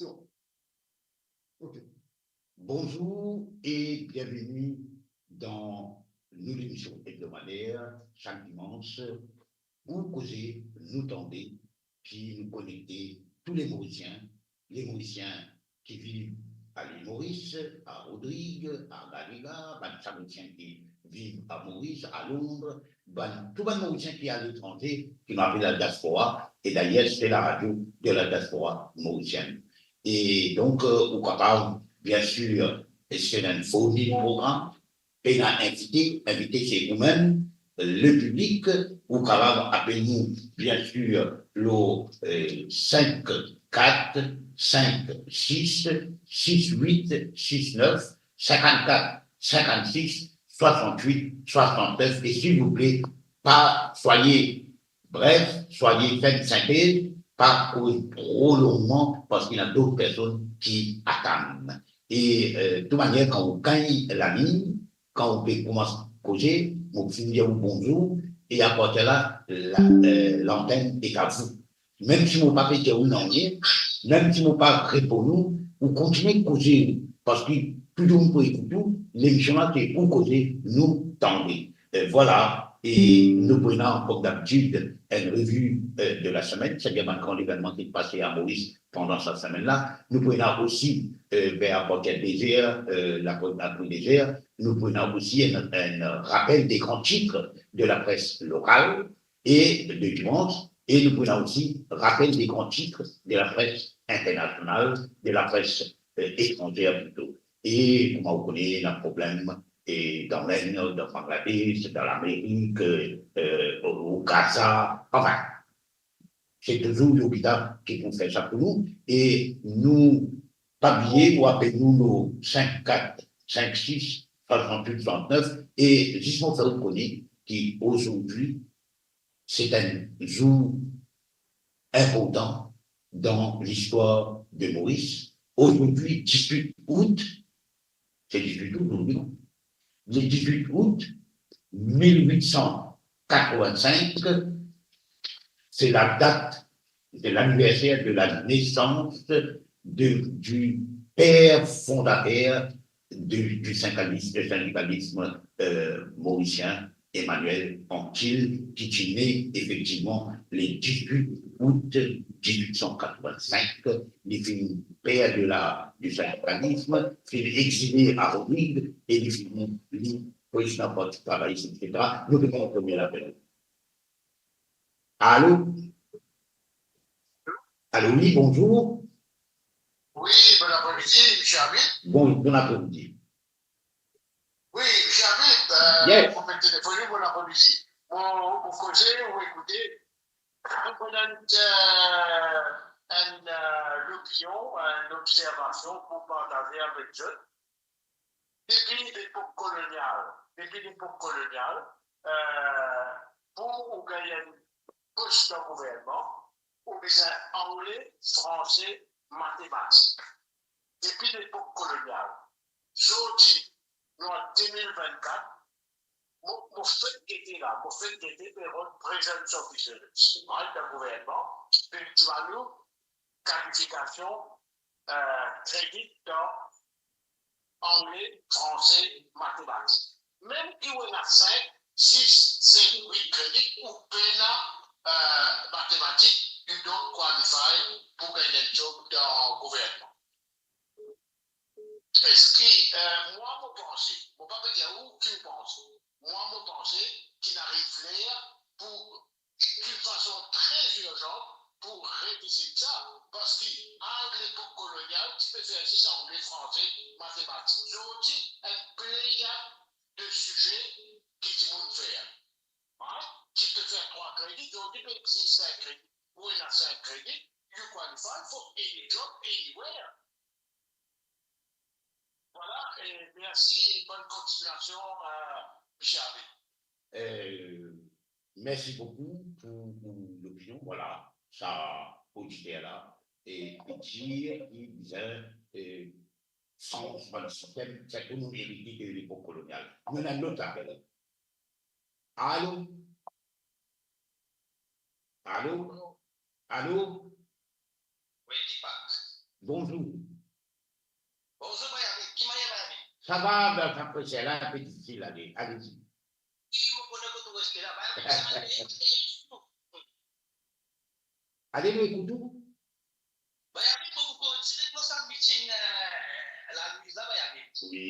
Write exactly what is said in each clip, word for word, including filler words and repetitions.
So, ok. Bonzour e bienveni dan nou lemision ebdomadair, sak dimans, Ou Koze Nou Tande, ki nou konekte tou le Morisien, le Morisien ki viv a Lil Moris, a Rodrig, a Gariga, bann Samorisien ki viv a Moris, a Londres, bann, tou bann Morisien ki aletranze, ki nou apel la diaspora, e dayer se la radio de la diaspora morisienn. E donk, euh, ou kapav, bien sir, eski ena enn formi program, pena invite, invite se oumem, le piblik, ou kapav apel nou, bien sir, lor, euh, sink kat sink sis sis wit sis nef, sinkannkat sinkannsis swasannwit swasannef, e silvouple, pa, soyez bref, soyez, faites une synthèse, pa koz tro longman, parski ena dot personn ki atann. E, euh, de tou manier, kan ou gagn lalign, kan ou pe koumans koze, mo finn dir ou bonzour, e apartir la, la, euh, lantenn est à vous. Mem si mo pa pe dir ou nanye, mem si mo pa reponn ou, ou kontigne koze, parski tou dimoun pou ekout ou, lemision la se Ou Koze Nou Tande. Euh, vwala, e nou pou ena, kom dabitid, enn revi, euh, de la semenn, savedir bann gran levenman ki pase a Moris pandan sa semenn la. Nou pou ena osi, euh, ver apartir de zer, euh, lapre-, apre de zer, nou pou ena osi enn, enn rapel de gran tit de la pres lokal e de dimans, e nou pou ena osi rapel de gran tit de la pres internasional, de la pres, euh, etranzer plito. E kouma ou kone, ena problem, e dan Lenn, dan Bangladesh, dan Lamerik, euh, o, o Gaza, anfin, se touzour Yogita ki pou fer sa pou nou, e nou pa bliye pou apel nou lor sink kat sink sis swasannwit swasannef, e zis mo fer ou kone ki azordi, se enn zour inportan dan listwar de Moris. Azordi, dizuit out, se dizuit out, non? Le dizuit out mil wit san katrovin-sink, c'est la date de l'anniversaire de la naissance de, du père fondateur de, du syndicalisme, syndicalisme, euh, morisien, Emmanuel Anquetil, ki ti ne efektivman le dizuit out dizuit san katrovin-sink. Li finn per de la, du syndicalisme, finn exile a Rodrig, e li finn, li, pou li finn parti travay, et cetera. Nou pe pran premie lapel. Alo? Alo, wi, bonzour. Wi, bon apremidi, misie Abid. Bon, bon apremidi. Wi, misie Abid, euh, yes, mo pe telefone, bon apremidi. Mo, mo koze, mo ekoute, mo ena enn, euh, enn, euh, lopinion, enn observasion pou partaze avek zot. Depi lepok kolonial, depi lepok kolonial, euh, pou ou gagn enn pos dan gouvernman, ou bizin angle, franse, matematik. Depi lepok kolonial. Zordi, nou an de mil vennkat, mo, mo fek gete la, mo fek gete pe rod present officers, right, dan gouvernman, pe dir nou kalifikasion, euh, kredi dan angle, franse, matematik. Mem ki ou ena sink, sis, set, wit kredi, ou pena, euh, matematik, you don't qualify pou gagn enn job dan gouvernman. Eski, euh, mwa mo panse, mo pa pe dir ou ki mo panse, mwa mo panse ki inn ariv ler pou d'une façon très urgente pour réviser ça, parski a lepok kolonial, ti pe fer zis angle, franse, matematik. Zordi, enn pleyad de size ki dimoun fer. Right? Ti pe fer trwa kredi, zordi pe exig sink kredi. Ou ena sink kredi, you qualify for any job, anywhere. Vwala, e mersi e bonn kontignasion, euh, misie Abid. Euh, mersi boukou pou ou lopinion, vwala, sa oditer la, e pou dir ki bizin, euh, sanz bann sistem, sirtou nou erite de lepok kolonial. Nou ena enn lot apel. Alo? Alo? Alo? Wi, Deepak. Bonzour. Bonzour, Bayabi. Ki mannyer, Bayabi? Sa va, ben, sa pres la, pe difisil, ale, alezi. Ki mo kone kot ou reste la, Bayabi, sa va, ale, nou ekout ou. Bayabi, mo pou kontinie mo sa meeting, eh, Lalwiz la, Bayabi. Wi.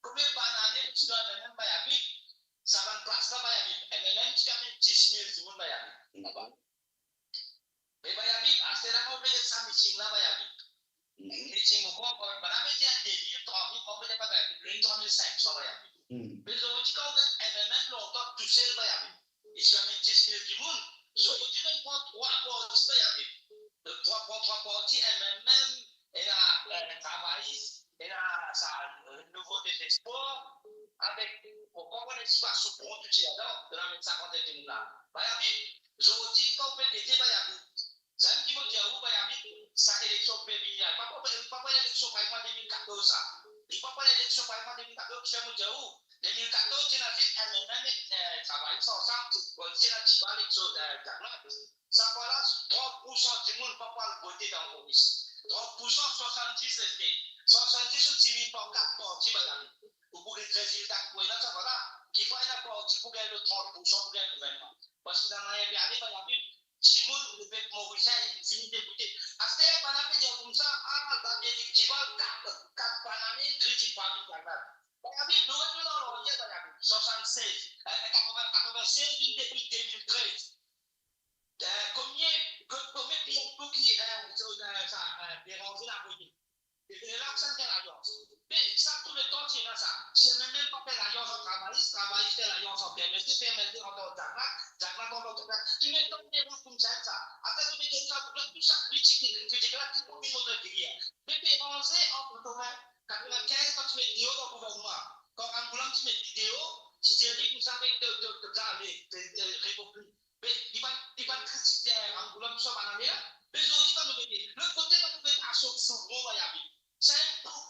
Konbien banane ti dan M M M, Bayabi? Sa bann plas la, Bayabi. M M M ti amenn dis mil dimoun, Bayabi. Mhm. Me Bayabi, aster la, mo pe get sa meeting la, Bayabi. Mhm. Meeting mo konpran, bann la pe dir de mil, trwa mil, mo pe dir pa Bayabi, enn trwa mil sink san, Bayabi. Mhm. Me zordi, kan ou get M M M lontan tousel, Bayabi, li ti amenn dis mil dimoun. Zordi, nou pran trwa parti, Bayabi. Donk, trwa, pran trwa parti, M M M, ena, eh, Travayis, ena sa, eh, Nouvo Dezespwar, avek, bon, kan ou ena Espas Soupron, tou ti ladan, donk amenn sa kantite dimoun la. Bayabi, zordi, kan ou pe gete, Bayabi, samem ki mo dir ou, Bayabi, sa eleksion ki pe vini la, li pa pou, li pa pou enn eleksion parey kouma de mil katorz sa. Li pa pou enn eleksion parey kouma de mil katorz, ki fer mo dir ou, de mil katorz, ti ena zis M M M ek, eh, Travayis ansam, bon, ti ena Tiba, Lexo, eh, Dakar. Sa fwa la, trant pou san dimoun pa pou al vote dan Moris. Trant pou san, swasanndis reste. Swasanndis ou divinn par kat parti, Bayabi. Ou pou get rezilta ki pou ena sa fwa la. Ki fwa ena parti pou gagn lot trant pou san pou gagn gouvernman. Parski dan lane pe ale, Bayabi, dimoun, lepep morisien, inn fini degoute. Aster, bann la pe dir koumsa, ah, bann elektiv, kat, kat banane, kritik parmi bann la. Bayabi, nou retourn an laryer, Bayabi, swasannsez, eh, katrovin, katrovin-sez vinn depi de mil trez. Eh, konbien, ko-, konbien pies pou ki, eh, so, eh, sa, eh, Béranger la voye? E la, sa gagn lalians. Me sa, tou letan ti ena sa. Si M M M pa fer lalians ant Travayis, Travayis fer lalians ant M L D, fer M L D ant Dakar, Dakar ant Dakar. Tou letan ti ena koumsa sa. Apre, tou letan sa, tou sa kritik, kritik la, ki pou vinn montre ki li. Me Béranger, an katrovin-kinz, kan ti met li deor dan gouvernman, kan Ramgoolam ti met li deor, ti dir li koumsa, me to, to, to, ale, to, to, revoke li. Me li pa, li pa kritik, eh, Ramgoolam, tou sa banane la. Me zordi, kan nou gete, lot kote, kan nou gete, Asof Souvron, Bayabi. Sa enn kou.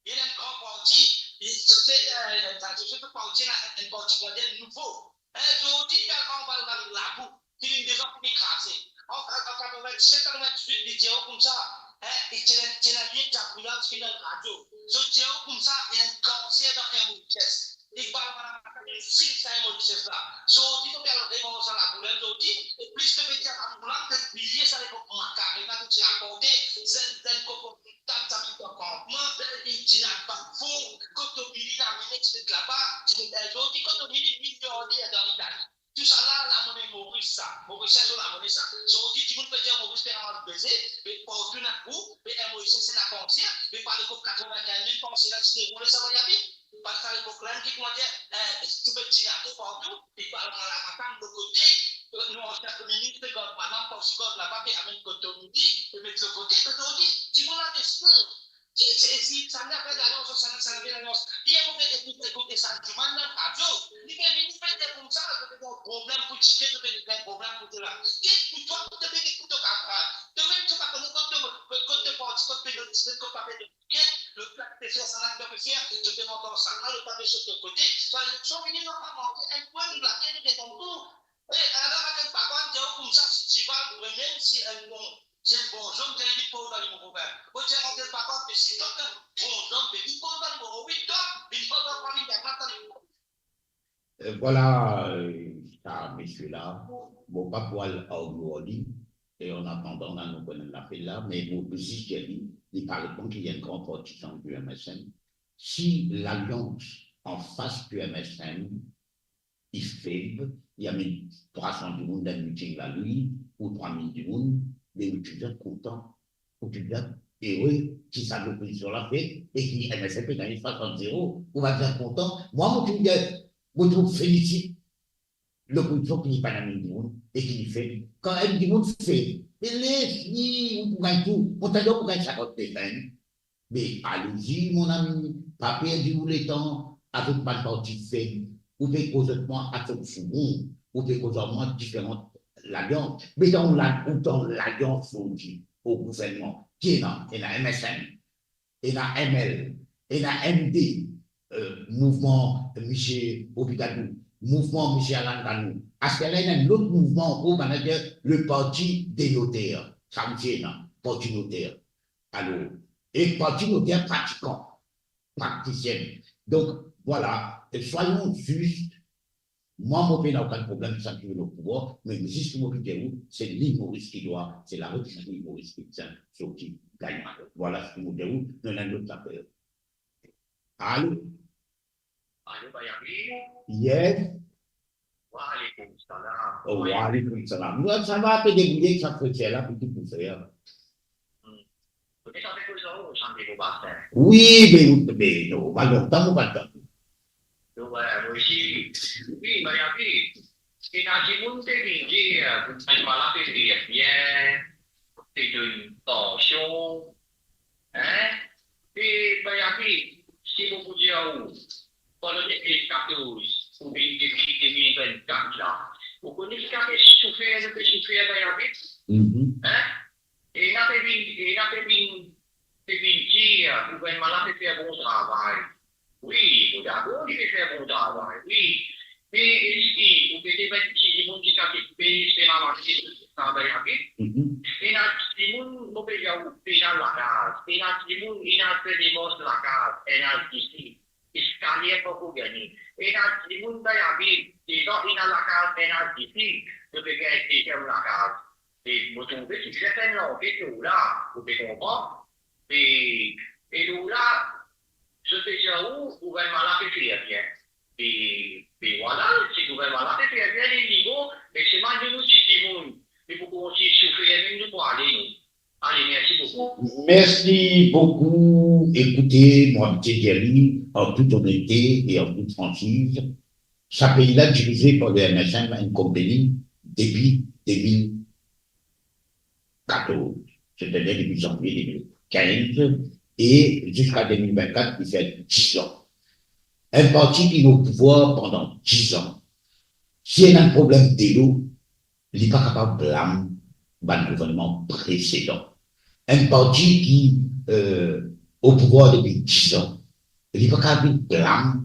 Li ena enn gran parti. Li, se, eh, sa, se, se parti la, enn parti ki dir nouvo. Eh, zordi, li al anba labou. Ki li deza fini kraze. An, an, an katrovin-set, katrovin-dizuit, li dir koumsa, eh, li ti ena, ti ena limit, Ramgoolam ti finn dan radio. Zot dir koumsa, li ena kanser dan enn mo lises. Iqbal Malamakan inn fini sa enn mo lises la. Zordi, to pe al revanz sa laboul, zordi, e plis to pe dir Ramgoolam, to bliye sa lepok Makarena, to ti rakonte, zenn, zenn koko, tann sa mitan kanpman, inn dinn al bat fon, kot to mili lamone ti met laba, ti met, zordi, kot to mili miliarder dan Itali. Tousala, lamone Moris sa. Morisien so lamone sa. Zordi, dimoun pe dir Moris pe ramas beze, me partou ena kou, me enn Morisien se ena kanser, me pa lepok katrovin-kinz mil kanser la ti deroule sa, Bayabi. Pa sa lepok la, ki kouma dir, eh, tou pe dinato partou, Iqbal Malamakan, lot kote, eh, nou ansien premye minis, pe gard bann la, parsi gard laba, pe amenn kot to mili, pe met lot kote, me zordi, dimoun la deside. Se, se, si, sa inn apel lalians, sa inn, sa inn apel lalians. Li, mo pe ekout, ekout Hassan Djoumane dan radio. Li pe vini, pe dir koumsa, to pe gagn problem pou tike, to pe gagn problem pou tela. Ki pou twa, to pe ekout to kamarad. To mem, to pa kone kot to, kot to parti, kot pe donn, kot pa pe donn. Ki, le pep pe fer sa la, to pe fer, to pe mont ansanm la, le pep pe sot lot kote. Kan eleksion fini, nou pa manze enn pwin, nou lage, nou desann tou. E, ala, Makenn Pakwan dir ou koumsa, si ti val, ou mem, si enn bon, si enn bon zom, dir li vinn pran dan limo, mo frere. Mo dir Makenn Pakwan, me si to enn bon zom, vinn pran dan limo, wi, to, vinn pran dan limo. Eh, vwala, eh, sa misie la, mo pa pou al argue ar li, e an atandan, nou konn lapel la, me mo pou zis dir li, li pa reponn ki li enn gran partizan di M S M. Si lalians anfas di M S M, li feb, li amenn trwa san dimoun dan enn miting Lalwiz, ou trwa mil dimoun, me ou ti bizin kontan, ou ti bizin ere ki sa lopozision la fer, e ki M S M pe gagne swasant zero, ou pa bizin kontan. Mwa, mo ti bizin, mo ti pou felisit lopozision ki li pa amenn dimoun, e ki li feb. Kan enn dimoun feb, me les li, ou pou gagne tou. Mo tande ou pou gagne sinkant persan. Me alezi, mon ami, pa perdi ou letan avek bann parti feb. Ou pe koz ar mwa Asof Souvron, ou pe koz ar mwa diferan lalians. Me dan la, ou dan lalians zordi o gouvernman, ki ena? Ena M S M, ena M L, ena M D, eh, mouvman misie Robi Dadou, mouvman misie Alan Gano. Aster la, ena enn lot mouvman ankor, bann la dir le Parti des Notaires. Sa misie ena. parti noter. Alor, e parti noter pratikan, praktisien. Donk, vwala, e soyon zis, mwa, mo pena okenn problem sa ki vinn o pouvwar, me zis ki mo pe dir ou, se Lil Moris ki dwa, se larevolisyon Lil Moris ki bizin sorti gagn. Vwala seki mo dir ou, nou ena enn lot lapel. Alo? Alo, Bayabi? Yes. Wa alaikum salam. Oh, wa alaikum salam. Nou, sa va, pe debrouye ek sa frotier la, pou ki pou fer. Hmm. Kote sa pe koz la, ou santi pou basin? Wi, be, be, non, pa lontan, mo pa tann. Non, wi, mo osi. Wi, Bayabi. Ena dimoun pe vinn dir, gouverneman la pe fer bien, pe donn pansion, Hein? E, Bayabi, si mo pou dir ou, pandan de mil katorz pou vinn depi de mil vennkat la, ou kone ki kantite soufer nou pe soufer, Bayabi? Mhm. Hein? E ena pe vinn, e ena pe vinn, pe vinn dir, gouverneman la pe fer bon travay. Wi, mo dakor, li pe fer bon travay, wi. Me eski ou pe demann ti dimoun ki kapav pe se mama ki travay avek? Mhm. Ena dimoun, mo pe dir ou, pena lakaz. Ena dimoun, ena pe demars lakaz, ena disi. Eskalie pankor gagne. Ena dimoun pe abitan, ena lakaz, ena disi. Nou pe gagn deziem lakaz. E mo trouve ki serten lanket lor la, ou pe konpran. E, e lor la, zot pe dir ou, gouverneman la pe fer bien. E, e vwala, si gouverneman la pe fer bien, li, li bon, me selman nou, nou ti dimoun, nou pou kontign soufer, mem nou pou ale, nou. Ale, mersi boukou. Mersi boukou. Ekoute, mo abitie dir li, an tout onete e an tout fransiz, sa pei la dirize par le M S M, enn konpani, depi de mil katorz, setadir depi zanvie de mil kinz, e ziska de mil vennkat, li fer diz an. Enn parti ki o pouvwar pandan diz an. Si ena enn problem delo, li pa kapav blam bann gouvernman presedan. Enn parti ki, euh, o pouvwar depi diz an, li pa kapav vinn blam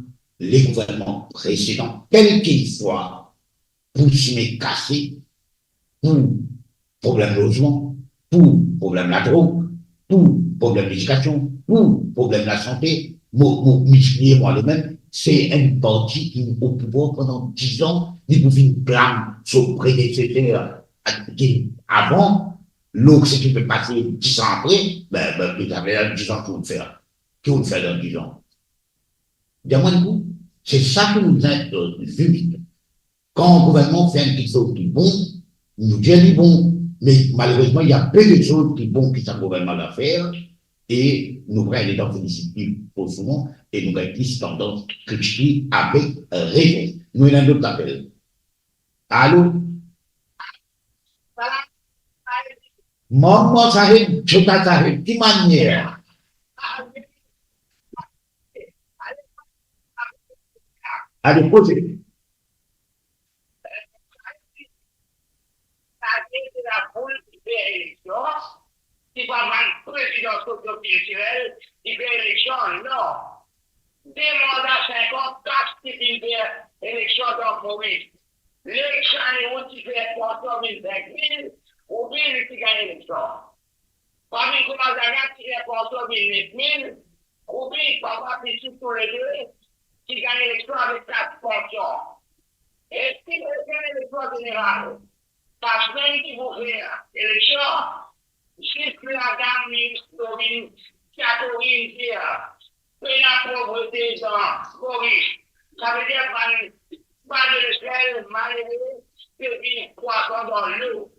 le gouvernman presedan, kelseswa pou sime kase, pou problem lozman, pou problem ladrog, pou problem ledikasion, pou problem lasante, mo, mo miltipliye mwa lemem, se enn parti ki o pouvwar pandan diz an, li pou vinn blam so predeseser ki avan, lor seki pe pase diz an apre, be, be, be, sa fer diz an ki ou fer. Ki ou fer dan diz an? Dir mwa enn kou, se sa ki nou bizin, euh, zis. Kan gouvernman fer enn kiksoz ki bon, nou dir li bon, me malerezman, ena pe kiksoz ki bon ki sa gouvernman la fer, e nou gagn letan felisit li tro souvan, e nou gagn plis tandans kritik li avek rezon. Nou ena enn lot apel. Alo? Mama Saheb, Chota Saheb, ki manier? Ale, poze. Sa se lafoul ki fer eleksion, se pa bann prezidan sosio-kiltirel ki fer eleksion, non. De manda sink an, kas ki finn fer eleksion dan Moris. Lek Chanewood ti fer pansion vinn sink mil, oubien li ti gagn eleksion. Parmi kouma Zagat ti fer pansion vinn nef mil, oubien papa pitit toulede ti gagn eleksion avek kat pansion. Eski prosenn eleksion zeneral, sa sinn ki pou fer eleksion, zis ladam Miss Dorine Catherine dir, pena povrete dan Moris. Savedir bann, bann ba de lesel, malere, pe viv krwasan dan lo.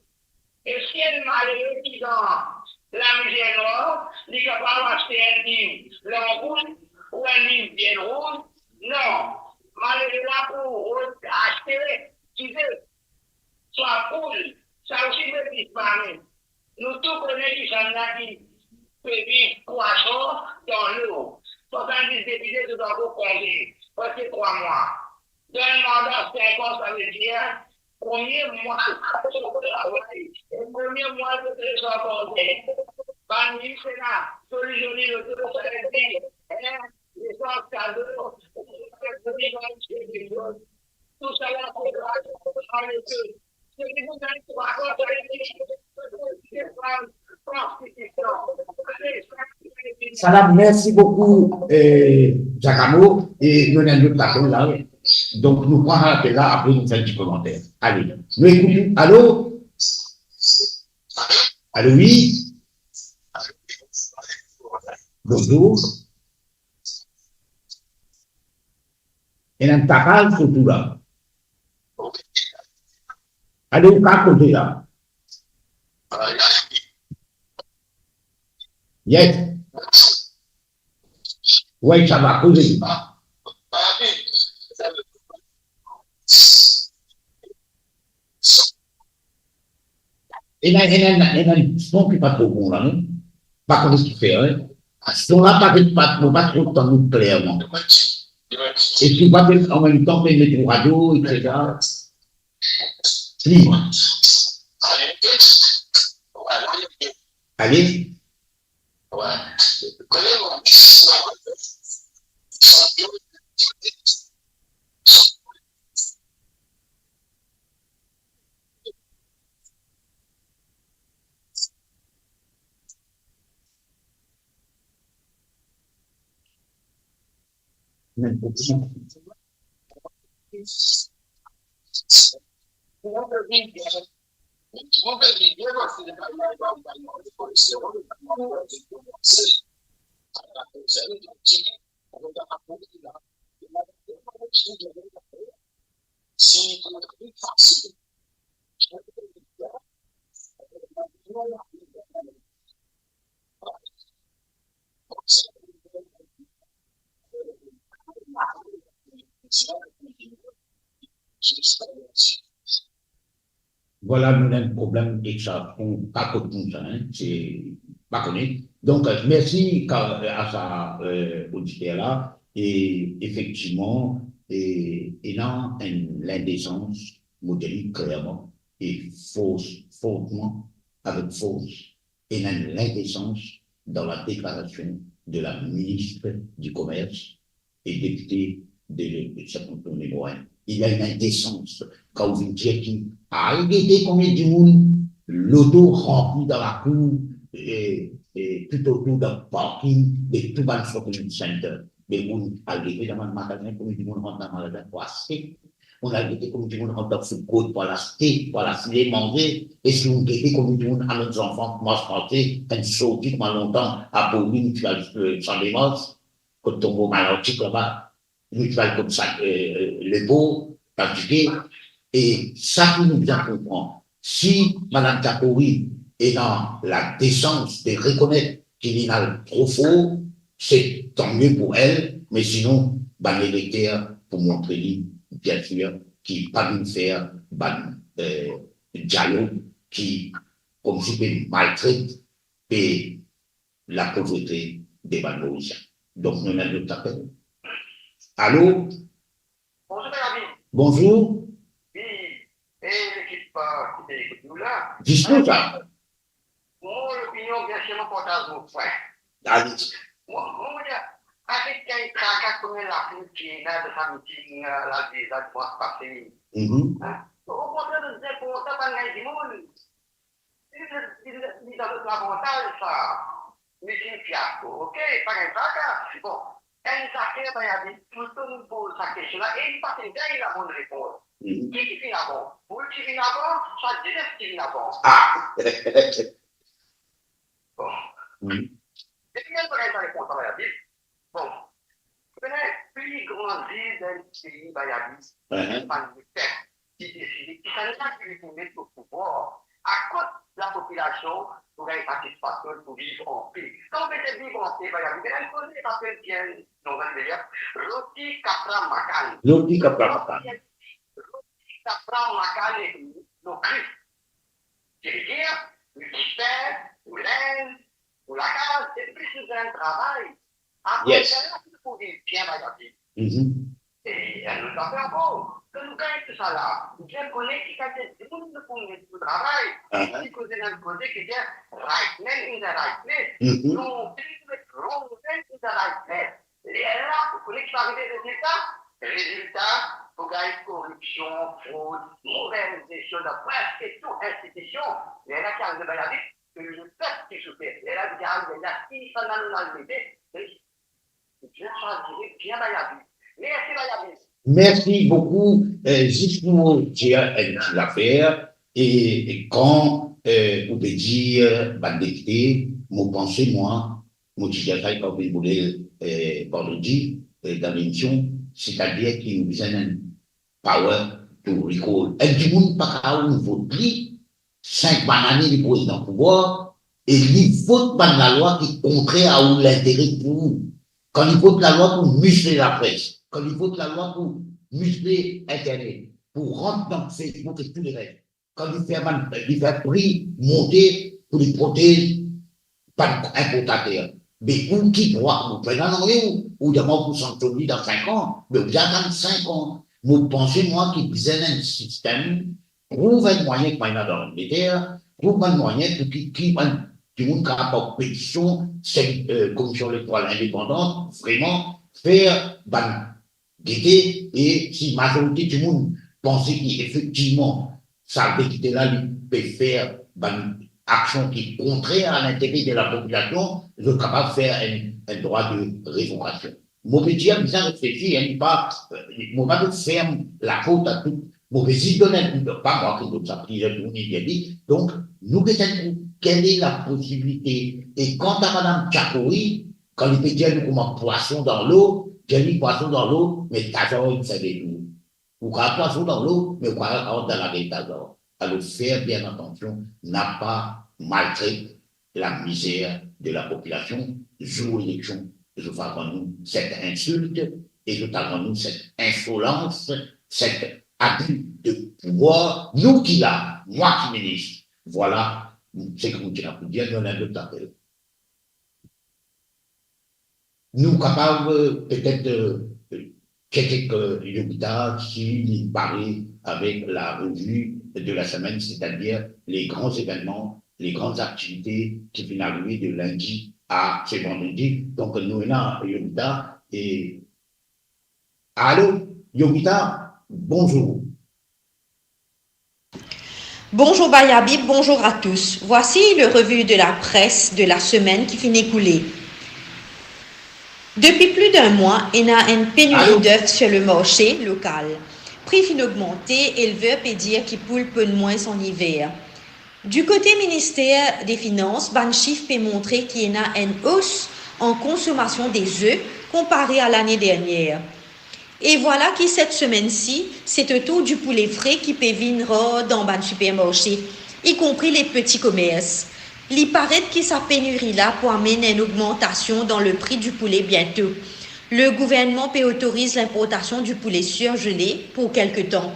Eski enn malere ki dan lamizer nwar, li kapav aste enn liv Langoust ou enn liv Bien Rouz? Non. Malere la pou rod aste, kize, swa poul, sa osi pe disparet. Nou tou kone kisannla ki pe viv krwasan dan lo. Swasanndis depite zot ankor konze, preske trwa mwa. Dan enn manda sink an, savedir, premie mwa, premie mwa, zot resann konze. Bann minis la, zoli, zoli, zot resann, lesans kado, tousala, se pa, se pa, se pa, Salam, mersi boukou, eh, Giacomo, e nou ena enn lot lapel la. Donk, nou pran lapel la, apre nou fer enn ti komanter. Ale, nou ekout. Alo? Alo, wi? Bonzour. Ena enn tapaz sitou la. Ale, ou kapav koze la. Yes. Wi, sa va, koze. Ena, ena, ena son ki pa tro bon la, non? Pa kone ki fer, hein? Son la pa, pa, nou pa tro tann li klerman. E si pa, an mem tan, pe met radio, et cetera. Li. Ale. Vwala, nou ena enn problem ek sa, nou pa kot nou sa, hein, se, pa kone. Donk, euh, mersi ka-, a sa, euh, oditer la, e efektivman, e, ena enn lindesans, mo dir li klerman, e fors, fortman, avek fors, ena enn lindesans dan la deklarasion de la ministre du Commerce e depite de, de Septentrional. Il y a une indécence. Kan ou vinn dir ki, al gete konbien dimoun loto ranpli dan lakour, e, e toutotour dan parking, de tou bann shopping center. Me ou al gete dan bann magazin, konbien dimoun rant dan magazin pou aste. Ou al gete konbien dimoun rant dan food court pou al aste, pou al aste manze. Eski ou gete konbien dimoun amenn zanfan pou manz franse, enn sorti kouma lontan, a Bourbon, ti al, euh, Champ des Morses, kot tonbo Malartic laba, nou ti al kot sa, euh, Lepor, Pas Dike, e sa ki nou bizin konpran, si Madam Giacomo ena ladesans de rekonet ki li ena tro for, se tan mie pou li, me sinon, bann elekter pou montre li, biensir, ki pa vinn fer bann, euh, dialog ki, koumsi pe maltret pe lapovrete de bann Morisien. Donk, nou ena lot apel. Alo? Bonzour, Père David. Bonzour. Wi, e lekip, euh, ki pe ekout nou la. Diskou sa. Mo lopinion, biensir, mo partaz mo pwin. Ale. Mo, mo, mo dir, avek enn traka kouma lapli ki ena dan sa miting, euh, la, deza dimans pase. Mhm. Hein? Okontrer, nou dir koumsa, pa gagn dimoun. Li, li, li, li dan zot lavantaz sa. Miting fiasko, ok, pa gagn traka. Bon, enn zafer, Père David, toultan nou poz sa kestion la, e li pa finn gagn labonn repons. Mhm. Ki ki finn avan? Boul ki finn avan, swa Didef ki finn avan? Ah. Bon. Mhm. Depi enn bagay pa repons, Père David, bon, ena pli gran zis dan pei, Père David, mhm, bann lepep ki deside kisannla ki li pou met o pouvwar, akoz lapopilasion pou gagn satisfaksion, pou viv an pe. Kan ou pe dir viv an pe, Père David, ena enn koze ki apel bien, non, va dir, roti kapra makan. Roti kapra makan. Roti kapra makan ek lokri. Ki vedir, nou disper, nou linz, nou lakaz, e plis nou gagn travay. Apre, yes, sa la, nou pou viv bien, Père David. Mhm. E enn lot zafer ankor, kan nou gagn tou sa la, nou bien kone ki kalite dimoun nou pou met pou travay. Aha. Ki koze, nou koze ki dir right man in the right place. Mhm. Wrong man in the wrong place, in the right place. Lerla, pou kone ki pou arive rezilta? Rezilta, pou gagn koripsion, frod, move zestion dan preske tou institision. Lerla ki arive, Père David, ke lepep ki Italie, il y a six cents nanonanomètres, c'est bien changé, bien Bayabi. Merci Bayabi. Mersi boukou. Eh, zis pou dir enn ti zafer, e, e kan, eh, ou pe dir bann depite, mo panse mwa, mo ti dir sa, e kan ou pe boule, eh, vandredi, eh, dan lemision, setadir ki nou bizin enn power to recall. Enn dimoun pa kapav vot li, sink bann ane li pou ena pouvwar, e li vot bann lalwa ki kontrer a ou lintere pou ou. Kan li vot lalwa pou misle lapres, kan li vot lalwa pou misle internet, pou rant dan Facebook e tou le res, kan li fer bann, li fer pri monte pou li protez bann inportater. Me ou ki drwa, ou pena nanye, ou, ou demann pou sanksionn li dan sink an, me ou bizin atann sink an. Mo panse mwa ki bizin enn sistem, trouv enn mwayin, kouma ena dan Langleter, trouv bann mwayin pou ki, ki bann dimoun kapav petision, se, eh, Komisyon Elektoral Indepandan, vreman fer bann gete, e si mazorite dimoun panse ki efektivman sa depite la, li pe fer bann aksion ki kontrer a lintere de lapopilasion, zot kapav fer enn, enn drwa de revokasion. Mo pe dir, bizin reflesi, enn, pa, mo pa pe ferm laport a tou. Mo pe zis donn enn, pa mwa ki donn sa, plizier dimoun inn dir li. Donk, nou pe dir, kele laposibilite? E kanta madam Tchakori, kan li pe dir nou kouma pwason dan lo, dir li pwason dan lo, me Tazar inn fer detour. Ou kapav pwason dan lo, me ou kapav rant dan lagel Tazar. Alor, fer bien atansion, napa maltret lamizer de lapopilasion. Zour eleksion, zot finn rann nou set insilt e zot rann nou set insolans, set abi de pouvwar. Nou ki la, mwa ki minis, vwala seki mo ti ena pou dir. Nou ena lot apel. Nou kapav, eh, petet, eh, tchek, eh, Yovita si li pare avek la revue de la semaine, c'est-à-dire les grands événements, les grandes activités ki finn arive de lindi a se vandredi. Donk, nou ena Yovita e, alo, Yovita, bonzour. Bonjour Bayabi, bonjour à tous. Voici le revue de la presse de la semaine ki finn ekoule. Depi plis de mwa, ena enn peniri d'œufs sur le marché local. Pri finn ogmante, elver pe dir ki poul ponn mwins an iver. Du kote Minister de Finans, bann sif pe montre ki ena enn os an konsomasion de ze konpare a lane dernier. E vwala ki set semenn si, se tour di poule fre ki pe vinn rar dan bann sipermarse, ikonpri le peti komers. Li paret ki sa peniri la pou amenn enn ogmantasion dan le pri di poule biento. Le gouvernman pe otoriz linportasion di poule sirjele pou kelke tan.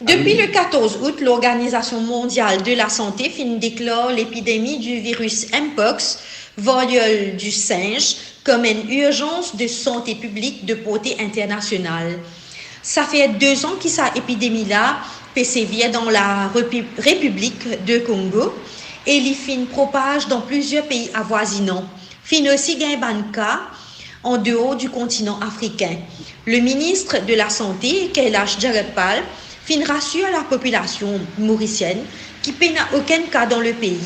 Depi le katorz out, Lorganizasion Mondial de la Sante finn deklar lepidemi di viris Mpox, variole du singe, kom enn irzans de sante piblik de porte internasional. Sa fer de zan ki sa epidemi la pe sevir dan la Repi-, Repiblik de Kongo e li finn propaz dan plizier pei avwazinan. Finn osi gagn bann ka an deor di kontinan afrikin. Le ministre de la Sante, Kailash Jayapal, finn rasir lapopilasion morisienn ki pena okenn ka dan lepei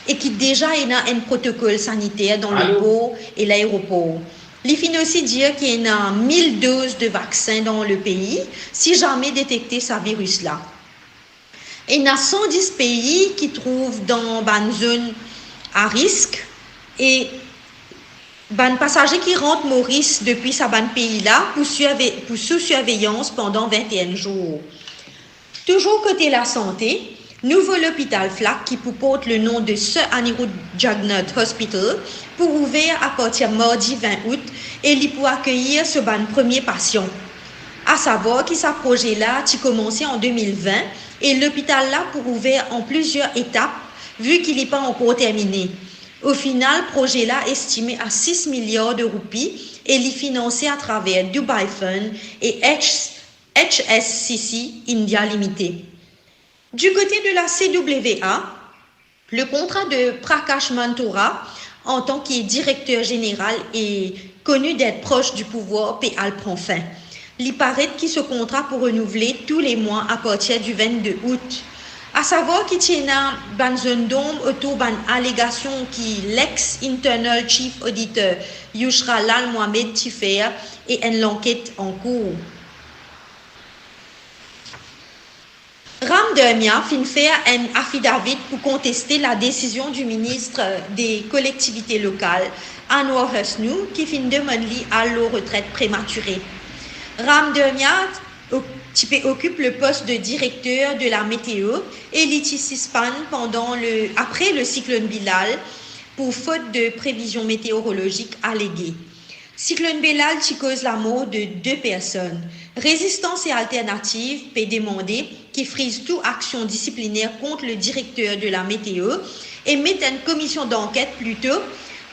e ki deza ena enn protokol saniter dan lepor e laeropor. Li finn osi dir ki ena mil doz de vaksin dan lepei, si zame detekte sa viris la. Ena san dis pei ki trouv dan bann zonn a risk e bann pasaze ki rant Moris depi sa bann pei la pou sirve-, pou sou sirveyans pandan vinteen zour. Touzour kote lasante, nouvo lopital flak ki pou port le nom de Sir Anirudh Jugnauth Hospital pou ouver apartir mardi vin out e li pou akeyir so bann premie pasian. Asavwar ki sa proze la ti koumanse an de mil vin e lopital la pou ouver an plizier etap, vi ki li pa ankor termine. O final, proze la estime a sis miliar de roupi e li finanse atraver Dubai Fund e H-, H S C C India Limited. Du kote de la C W A, le kontra de Prakash Manthura, antan ki direkter zeneral e koni d'être proche du pouvoir, pe al pran fin. Li paret ki so kontra pou renouvle tou le mwa apartir di vin de out. Asavwar ki ti ena bann zonn donb otour bann alegasion ki lex Internal Chief Auditor Yushra Lal Mohamed ti fer e enn lanket ankour. Ram Dermia finn fer enn afidavit pou konteste la décision du ministre des Collectivités Locales, Anwar Husnu, ki finn demann li al lor retret prematire. Ram Dermia o-, ti pe okip le post de direkter de la meteo e li ti sispann pandan le, apre le siklonn Bilal pou fot de previzion meteorolozik alege. Siklonn Bilal ti koz lamor de de personn. Rezistans e Alternativ pe demande ki friz tou aksion disipliner kont le direkter de la meteo e met enn komision danket plito,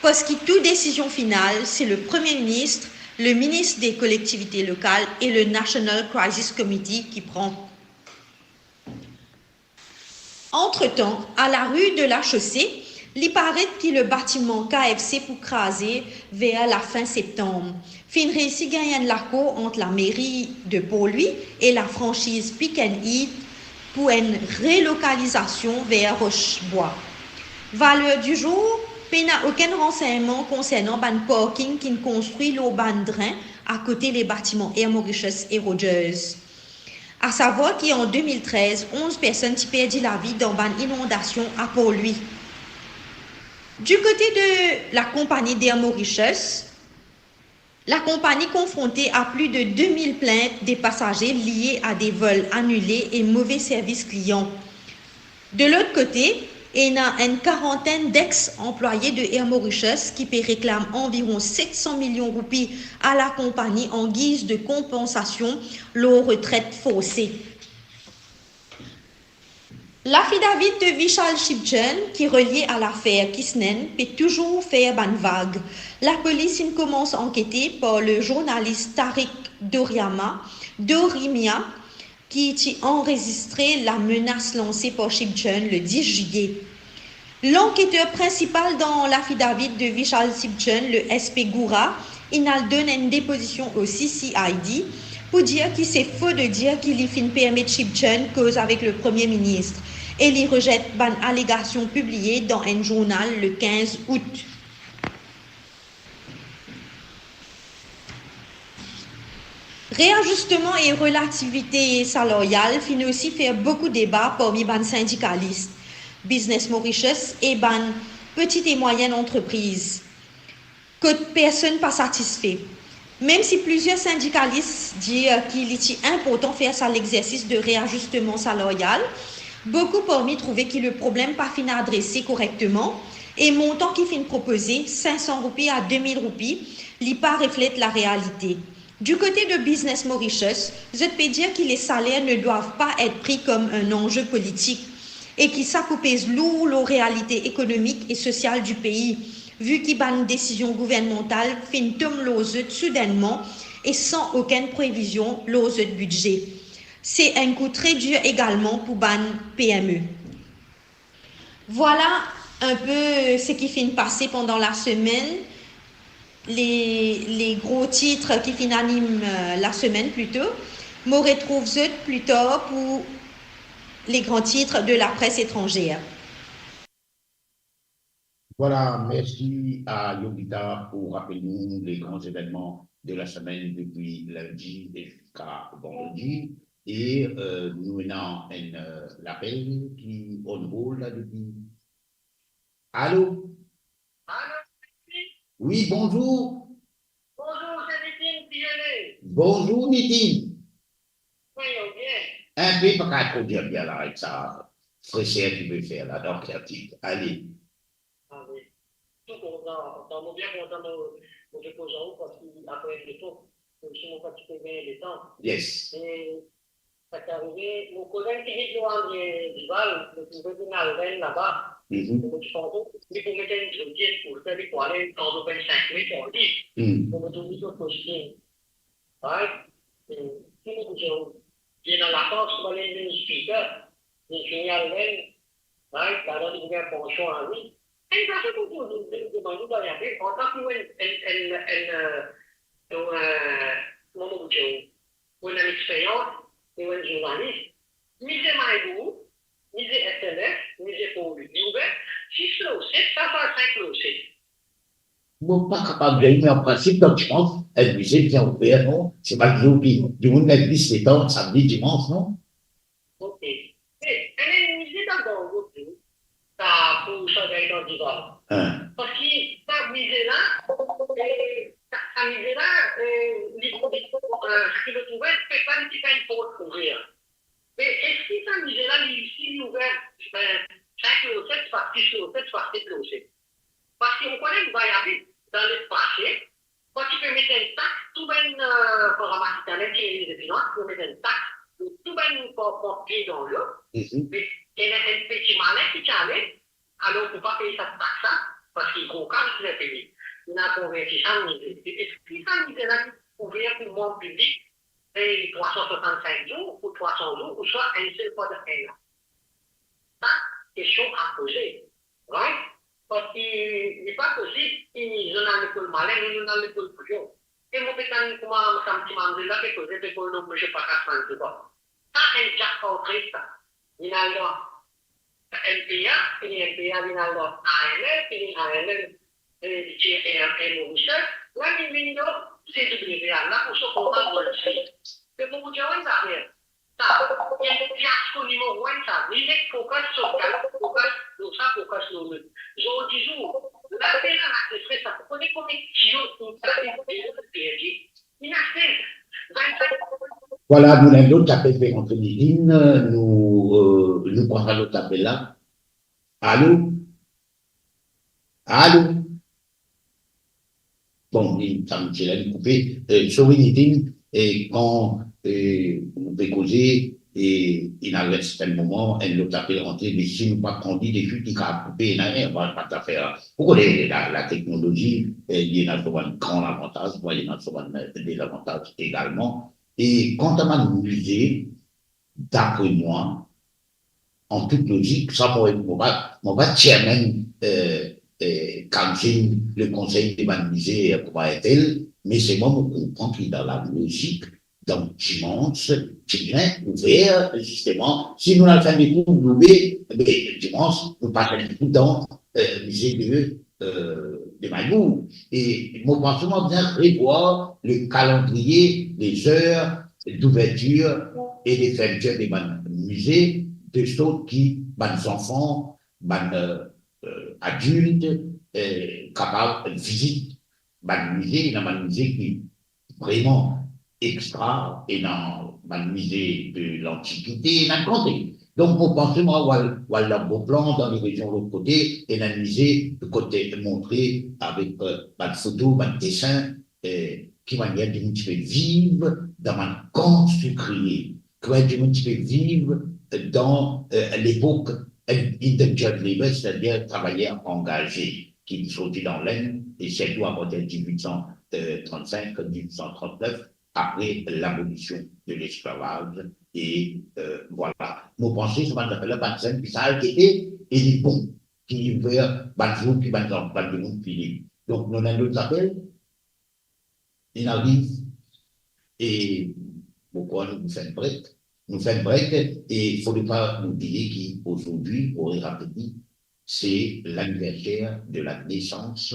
parski tou desizion final, se le Premie Minis, le Minis de Kolektivite Lokal e le National Crisis Committee ki pran. Antretan, a la rue de la Chaussée, li paret ki le batiman K F C pou kraze ver lafin septanm. Finn reisi gagn enn lakor ant lameri de Port-Louis e lafransiz Pick and Eat pou enn relokalizasion ver Roche-Bois. Valer di zour, pena okenn ransegnman konsernan bann parking ki'nn konstri lor bann drin akote le batiman Air Mauritius e Rogers. Asavwar ki an de mil trez, onz personn ti perdi lavi dan bann inondasion a Port-Louis. Du kote de lakonpagni Air Mauritius, lakonpagni konfronte a pli de de mil plint de pasaze lie a de vol anile e move servis klian. De lot kote, ena enn karantenn dex-anplwaye de Air Mauritius ki pe reklam anviron set san milion roupi a lakonpagni an giz de konpansasion lor retret forse. Lafidavit de Vishal Shivchand ki relie a lafer Kisnen pe touzour fer bann vag. Lapolis inn koumans ankete par le zournalis Tariq Doriyama, Dorimia, ki ti anrezistre lamenas lanse par Shivchand le dis zilie. Lanketer prinsipal dan lafidavit de Vishal Shivchand, le S P Goura, inn al donn enn depozision o C C I D pou dir ki se fo de dir ki li finn permet Shivchand koz avek le Premie Minis e li rezet bann alegasion pibliye dan enn zournal le kinz out. Reazisteman e relativite salaryal finn osi fer boukou deba parmi bann sindikalis, Business Mauritius e bann petit e mwayenn antrepriz, kot personn pa satisfe. Mem si plizier sindikalis dir ki li ti inportan fer sa lexersis de reazisteman salaryal, boukou parmi trouve ki le problem pa finn adrese korekteman e montan ki finn propoze, sink san roupi a de mil roupi, li pa reflet larealite. Du kote de Business Mauritius, zot pe dir ki les salaires ne doivent pas être pris comme un enjeu politique e ki sa pou pez lour lor realite ekonomik e sosial di pei, vi ki bann desizion gouvernmantal finn tom lor zot soudennman e san okenn previzion lor zot bidze. Se enn kou tre dir egalman pou bann P M E. Vwala enn pe seki finn pase pandan lasemenn, le, le gro tit ki finn anim, eh, lasemenn plito. Mo retrouv zot pli tar pou le gran tit de la pres etranzer. Vwala, mersi a Yogita pou rapel nou le gran zevennman de lasemenn depi lindi e ziska vandredi. E, eh, nou ena enn, eh, lapel ki on hold la depi. Alo? Alo, Nitin? Wi, bonzour. Bonzour, se Nitin ki ena. Bonzour, Nitin. Wi, bien. Enn pe pa kapav dir bien la avek sa freser ki pe fer la dan Kertig. Ale. Ah wi. Tou kontan, kontan. Mo bien kontan, mo, mo pe koz ar ou, parski apre letan, mo ti pe gagn letan. Yes. E sa ki arive, mo koz enn tigit lor Andre Duval, mo trouve li ena enn laba. Mhm. Mo ti panse li pou met enn zot, pou fer li pou ale, kan mo vinn sink met ar li. Mhm. Mo trouv li zot koze. Right? E, si mo koze, li ena lapans pou ale vinn speaker, li fini al vinn, right? Ladan li pou gagn pansion a vi. Enn zafer pou, pou, pou, pou demann ou, Daniel, antan ki ou enn, enn, enn, enn, eh, ou, eh, kouma mo pou dir ou, ou enn lexperyans, ou enn zournalis, mize may ou, mize Mo pa kapav dir, me an prinsip, dan dimans, enn mize bien ouver, non? Se pa dizour ki dimoun ena plis letan, samdi, dimans, non? Ok. E, enn mize dabor, ok. Sa pou sa gagn dan divan. Hein. Parski sa mize la, e, sa, sa mize la, e, li, li, e, seki mo trouve, se pa li ti gagn port ouver. Me eski sa mize la, li, si li ouver, ben, sink lor set, pa sis lor set, pa set lor set? Parski ou kone nou pa abit dan lepase, kan ti pe met enn taks, tou bann, e, kan ramasi taler ti revinn de finans, ti pe met enn taks, tou bann kan, kan pie dan lo, Mhm. me ena enn peti malin ki ti ale, alor pou pa pey sa taks la, parski gro kas ti pe peye. Ena konverti sa mize. E eski sa mize la ki ouver pou manb piblik, e trwa san swasann-sink zour ou trwa san zour, ouswa enn sel fwa dan enn an? Sa, kestion a poze. Right? Parski li pa posib ki zot al lekol malin, nou, nou al lekol bouyon. E mo pe tann kouma sa ti manze la pe koze, pe koz lor mize pa kas manze pa. Sa enn jack-o'-lantern sa. Li al dan M P A, fini M P A, li al dan A M L, fini A M L, e, li ti M O Research, la li vinn dan C W A, la pou so kontan grann fini. Me mo pou dir enn zafer. Sa, li enn fiasko nimero enn sa. Li met fokas sosyal, fokas lor sa, fokas lor lot. Zordi zour, la, pena lasefres sa. Ou kone konbien kilo tousa, e, e, perdi? Li ena senk, vinn-senk. Vwala, nou ena lot apel pe rantre, Nidine, nou, e, nou pran sa lot apel la. Alo? Alo? Bon, li, sa misie la, li koupe. E, sorry, Nidine, e, kan, e, nou pe koze, e, ena res enn moman, enn lot apel rantre, me si nou pa pran li deswit, li kapav koupe, ena, e, pa, pa zafer la. Ou kone, la, lateknolozi, e, li ena so bann gran lavantaz, me li ena so bann, e, dezavantaz egalman. E kanta bann mize, dapre mwa, an tout lozik, sa mo, mo pa, mo pa chairman, e, e, council, lekonsey de bann mize, e, kouma entel, me selman mo konpran ki dan lalozik, dan dimans, ti bien ouver, zisteman, si nou al fer enn detour Loube, be, dimans, nou pas enn detour dan, e, mize de, e, de Maillebourg. E mo panse mo bizin revwar le kalandriye de zer d'ouvertir e de fermitir de bann mize, de sort ki bann zanfan, bann, e, e, adilt, e, kapav vizit bann mize, ena bann mize ki vreman extra, ena bann mize de lantikite, ena kantite. Donk, mo panse, mwa, ou al, ou al dan Beauplan, dan lerezion lot kote, ena mize kot montre avek, e, bann foto, bann desin, e, ki manier dimoun ti pe viv dan bann kan sikriye, ki manier dimoun ti pe viv dan, e, lepok, e, indentured labour, setadir travayer angaze, ki sorti dan Lenn, e sirtou apartir de diz-wit san trant-sink, diz-wit san trant-nef, apre labolision de lesklavaz, e, e, vwala. Mo panse, sa bann zafer la, bann zenn ki sa al gete, e li bon, ki ouver bann zour, ki bann zan-, bann dimoun fini. Donk, nou ena lot apel, li ariv, e mo krwar nou pou fer enn break. Nou fer enn break, e fode pa nou bliye ki azordi, ou rapel li, se laniverser de la nesans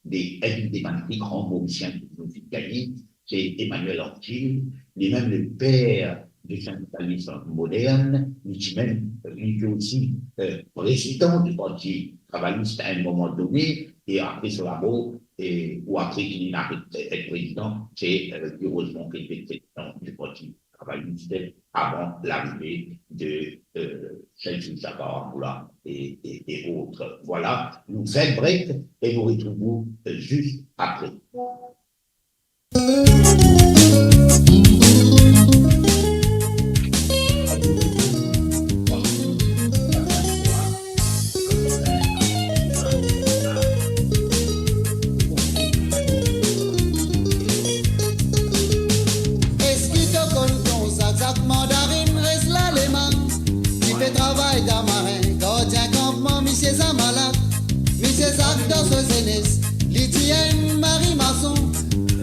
de enn de bann pli gran Morisien ki nou finn gagne, se Emmanuel Anquetil, li mem le per di sindikalism modern, li ti mem, li ti osi, e, prezidan di Parti Travayis a enn moman done, e apre so lamor, e, ou apre ki li aret, e, et prezidan, se, e, erezman ki li ti prezidan di Parti Travayis avan larive de, e, Serge Sakaramboula e, e, e ot. Vwala, nou fer break e nou retrouv ou, e, zis apre. Eski to konn kouma Zak Mandarin res Lalemann? Li pe travay dan marin, gardien kanpman misie Zamalak. Misie Zak dan so zenes, li ti enn mari mason.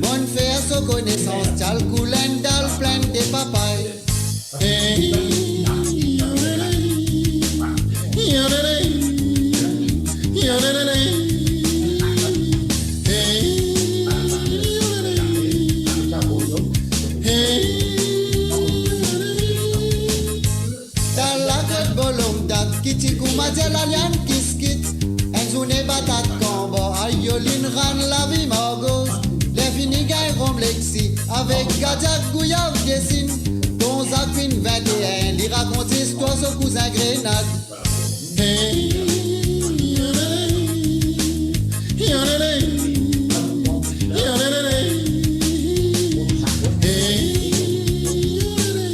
Monn fer so konesans, ti al koul enn dal plinn de papay. Hey, yodelay, yodelay, yodelay. Hey, Avek Gadiak, Gouyav, Dessin, Gonzag finn vinte-enn, li rakont zistwar so kouzin Grenad. Hey, yolele, yolele, yolele, hey, yolele,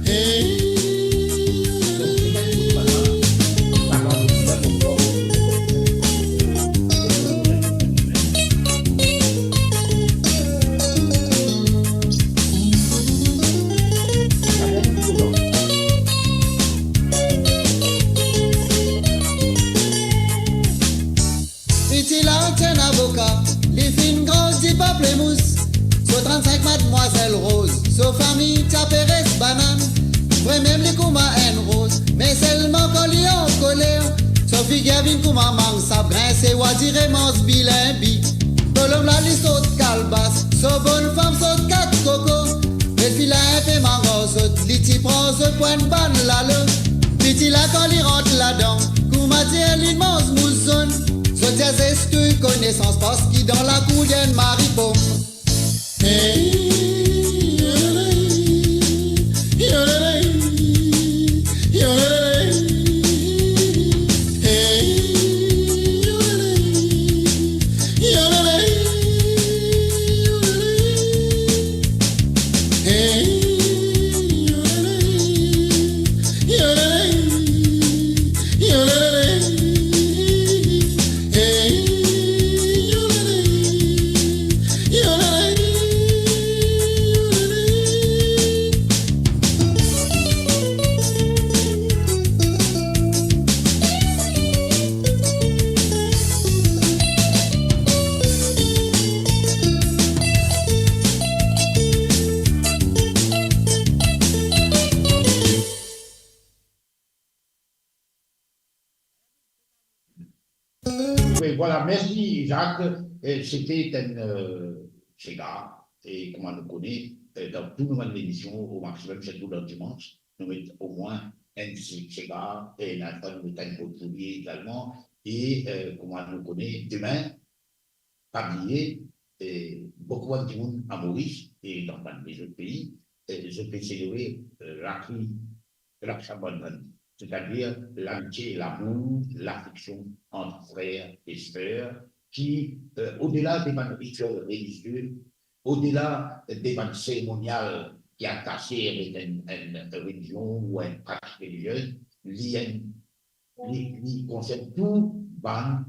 hey, yolele. Piti la ti enn avoka, li finn grandi paplemous. So trant-sink madmwazel roz, so fami ti apel Res Banann. Vremem li kouma enn roz, me selman kan li ankoler, so figir vinn kouma manz sab grin, se wa dire manz bilinbi. Bonlom la li sot kalbas, so bonn fam sot kat koko. Met fila inpe mango zot, li ti pran zot pou enn bann lalo. Piti la kan li rant ladan, kouma dir li manz mous zonn. Zot dir zis touy konesans, parski dan lakour li enn mari pom. Hey, yolele, yolele, yolele, hey, yolele, yolele, yolele, hey, yolele, yolele, yolele, hey, yolele, yolele, yolele. Wi, vwala, mersi Jacques. Eh, sete enn, eh, sega, e kouma nou kone, eh, dan tou nou bann lemision, o maximum, sirtou dan dimans, nou met omwin enn se-, sega, e ena enn fwa nou met enn potpourri egalman, e, eh, kouma nou kone, demin, pa bliye, eh, boukou bann dimoun a Moris e dan bann lezot pei, eh, zot pe selebre, eh, Rakhi, Raksha Bandhan, setadir lamitie, lamour, lafeksion ant frer e ser, ki, eh, odela de bann ritiel relizie, odela de bann seremonial ki atase avek enn, enn relizion ou enn pratik reliziez, li enn li, li konsern tou bann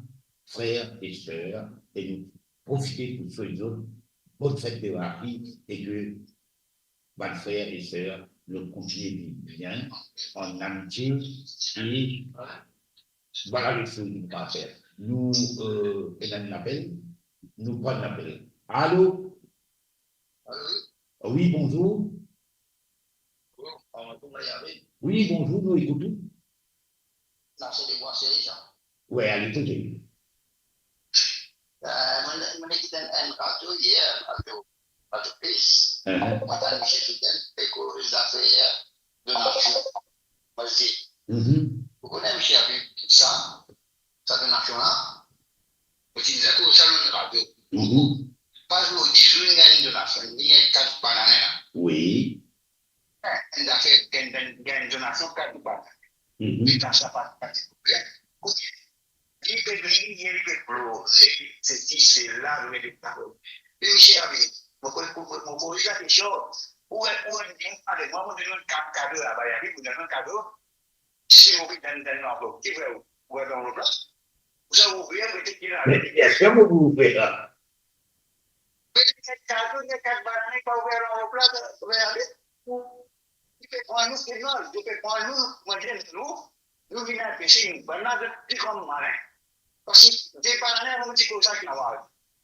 frer e ser, e nou profite pou swet zot bonn fet de Rakhi e ke bann frer e ser, nou kontigne viv bien, an amitie, e vwala lesoz nou kapav fer. Nou, eh, ena enn apel, nou pran lapel. Alo? Alo, wi. Wi, bonzour. Bonzour, kouma, kouma i ale? Wi, bonzour, nou ekout ou. Sa se de Bwa Seri, sa. Wi, ale, ekoute. Eh, mo, mo ekouti enn, enn radio yer, radio, Radio Plis. Mhm. Mo tann misie Fidel pe koz zafer donasion. Mo dir, mhm, ou kone misie Habib, sa, sa donasion la, mo ti dir, koz sa lor radio. Mhm. Pa zour dizour, li gagn donasion, li gagn kat banane la. Wi. Eh, enn zafer, gagn, gagn, gagn donasion, kat banane. Mhm. Li pa sa pa, pa ti problem. Li pe vini, li pe plore, sesi, sela, li pe parol. Me misie Habib, mo, mo, mo, mo poz li lakestion, ou, ou, ou, ale, mwa, mo donn ou enn ka-, kado laba, Habib, mo donn ou enn kado. Si ou pe donn, donn lanvlop, ki fer ou, ou donn lanvlop la? Ou sa ouvrir, ou mete ki la? Me biensir, mo pou ouvrir la. Me li gagn kado, li gagn kat banane, pa ouvrir lanvlop la, sa, sa, sa, li pe pran nou, Fernand, li pe pran nou, mo dir nou, nou vinn anpese nou, bann la zot pli gran malin. Parski de banane, mo ti koz sa ki nava.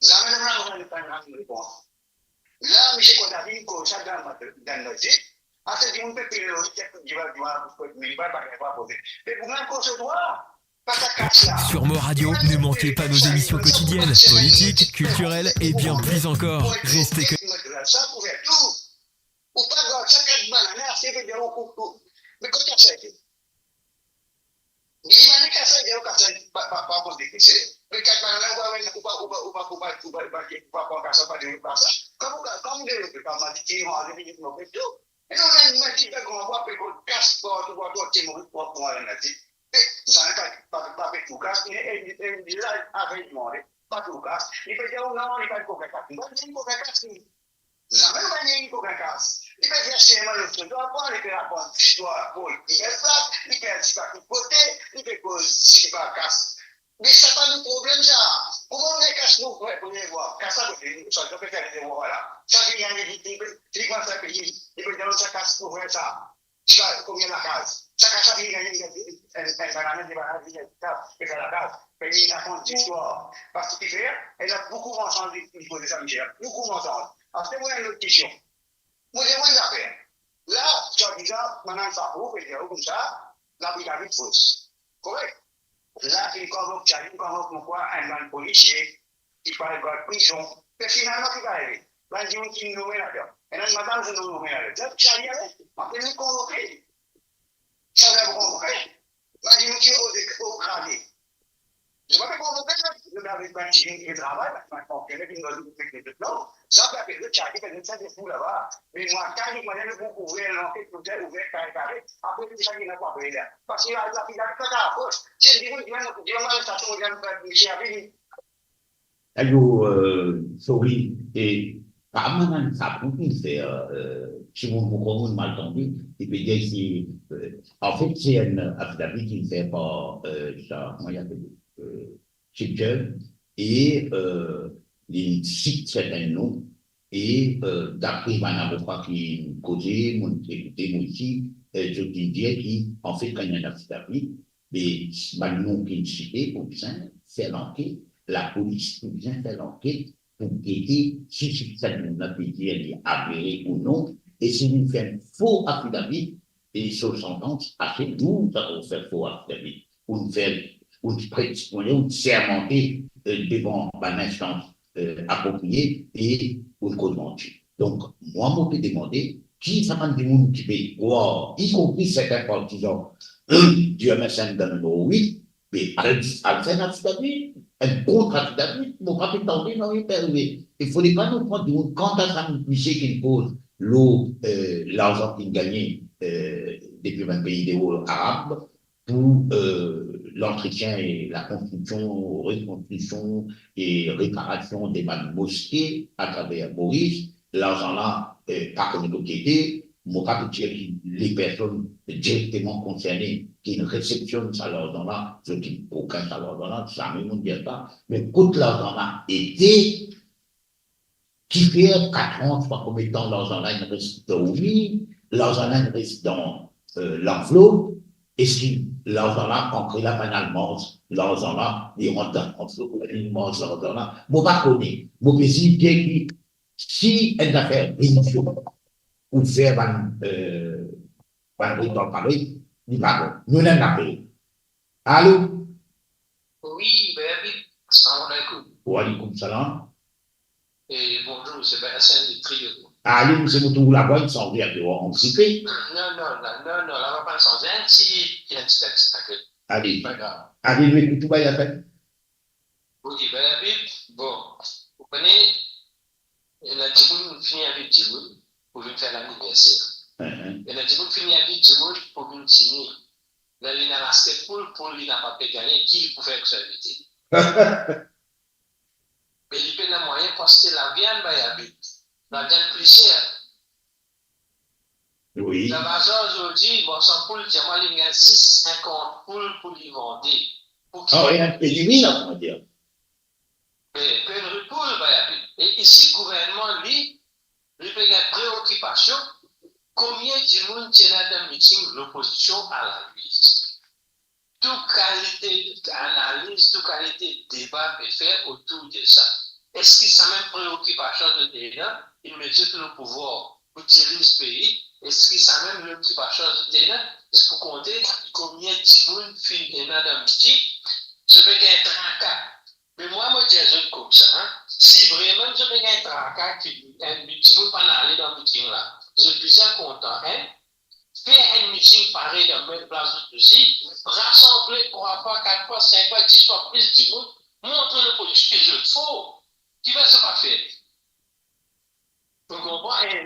Zame nou la, nou, nou, nou, nou repons. La, misie Kodavi, li koz sa dan, dan noze. Ase dimoun pe pil lori, tek diva, diva, mem pa, pa, pa poze. Me pou mem koz twa, pa ta kas la. Sur Mo Radio, ne manquez pas nos émissions quotidiennes, politiques, culturelles et bien plus encore. Restez co- Sa pou fer tou. Ou pa gard sa kat banane, ase pe dir ou, ou, ou. Me kot sa ete? Li bann kas la, li dir ou kas la, pa, pa, pa koz de kese. Me kat banane, ou pa, ou pa, ou pa, ou pa, ou pa, ou pa, ou pa pran kas la, pa dir ou kas la. Kan mo, kan mo devlope, kan mo dir ki manze, vinn mo pe tou. E non, mem, mem ki pe gran bwa, pe kot kas partou, partou, ti mo, mo, mo, mo, mo, mo, mo, mo, zame pa, pa, pa pe tou kas, e, e, e, la, apre li mande, pa tou kas. Li pe dir, non, li pa kokenn kas. Li pa dir kokenn kas, li. Zame pa dir kokenn kas. Li pe dir sirman lot zour, apre li pe rakont zistwar, Pol, li pe plas, li pe dir pa ki kote, li pe koz, si pa kas. Me sa pa nou problem sa. Kouma nou gagn kas nou frer, premie fwa? Kas la kote, nou sa, nou pe fer de fwa la. Sa ki gagn li, li, li, li koumans peye, li pe dir sa kas nou frer sa. Ti pa konbien lakaz. Sa kas la finn gagn, li gagn enn, enn, enn bann ane, de bann ane, li gagn sa, e sa lakaz. Me li rakont zistwar. Parski ki fer, ena boukou mansonz li, li koze sa misie la. Boukou mansonz. Aster mo ena enn lot kestion. Mo dir enn zafer. La, swadizan, bann inn sa pou pe dir koumsa, lafidavit fos. Korek? La, li konvok, li konvok mo krwar enn bann polisie, ki pa al gard prizon. Me finalman, ki pa arive? Bann dimoun ki nome ladan. Ena enn madam ki nome ladan. Sa, sa li ale, ann pe konvoke. Sa, sa pou konvoke. Bann dimoun ki o, o grade. Zot pa pe konvoke zot, zot avek bann dimoun ki travay, bann, bann fonksioner, ki nou, nou, nou, non. Sa, pe apel zot, sa, ki pe zot, sa, de fou laba. Me mwa, kan li, mwa, nou pou ouver lanket, pou ouver kare, kare. Apre, sa, ki ena pou apre la. Parski la, la, la, la, la, la, si dimoun, dimoun, dimoun, arestasyon, dimoun, misie, apre, Alor, euh, sorry, e pa mwa mem sa pou finn fer, euh, si mo, mo koumans mal tande, li pe dir ki, euh, anfet, se enn afidavit ki finn fer par, euh, sa, kouma li apel, euh, Chief Judge, e, euh, li sit sertin non, e, euh, dapre bann avoka ki koze, mo ekoute, mo isi, euh, zot inn dir ki, anfet, kan ena enn afidavit, be bann non ki site pou bizin fer lanket, lapolis pou bizin fer lanket pou gete si, si sa dimoun la pe dir li avere ou non, e si li fer fo afidavit, e so santans ase lour, sa pou fer fo afidavit, pou fer, pou pret, pou sermante, euh, devan bann instans, euh, aproprie e pou koz manti. Donk, mwa, mo pe demande, ki sa bann dimoun ki pe krwar, ikonpri sertin partizan di M S N dan nimero wit, be al, al fer enn afidavit, enn kont-afidavit, mo pa pe tande nanye pe arive. E fode pa nou pran dimoun, kanta sa misie ki koz lor, euh, larzan ki gagne, euh, depi bann pei deor arab, pou, euh, lantretien e lakonstriksion, rekonstriksion e reparasion de bann moske atraver Moris, larzan la, euh, pa kone kot li ete, mo pa pou dir ki lepersonn direkteman konserne ki inn resepsionn sa larzan la, zot inn kokin sa larzan la, zame mo dir sa, me kot larzan la ete, kifer kat an, pa komie tan larzan la inn res dormi, larzan la inn res dan, euh, lanvlop, eski larzan la ankor la, bann almanz, larzan la, li rant dan lanvlop, li manz larzan la. Mo pa kone, mo pe zis dir ki si enn zafer relizie ou fer bann, euh, bann rital parey, li pa bon. Nou ena enn apel. Alo? Wi, Bernard, salam aleykoum. Wa aleykoum salam. E bonzour, se Vincent de Trio. Ale, misie, mo trouv lavwa inn sanze enpe, ou ansipe. Non, non, non, non, non, lavwa pa sanze, enn ti, enn ti, enn ti, enn ti. Ale. Pa grav. Ale, nou ekout ou, bay afet. Wi, Bernard, bon, ou kone, ena dimoun fini invit dimoun pou vinn fer laniverser. Mhm. Ena dimoun fini invit dimoun pou vinn dine. La, li ena laste poul, poul li napa pe gagne, ki li pou fer ek so invite? Me li pena mwayin pou aste laviann, Bernard. Laviann pli ser. Wi. Labazar zordi, bon, san poul, dir mwa li gagn sis sinkant poul pou li vande. Pou ki? Ah, ena peneri la, kouma dir. Be, peneri poul, Bernard. E isi, gouvernman, li, li pe gagn preokipasion, konbien dimoun ti ena dan miting lopozision a la Louise. Tou kalite analiz, tou kalite deba pe fer otour de sa. Eski samem preokipasion zot ena, inn met zot lor pouvwar pou diriz pei, eski samem preokipasion zot ena, zis pou konte konbien dimoun finn ena dan miting, zot pe gagn traka. Me mwa, mo dir zot koumsa, en, si vremem zot pe gagn traka ki enn dimoun pa'nn ale dan miting la, zot bizin kontan, en, fer enn miting parey dan mem plas zot osi, rasanble trwa fwa, kat fwa, sink fwa, dis fwa plis dimoun, montre lopozision ki zot for. Kifer zot pa fer li?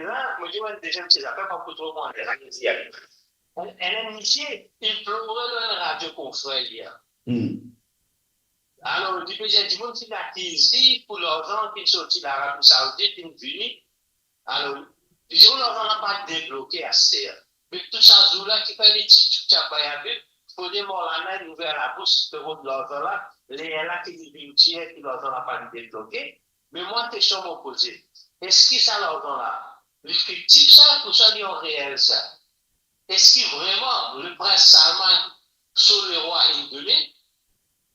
la, mo dir, enn deziem ti zafer, pa pou tro pran ler, enn, enn misie, li plore lor enn radio konfrer li. Hmm. Alor, li pe dir dimoun finn akiz li pou larzan ki sorti Larabi Saoudit, ki vini. Alor, li dir larzan la pa debloke aster. Me tou sa zour la, kifer li ti, ti, ti ap bay abit, fode Mawlana inn ouver labous, pe rod larzan la, lerla ki li vinn dir ki larzan la pa debloke. Me mwa, kestion mo poze, eski sa larzan la, li fiktif sa, ouswa li an reel sa? Eski vreman le prins Salman so lerwa inn done?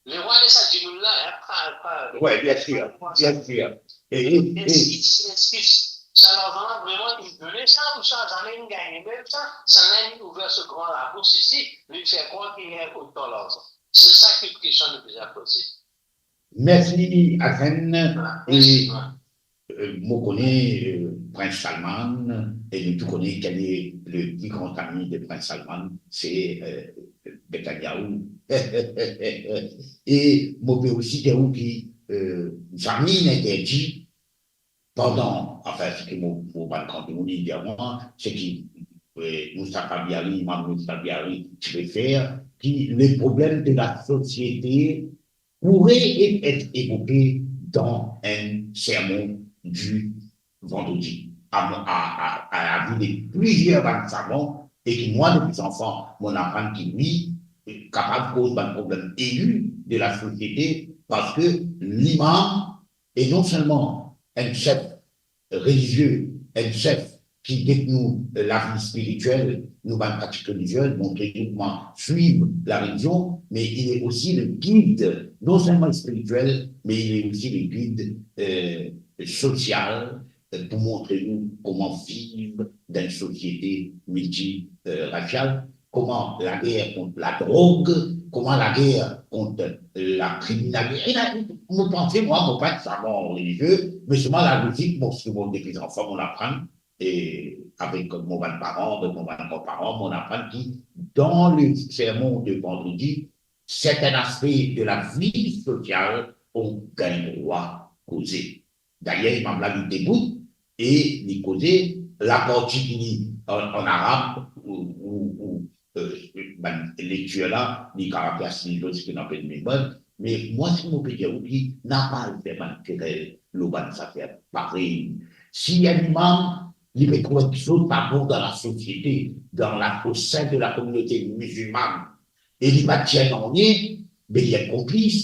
Lerwa de sa dimoun la, hein, pa, pa, Ouais, bien sûr, bien sûr. Et, et, et Eski, eski sa larzan la vreman inn done sa, ouswa zame inn gagne mem sa, sa la inn ouver so gran labous isi, li fer krwar ki ena otan larzan? Se sa ki kestion nou bizin poze. Mersi, Hassan. Voilà, e, mersi, ouais. Euh, mo kone, euh, Prins Salman, e nou tou kone kel e le pli gran ami de Prins Salman, se, euh, Netanyahu. E mo pe osi dir ou ki, euh, zame inn interdi pandan, anfin, seki mo, mo bann gran dimoun inn dir mwa, seki, euh, Mustapha Biari, Imam Mustapha Biari ti pe fer, ki le problem de la sosiete pourrait être évoqué dans un sermon du vendredi, à, à, à, à l'avis de plusieurs bann savan, e ki mwa, depi zanfan, mo'nn aprann ki li kapav koz bann problem aigu de la sosiete, parski limam e non selman enn sef relizie, enn sef ki get nou, euh, lavi spiritiel, nou bann pratik relizie, montre nou kouma swiv larelizion, me il est aussi le guide, non selman spiritiel, me il est aussi le guide, euh, sosial, euh, pou montre nou kouma viv dan enn sosiete milti, euh, rasial, kouma lager kont ladrog, kouma lager kont lakriminalite. E la, mo panse, mwa, mo pa enn savan relizie, me selman lalozik, mo, seki mo depi zanfan mo'nn aprann, e avek mo bann paran, avek mo bann granparan, mo'nn aprann ki dan le sermon de vandredi, sertin aspe de lavi sosial, on gagn drwa koze. Dayer, imam la, li debout e li koze laparti ki li an, an arab ou, ou, ou, euh, bann lektir la, li kapav asiz zot, seki nou apel minbar. Me mwa, seki mo pe dir ou ki napa al fer bann kerel lor bann zafer parey. Si enn imam, li pe trouv enn kiksoz pa bon dan lasosiete, dan la, au sein de la communauté musulmane, e li pa dir nanye, be li enn konplis,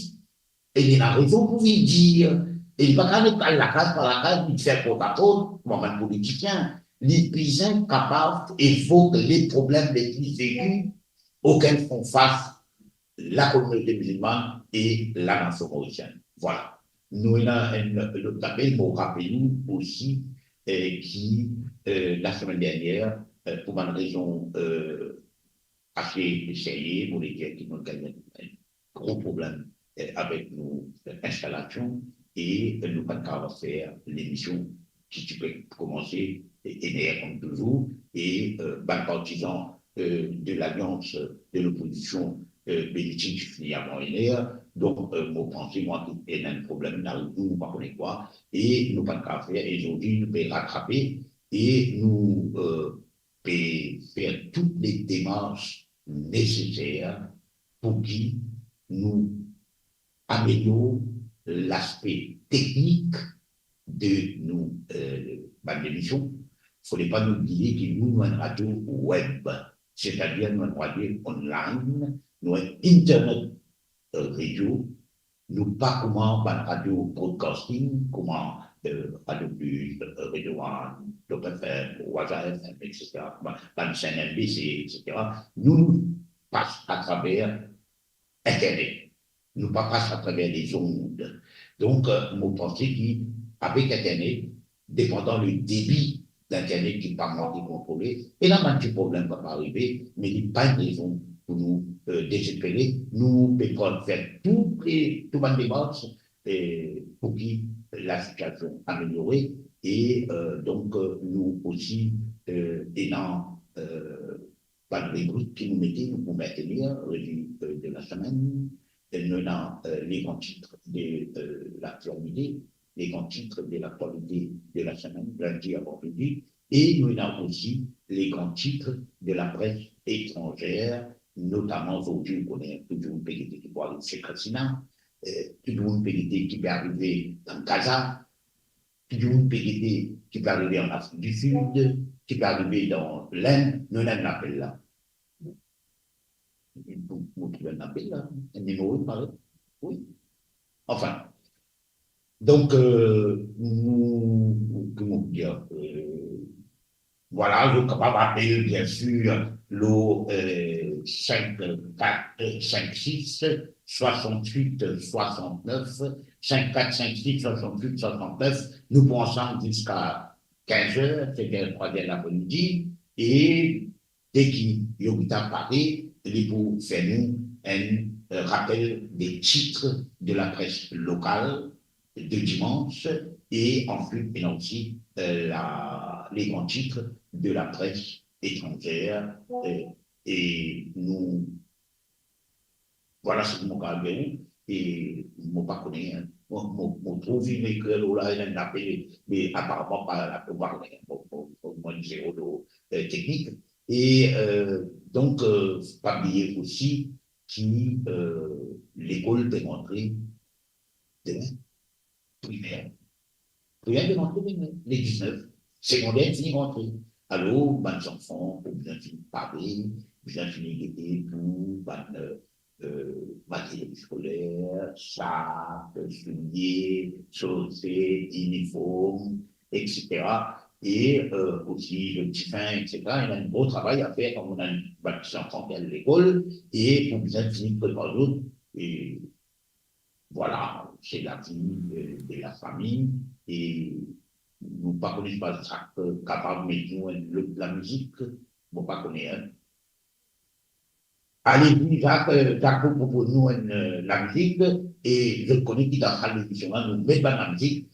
e li ena rezon pou li dir, e li pa kapav al lakaz par lakaz, li fer portaport, kouma bann politisien, li bizin kapav evok le problem le pli aigu auxquels font face la communauté musulmane et la nation mauricienne. Voilà. Nou ena enn lot apel, mo rapel ou osi, eh, ki, eh, lasemenn dernier, eh, pou bann rezon, eh, ase serye, mo le dir ki nou gagn enn gro problem, eh, avek nou, eh, instalasion e, eh, nou pa kapav fer lemision ki ti pe koumanse, eh, enn er kom touzour, e, eh, bann partizan, eh, de lalians de lopozision, eh, be li ti fini avan enn er. Donk, eh, mo panse, mwa, ki ena enn problem, larivier, nou pa kone kwa, e nou pa kapav fer, e zordi nou pe ratrape, e nou, eh, pe fer tou le demars neseser pou ki nou amelior laspe teknik de nou, eh, bann emision. Fode pa nou bliye ki nou, nou enn radio web, setadir nou enn radio online, nou enn internet, eh, radio, nou pa kouma bann radio broadcasting, kouma, eh, Radio Plus, eh, Radio One, Top F M, Waza F M, et cetera, bann, bann chaîne N B C, et cetera. Nou, nou pas atraver internet. Nou pa pas atraver lezond. Donk, eh, mo panse ki avek internet, depandan le debi d'internet ki pa mwa ki kontrole, e la bann ti problem kapav arive, me li pa enn rezon pou nou, eh, dezespere. Nou pe pran, fer tou le, tou bann demars, eh, pou ki lasitiasion ameliore, e, eh, donk, eh, nou osi, eh, ena, eh, bann ribrik ki nou mete, nou pou mentenir, revi, eh, de lasemenn, eh, nou ena, eh, le gran tit de, eh, laktialite, le gran tit de laktialite de lasemenn, lindi a vandredi, E nou ena osi les grands titres de la presse étrangère, notaman zordi, ou kone, tou dimoun pe gete ki pou ariv Sheikh Hasina, eh, tou dimoun pe gete ki pe arive dan Gaza, tou dimoun pe gete ki pe arive an Afrik di Sid, ki pe arive dan Lenn, nou ena enn lapel la. Mo, mo trouv enn lapel la, enn nimero, pare. Wi. Anfin. Donk, euh, nou, kouma dir, euh, vwala, zot kapav apel, bien sir, lor, euh, cinq quatre cinq six soixante-huit soixante-neuf, cinq quatre cinq six soixante-huit soixante-neuf. Nou pou ansam ziska quinze heures, sete trwa er lapremidi, e deki Yogita pare, li pou fer nou enn, euh, rapel des titres de la presse locale de dimanche, e answit, ena osi, euh, la, les grands titres de la presse étrangère, euh, e nou, vwala seki mo kapav dir, e mo pa kone, hein. Mo, mo, mo trouv li ekrir lor la, ena enn lapel, me aparaman pa lapel, mo pa kone, mo, mo, mo, mo enn zero lor, euh, teknik. E, euh, donk, euh, pa bliye osi ki, euh, lekol pe rantre demin, primer. Primer pe rantre demin, le diznef, segonder finn rantre. Alor, bann zanfan pou bizin finn pare, bizin finn gete pou bann, euh, euh, materiel skoler, sak, soulie, sosset, iniform, et cetera. E, euh, osi, le difin, et cetera. Ena enn gro travay a fer kan nou ena bann zanfan ki al lekol, e pou bizin finn prepar zot, e vwala, se lavi, euh, de la fami, e nou pa kone, pa sak kapav met nou enn lot lamizik, mo pa kone, hein. Ale, Zak, euh, Zak pou propoz nou enn, euh, lamizik, e zot kone ki dan sal lemision la, nou met bann lamizik,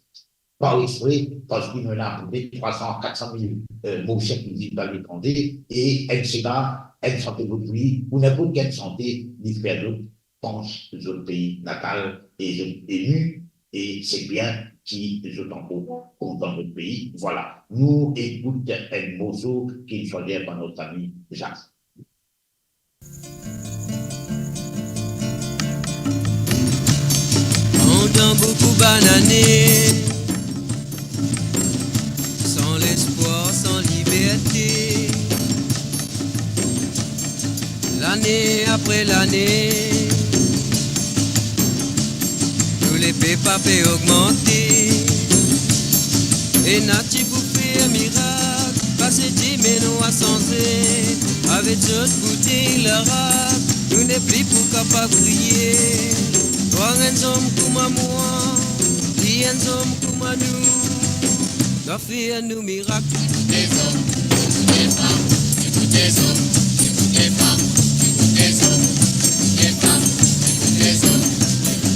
par expre, parski nou ena apepre trwa san, kat san mil, euh, morso ki vinn dan letranze, e enn sega, enn sante vodouyinn, ou ninport ki enn sante, li fer zot pans zot pei natal, e zot emi, e se bien ki zot ankor kontan zot pei. Vwala, nou ekout enn morso ki finn swazir par nout ami Zak. Pandan boukou bann ane, san lespwar, san liberte, lane apre lane, nou lepep pa pe ogmante. Ena ti pou fer mirak, pase dime nou a sanze. Avek zot boutey larak, nou nepli pou kapav kriye. Vwar enn zom kouma mwa, li enn zom kouma nou, nou fer nou mirak. Dezom, dezom, dezom, dezom, dezom,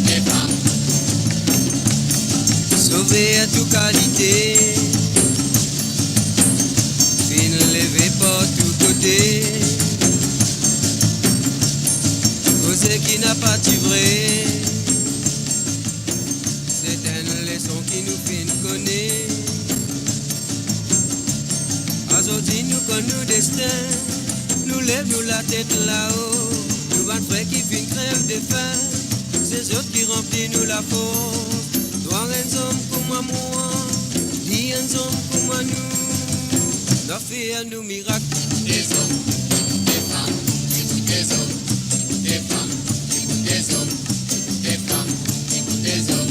dezom. Sove tou kalite, finn leve partou kote, koze ki napa ti vre, se enn leson ki nou finn kone. Azordi nou konn nou destin, nou lev nou latet lao, nou bann frer ki finn krev defin, se zot ki ranpli nou lafors. Vwar enn zom kouma mwa, li enn zom kouma nou, nou fer nou mirak. Dezom, dezom, dezom, dezom, dezom,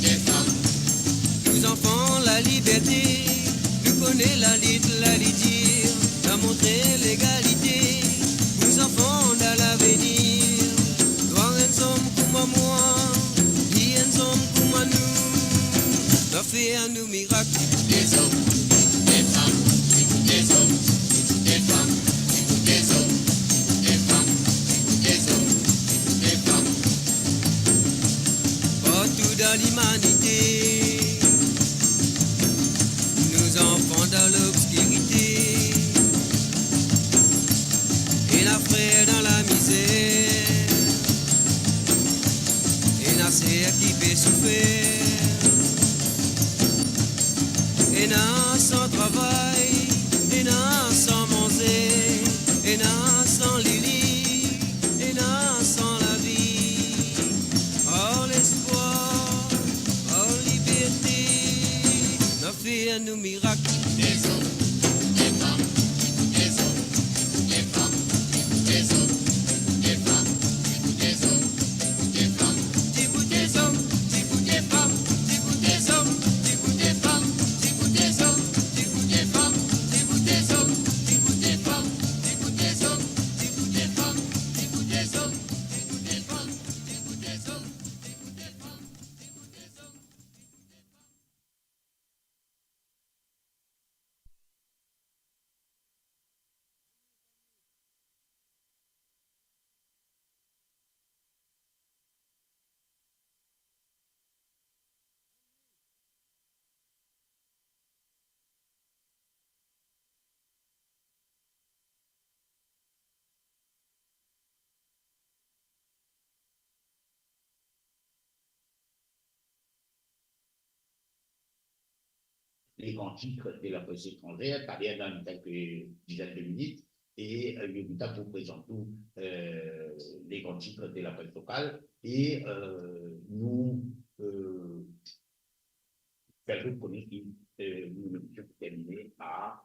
dezom. Nou zanfan laliberte, nou kone lalit, lalidir, nou montre legalite. Nou zanfan dan lavenir, vwar enn zom kouma mwa, li enn zom kouma nou, nou fer nou mirak. Dezom, dezom, dezom, dezom, dezom, dezom, dezom. Partou dan limanite, nou zanfan dan lobskirite, Ena san travay, ena san manze, ena san lili, ena san lavi. Ar lespwar, ar liberte, nou fer nou mirak. Les cantiques de la presse étrangère, taler dan kelke dizenn de minit, e, euh, Yovita pou prezant nou, euh, les cantiques de la presse locale, e, euh, nou, euh, fer zot kone ki, euh, nou lemision pou termine a,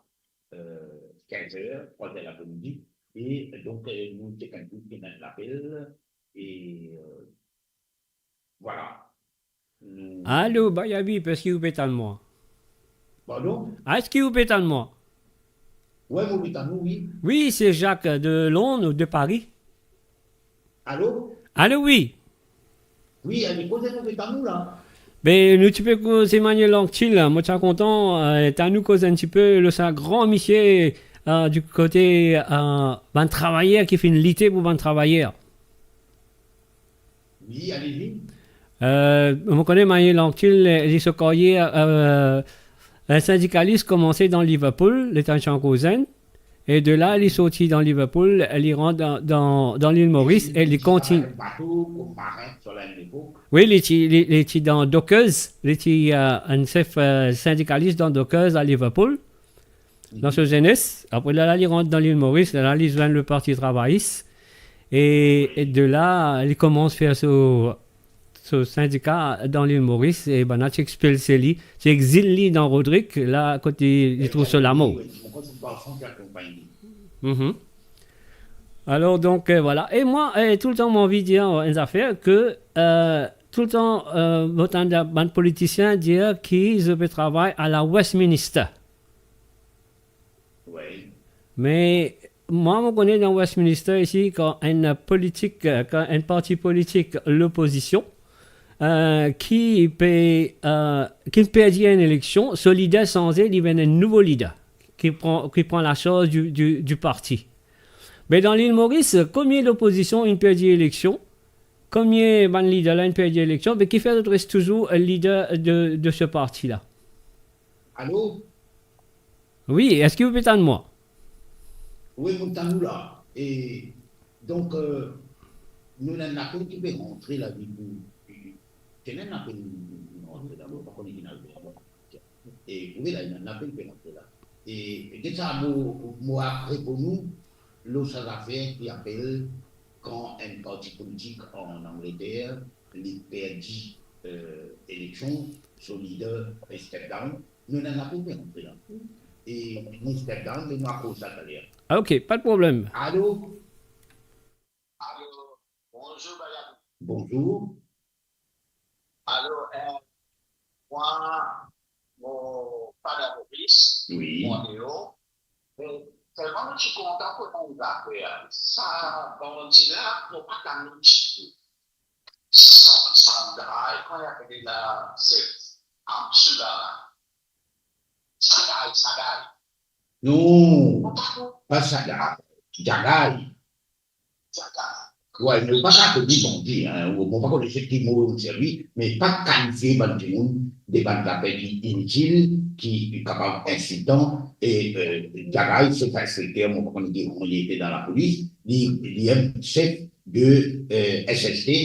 euh, kinz er, trwa er lapremidi, e donk, euh, nou ti ena enn lapel, e, euh, Vwala. Nou Alo, Bayavi, eski ou pe tann mwa? Pardon? Ah, eski ou pe tann mwa? Wi, mo pe tann ou, wi. Wi, se Jacques de Londres ou de Paris. Alo? Alo, wi. Wi, ale, koze nou pe tann ou la? Be, nou ti pe koze Manuel Anctil la. Mo ti a kontan, euh, tann ou koz enn tipe lor sa gran misie, euh, di kote, euh, bann travayer ki finn lite pou bann travayer. Wi, ale, wi. Euh, mo kone Manuel Anctil, li so karyer, euh, enn sindikalis, komanse dan Liverpool, letan li ti ankor zenn, e de la, li sorti dan Liverpool, li rant dan, dan, dan Lil Moris, e li kontign- Travay bato, kom marin, sa la, enn lepok. Wi, li ti, li, li ti dan Dockers, li ti, euh, enn sef, euh, sindikalis dan Dockers a Liverpool. Dan so zenes, apre la, la, li rant dan Lil Moris, la, la, li zwenn le Parti Travayis, e, e de la, li koumans fer so, so sindika dan Lil Moris, e bann la ti expelse li, ti exil li dan Rodrik, la, kot li, li trouv so lamor. Mhm. Alor, donk, euh, vwala. E mwa, euh, toultan, mo anvi dir enn zafer ke, euh, toultan, euh, mo tann bann politisien dir ki zot pe travay a la Westminster. Wi. Me mwa, mo kone dan Westminster isi, kan enn politik, kan enn parti politik lopozision, euh, ki pe, euh, ki perdi enn eleksion, so lider sanze, li vinn enn nouvo lider ki pran, ki pran lasarz di, di, di parti. Me dan Lil Moris, komie lopozision inn perdi eleksion, komie bann lider la inn perdi eleksion, me kifer zot res touzour lider de, de se parti la? Alo? Wi, eski ou pe tann mwa? Wi, mo tann ou la. E donk, euh, nou ena enn lapel ki pe rantre la, li pou, li, li, ena enn lapel ki rantre la, mo pa kone ki lapel. E, ou ve la, ena enn lapel ki pe rantre la. E, e get sa, mo, mo ap reponn ou, lor sa zafer ki apel kan enn parti politik an Angleter, li perdi, euh, eleksion, so lider, euh, step down, nou ena enn lapel ki rantre la. E nou step down, me nou akoz sa taler. Ah, ok, pa de problem. Alo? Alo, bonzour, Bayavi. Bonzour. Alor, eh, mwa, mo pa dan Moris, wi, mo andeor. Me telman mo ti kontan pou enn zafer, sa bandi la, mo pa tann li ditou. Sa, Sandra, e kouma li apel la, sef ansou la. Sagay, Sagay. Non, pa Sagay, Djagay. Wi, me ou pa sa akoz li bandi, hein, ou, mo pa kone se ki mo ou servi, me pa kalifie bann dimoun de bann zafer ki initil, ki kapav insiltan, e, euh, Djagay, sef inspekter, mo pa kone ki rang li ete dan lapolis, li, li enn sef de, euh, S S T,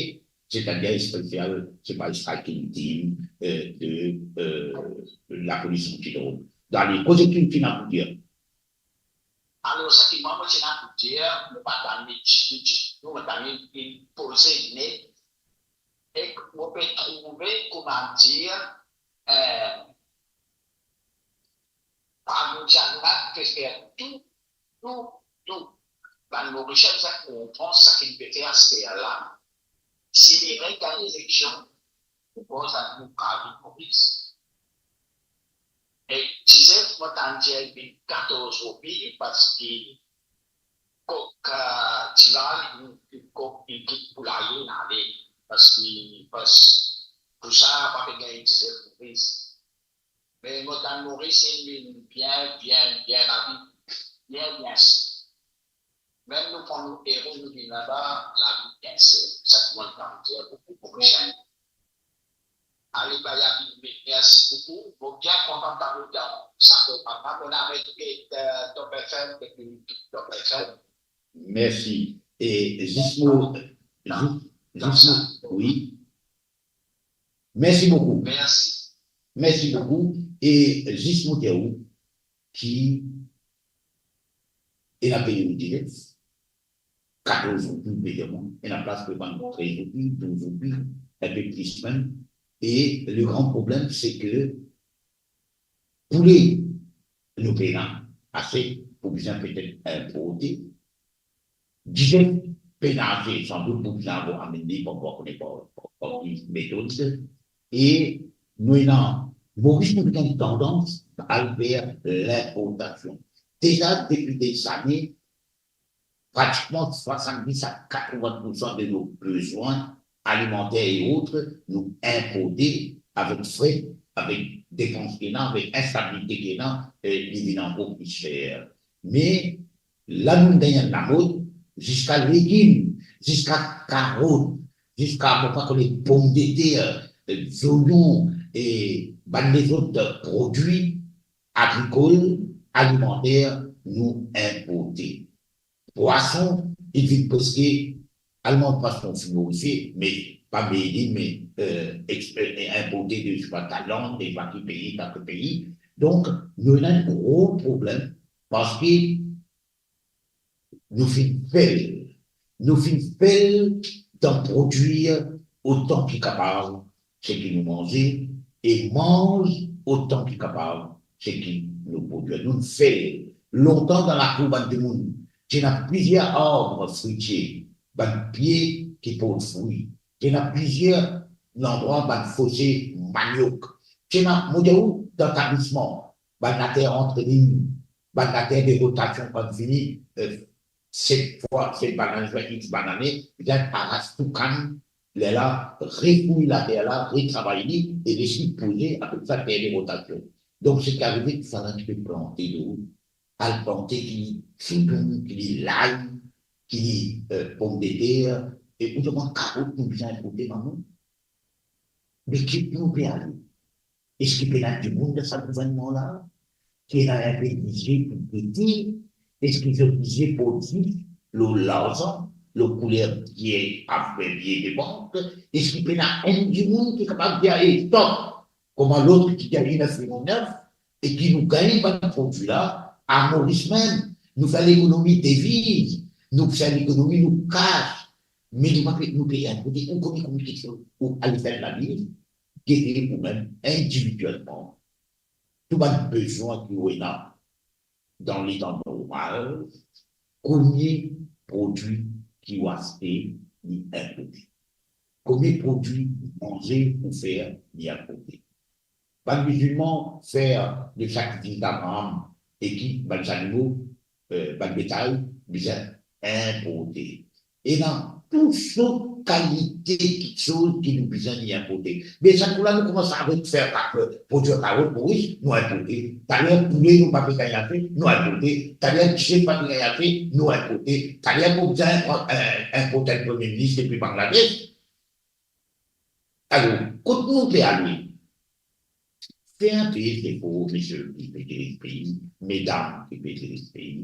setadir spesial, se pa striking team, euh, de, euh, de lapolis antidrog. Dan le koze ki finn pou dir. Alor, seki mwa, mo ti ena pou dir, mo pa tann li ditou, ditou, mo tann li, li poze net, e mo pe trouve, kouma dir, euh, par nou dialoge, pe fer tou, tou, tou. Bann Morisien bizin konpran seki nou pe fer aster la. Si li regagn eleksion, pou koz a nou kavi Moris. E Joseph, mo tann dir li vinn katorz roupi, parski kok, euh, dival, li, li kok, li kit poulaye, li ale, parski, pas, pou sa, pa pe gagn Joseph Moris. Me mo tann Moris, li vinn bien, bien, bien, lavi bien, bien. Mem nou pran nou ero, nou vinn laba, lavi bien sel. Sa ki mo tann dir boukou, boukou sien. Ale, bay, mersi boukou. Mo bien kontan parey dan sa programa. Mo aret, euh, Top F M, depi Top F M. Mersi. E zis mo, zis, zis mo, wi. Mersi boukou. Mersi. Mersi boukou. E zis mo dir ou ki ena pei nou dir, katorz roupi, pe dir mwa, ena plas pou bann trez roupi, douz roupi, enpe plis mem. E le gran problem, se ke poule, nou pena ase, pou bizin petet inporte. Dizin pena ase, sandout pou bizin amenn li, pa, pa kone par, par, par ki metod. E nou ena, Moris nou ena enn tandans al ver linportasion. Deza depi dezane, pratikman swasanndis a katreven poursan de nou bezwin alimanter e otre, nou inporte, avek fre, avek depans ki ena, avek instabilite ki ena, e li vinn ankor pli ser. Me la nou gagn enn lamod, ziska legim, ziska karot, ziska, mo pa kone, pomdeter, e, zonion e bann lezot prodwi agrikol, alimanter, nou inporte. Pwason, li vinn preske, alman pwason finn morifie, me pa made in, me, euh, ex-, euh, inporte de, je sais pas, Thaïlande, de je sais pas ki pei, kek pei. Donk, nou ena enn gro problem, parski nou finn fel, nou finn fel dan prodwir otan ki kapav seki nou manze, e manz otan ki kapav seki nou prodwir. Nou fel. Lontan dan lakour bann dimoun, ti ena plizier arb fritie, bann pie ki port fri. Ti ena plizier landrwa bann fose maniok. Ti ena, mo dir ou, dan tablisman, bann later antre lign, bann later de rotasion, kan fini, euh, set fwa set bann ane, swa X bann ane, bizin aras tou kann, lerla refouy later la, retravay li, e les li poze, apel sa ter de rotasion. Donk, seki arive, finn ti pe plante lor, al plante ki li sitron, ki li lay, ki li, euh, pomdeter, e ou demann karot nou bizin inporte, mama. Me ki nou pe ale? Eski pena dimoun dan sa gouvernman la ki ena inpe lizie pou gete? Eski zot lizie pou dir lor larzan, lor kouler bie, afer bie de bank? Eski pena enn dimoun ki kapav dir, "Ey, stop!" Kouma lot ki gagn neuf virgil neuf, e ki nou gagn bann prodwi la, a Moris mem, nou fer lekonomi deviz, nou fer lekonomi nou kas, me nou pa pe, nou pe inporte, ou kone konbien kiksoz ou al fer laliz, gete ou mem, individielman, tou bann bezwin ki ou ena dan letan normal, konbien prodwi ki ou aste, li inporte. Konbien prodwi manze ou fer, li inporte. Bann mizilman fer de sakrifis Abraam e ki bann zanimo, euh, bann betay, bizin inporte. Ena tou sort kalite kiksoz ki nou bizin li inporte. Me sa kou la nou koumans aret fer kak, prodwir karot Moris, nou inporte. Taler poule nou pa pe gagn ase, nou inporte. Taler dife pa pe gagn ase, nou inporte. Taler pou bizin, euh, inport enn premie minis depi Bangladesh. Alor, kot nou pe ale? Fer enpe zefor, misie ki pe diriz pei, medam ki pe diriz pei,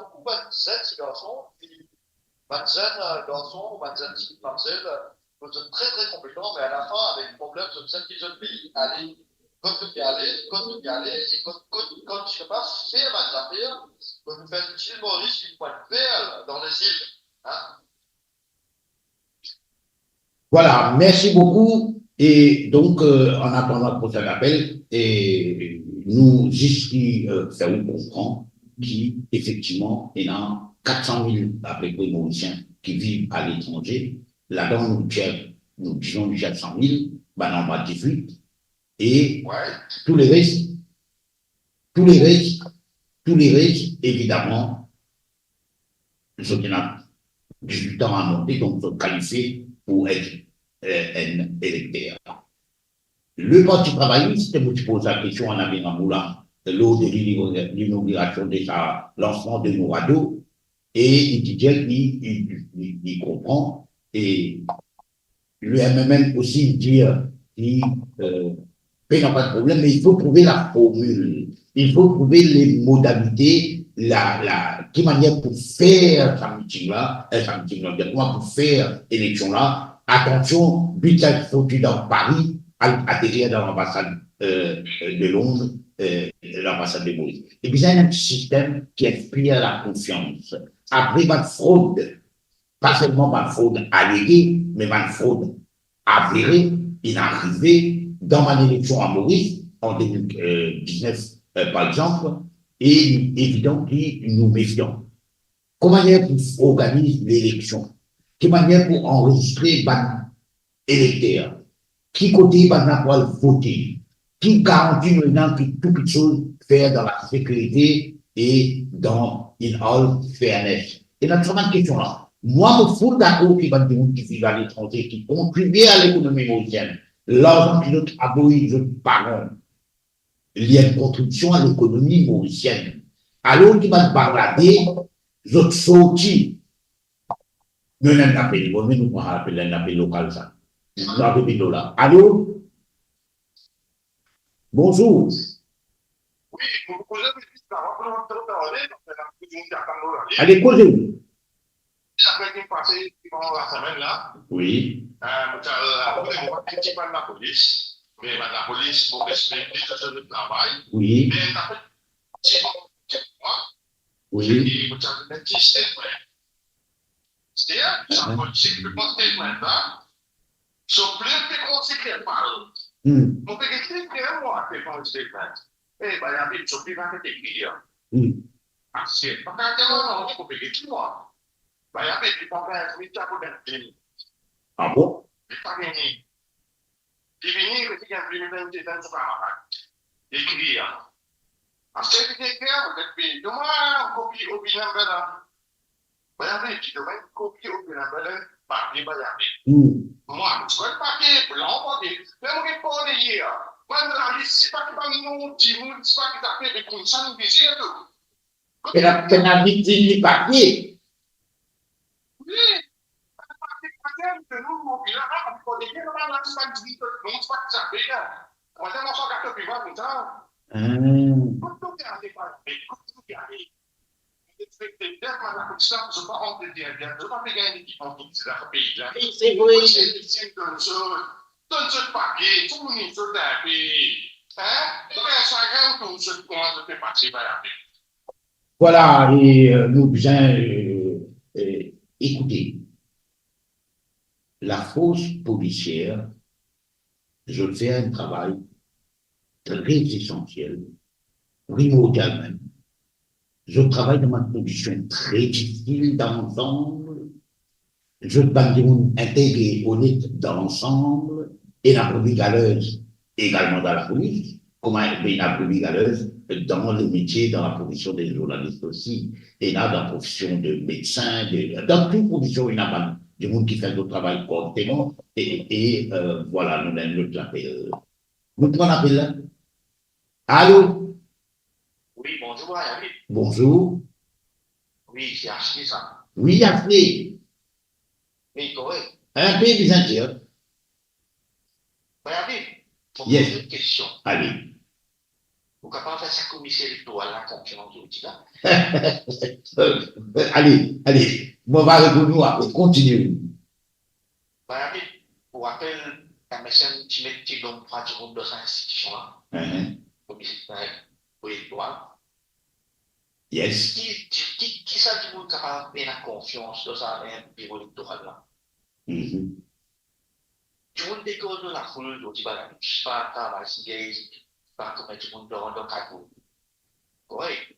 boukou bann zenn ti garson, ki, bann zenn, euh, garson, bann zenn ti mamzel, euh, zot tre, tre konpetan, me alafin, avek problem, zot santi zot pei ale kot zot pe ale, kot zot pe ale, e kot, kot, kot zot kapav fer bann zafer, kot nou fer Zil Moris, une pointe perle dans les îles, hein. Voilà, merci beaucoup. Et donc, euh, en attendant le prochain appel, et nous, jusqu'à euh, faire une comprendre, ki efektivman ena kat san mil apepre Morisien ki viv aletranze, ladan nou tir, nou dizon nou tir san mil, bann anba dizwit, e tou leres, tou leres, tou leres, evidaman, zot ena dizwit an a monte, donk zot kalifie pou et, eh, enn elekter. Le Parti Travayis, mo ti poz lakestion a Navin Rameau la, lor de linogirasion de sa, lansman de Norado, e li ti dir ki li, li, li konpran, e le M M M osi dir ki, eh, pena pa de problem, me il fo trouve la formil, il fo trouve le modalite, la, la, ki manier pou fer sa miting la, eh, sa miting la, kouma pou fer eleksion la. Atansion, bit la sorti dan Pari, al aterir dan lanbasad, eh, de Londres, eh, lanbasad de Moris. E bizin enn sistem ki inspir lakonfians. Apre bann frod, pa selman bann frod alege, me bann frod avere, inn arive dan bann eleksion a Moris an de mil diznef, eh, par exanp, e li evidan ki nou mefian. Kouma manier pou organiz leleksion? Ki manier pou anrezistre bann elekter? Ki kote bann la pou al vote? Ki garanti nou ena ki tou kitsoz fer dan lasekirite e dan enn al fairness? E dan sa bann kestion la, mwa, mo full dakor ki bann dimoun ki viv aletranze, ki kontribie a lekonomi morisienn, larzan ki zot avoy zot paran, li enn kontribision a lekonomi morisienn. Alor ki bann bablade, zot sorti. Nou ena enn apel, bon, nou pran apel, enn apel lokal sa. Nou arive la. Alo? Bonzour. Wi, mo pou koze, ale, koze. Apre ki pase, pandan lasemenn la, wi, eh, mo ti al, eh, mo ti al bann lapolis, me bann lapolis, mo respekte zot, zot travay. Wi. Me apre, ti, ti mwa, wi, e mo ti al met ti statement. Setedir, sa, mhm, polisi ki pe pran statement la, so plim pe koumans ekrir mal. Hmm. Mo pe get li, ekrir mwa, pe pran statement. Eh, Bayavid, so plim la pe ekrir. Hmm. Aster, pa kapav dir mwa non, mo pe get li mwa. Bayavid, li pran vin minit pou gagn plim. Ah bon? Li pa gagne. Li vini, li gagn plim, li vinn devan so kamarad. Li ekrir. Aster li ekrir, li pe, donn mwa kopi O B number la. Bayavid, donn mwa kopi O B number la, papie Bayavid. Hmm. Mwa, mo ti gagn papie, blan papie. Me mo gagn pa ler. Mwa, lalis, se pa ki bann nom dimoun, se pa ki zafer, me koumsa nou bizin tou. Pena, pena vitin li papie. Wi. Hmm. Se vre. Vwala, e, eh, nou bizin, eh, eh, ekoute. Lafors polisier, zot fer enn travay tre esansiel, primordial mem. Zot travay dan bann kondision tre difisil dan lansam. Zot bann dimoun integre, onet dan lansam, ena brebis galeuses egalman dan lapolis, kouma ena brebis galeuses dan lemetie, dan laprofision de zournalis osi, ena dan profision de medsin, de, dan tou profision, ena bann dimoun ki fer zot travay korrekteman, e, e, eh, vwala, nou ena enn lot lapel. Nou pran lapel la. Alo? Wi, bonzour, Bayavid. Bonzour. Wi, se Ashley sa. Wi, Ashley. Wi, korek. Enn pe bizin dir. Bayavid, mo, yes, poze enn kestion. Ale. Ou kapav fer sa komiser elektoral la konfians ozordi la? Ale, ale. Mo va reponn ou apre. Kontinie. Bayavid, ou rapel, M S N ti met ti nom trwa dimoun dan sa institision la. Mhm. Komiser, eh, elektoral. Yes. Ki, ki, ki, ki sa dimoun kapav ena konfians dan sa, eh, biro elektoral la? Mhm. Dimoun pe koz lor lafoul, zot dir bann la, pa travay serye, pa kouma dimoun dan, dan kakou. Korek.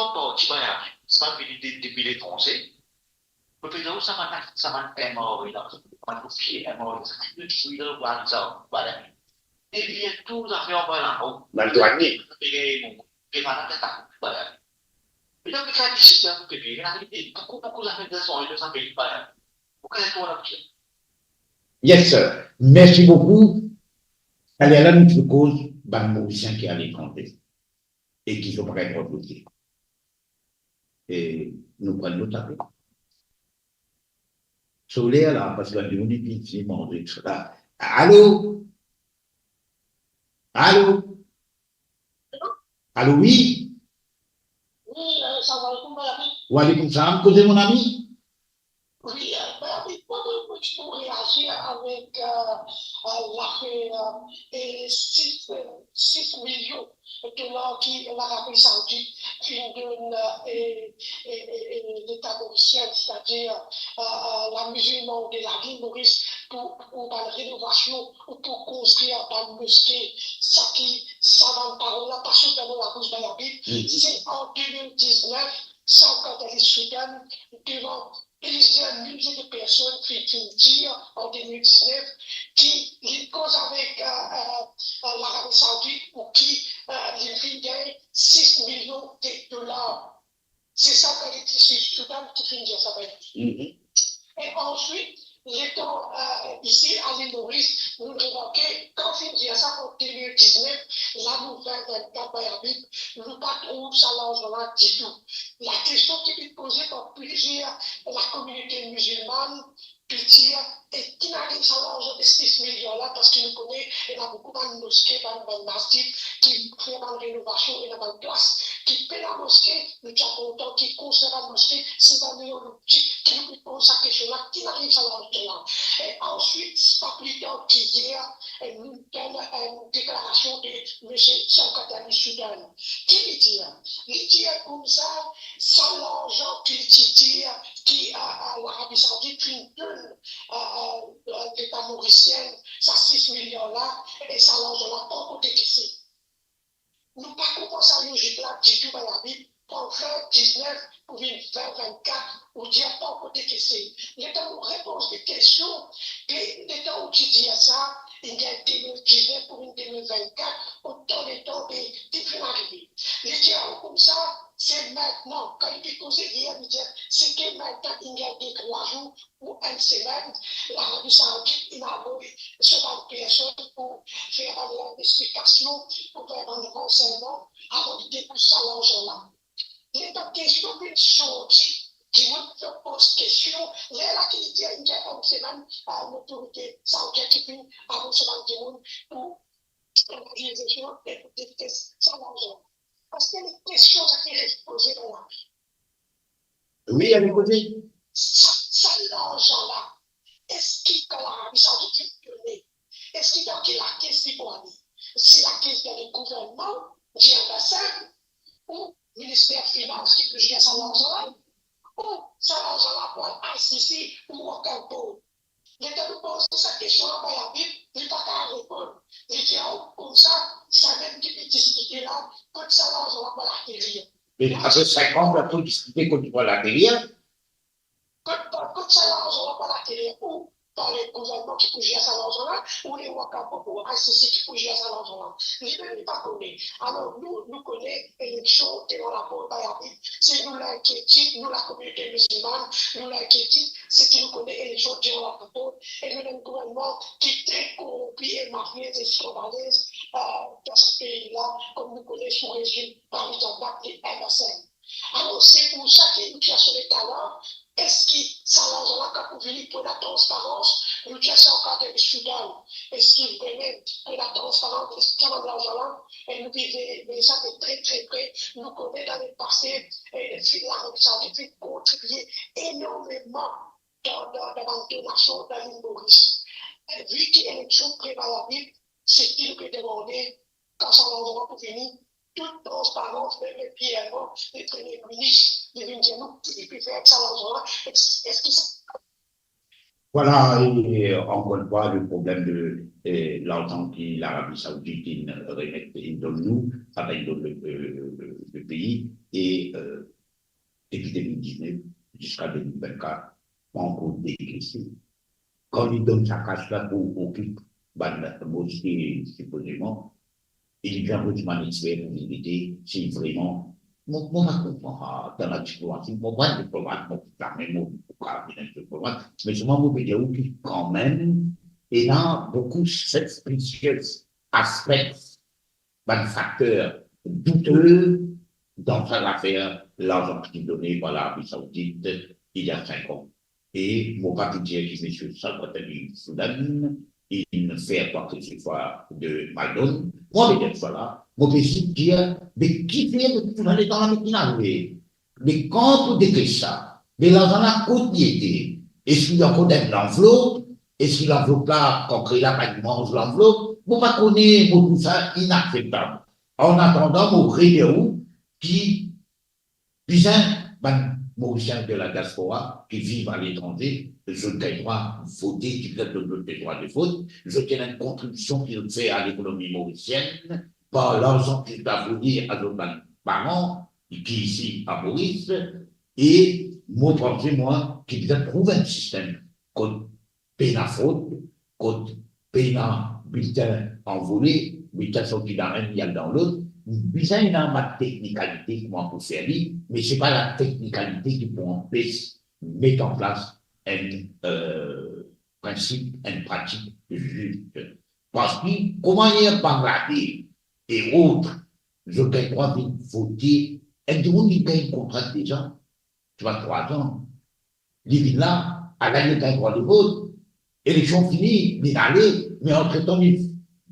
par parti, par egzanp, sa vini de, depi letranze, mo pe dir ou sa bann, sa bann M R A la, bann ofisier M R A la, sa ki touzour dan WhatsApp, wala. E bien tou zafer anba lamo. Bann dwanye. Pe gagn, pe gagn latak, wala. E donk, sa ki sitan, pe gagn, ena boukou, boukou zafer dan son, dan sa pei, wala. Ou konn kouma la. Yes, sir. Mersi boukou. Taler la, nou ti koz bann Morisien ki aletranze e ki zot pa gagn drwa vote. E nou pran lot apel. Soler la, parski bann dimoun inn vinn manze, etsetera. Alo? Alo? Alo, wi? Wi, euh, salam aleykoum, mon ami. Wa aleykoum salam, koze, mon ami. Wi, euh, mon ami, mwa, mwa, mwa, ti pou reazir avek, euh, euh, lafer, euh, e sis, euh, sis milion dolar ki Larabi Saoudit finn donn, euh, e, e, e, e Leta morisien, setadir, euh, euh, la mizilman de la vil Moris pou, pou bann renovasion ou pou konstrir bann moske, sa ki, sa bann parol la pa sot dan mo labous, bann labib, se an de mil diznef, Saoud Qahtani Soudane, devan plizier milier de personn finn, finn dir an de mil diznef ki li koz avek, euh, euh, euh, Larabi Saoudit pou ki, euh, li finn gagn sis milion de dolar. Se sa ki li dir, se Soudane ki finn dir sa, ben. E answit, letan, euh, isi, a Lil Moris, nou remarke, kan finn dir sa an de mil diznef, la nou ven vennkat, bann labib, nou pa trouv sa larzan la ditou. Lakestion ki finn poze par plizier lakominote mizilman, pe dir, e ki inn ariv sa larzan de sis milion la, parski nou kone ena boukou bann moske, bann, bann masjid ki fer bann renovasion, ena bann plas ki pena moske, nou ti a kontan ki konstrir bann moske, se dan nou loptik ki nou pe poz sa kestion la, ki inn ariv sa larzan la. E answit, pa pli tar ki yer, e nou tann, e, deklarasion de misie Saoud Qahtani Soudane. Ki li dir? Li dir koumsa, sa larzan ki li ti dir ki, a, a, Larabi Saoudit finn donn, a, a, a Leta morisien, sa sis milion la, e sa larzan la pankor dekese. Nou pa konpran sa lozik la ditou, bann labib, pran ven diznef pou vinn ven vennkat, ou dir pankor dekese. Letan nou repoz de kestion, ke letan ou ti dir sa, inn gagn de mil diznef pou vinn de mil vennkat, otan letan pe, pe finn arive. Li dir koumsa, se mintnan, kan li pe koze yer, li dir, se ke mintnan inn gagn de trwa zour ou enn semenn, Larabi Saoudit inn avoy so bann personn pou fer bann linvestigasion, pou fer bann ransegnman, avan li depous sa larzan la. Letan kestion vinn sorti, dimoun finn poz kestion, ler la ki li dir inn gagn enn semenn, a, notorite saoudien ki finn anons bann dimoun pou dir kestion e pou dir kes sa larzan. Paske li kestion sa ki res poze dan la. Wi, ale poze. Sa, sa larzan la, eski kan Larabi Saoudit finn done, eski dan ki lakes li pou ale? Se lakes dan le gouvernman, dir anba sa, ou minister finans ki pou zwer sa larzan la, ou sa larzan la pou al I C C ou World Bank? Letan nou poze sa kestion la, Bayabi, li pa kapav reponn. Li dir, oh, koumsa, sa mem ki pe diskite la, kot sa larzan la pou al aterir. Me apre sink an, nou pou diskite kot li pou al aterir. Kot, kot sa larzan la pou al aterir? Ou par le gouvernman ki pou zwer sa larzan la, ou le World Bank ou I C C ki pou zwer sa larzan la? Li mem li pa kone. Alor, nou, nou kone eleksion devan laport Bayabi, se nou linkietid, nou lakominote mizilman, nou linkietid, se ki nou kone eleksion devan laport, e nou ena enn gouvernman ki tre koronpi e mafie, se skandalez, eh, dan sa pei la, kouma nou kone sou rezim Rami Djambak e M S M. Alor, se pou sa ki nou ti asire taler, eski sa larzan la kapav vini pou ena transparans? Nou dir sa ankor dan Soudan, eski vremem pou ena transparans, eski sa bann larzan la, e nou pe veye, veye sa de tre, tre pre. Nou kone dan lepase, e, finn Larabi Saoudit finn kontribie enormeman dan, dan, dan bann donasion dan lil Moris. E vi ki eleksion pre Bayabi, se ki nou pe demande, kan sa larzan la pou vini, tout transparans, mem le P M, le Premie Minis, li vinn dir nou ki li pe fer ek sa larzan la, es-, eski sa... Vwala, e ankor enn fwa, le problem de, e, larzan ki Larabi Saoudit inn remet, inn donn nou, sa pa inn donn le, le, le, le pei, e, e, depi de mil diznef ziska de mil vennkat, pa ankor degese. Kan li donn sa kas la pou okip bann moske, sipozeman, e li bizin voy bann exper pou vizite, si vreman, mo, mo pa konpran, a, dan ladiplomasi, mo pa enn diplomat, mo, zame mo pou kapav vinn enn diplomat, me selman mo pe dir ou ki kanmem, ena boukou suspicious aspects, bann fakter doute dan sa zafer larzan ki done par Larabi Saoudit il y a cinq ans. E mo pa pou dir ki misie Salvatore Soudan inn fer kwa ke se swa de malonnet. Mo pe dir sa la, mo pe zis dir, me kifer nou tou ena letan la, me ki inn arive? Me kan pou degese sa? Me larzan la kot li ete? Eski li ankor dan enn lanvlop? Eski lanvlop la, kan krey la pa inn manz lanvlop? Mo pa kone, mo trouv sa inakseptab. An atandan, mo redir ou ki bizin bann Morisien de la diaspora ki viv aletranze, zot gagn drwa vote, ki bizin donn zot le drwa de vot, zot ena enn kontribision ki zot fer a lekonomi morisienn par larzan ki zot avoye a zot bann paran, ki isi a Moris, e mo panse, mwa, ki bizin trouv enn sistem kot pena frod, kot pena biltin anvole, biltin sorti dan enn, li al dan lot, bizin ena bann teknikalite kouma pou fer li, me se pa la teknikalite ki pou anpes met an plas enn, eh, prinsip, enn pratik zis. Parski, kouma ena Bangladesh e ot, zot gagn drwa vinn vote, enn dimoun ki gagn kontra deza, ti pa trwa zan. Li vinn la, ala li gagn drwa de vot. Eleksion fini, li ale, me antretan li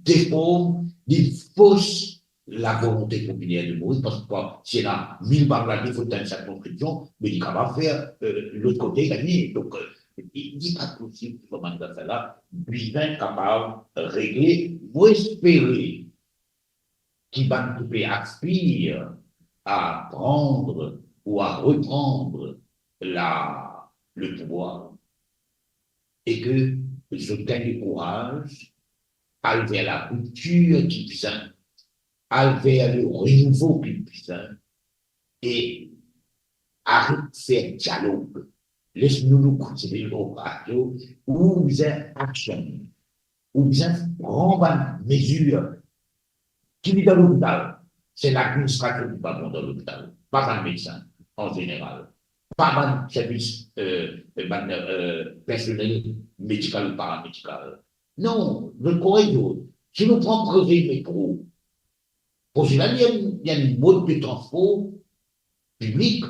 deform, li fos lavolonte popiler de Moris, parski si ena mil Bangladesh, fode enn sirkonskripsion, me li kapav fer, eh, lot kote gagne. Donk, eh, li, li pa posib, kouma bann zafer la, bizin kapav regle. Mo espere ki bann ki pe aspir a pran ou a repran la, le pouvwar, e ke zot gagn kouraz, al ver lariptir ki bizin, al ver le renouvo ki bizin, e aret fer dialog. Les nou, nou konsidere lor radio, ou bizin aksionn, ou bizin pran bann mezir. Ki li dan lopital, se ladministrasion ki pa bon dan lopital, pa bann medsin an zeneral, pa bann servis, eh, bann, eh, personel medikal ou paramedikal. Non, zot krwar zot, si nou pran proze metro, proze la, li enn, li enn mod de transpor piblik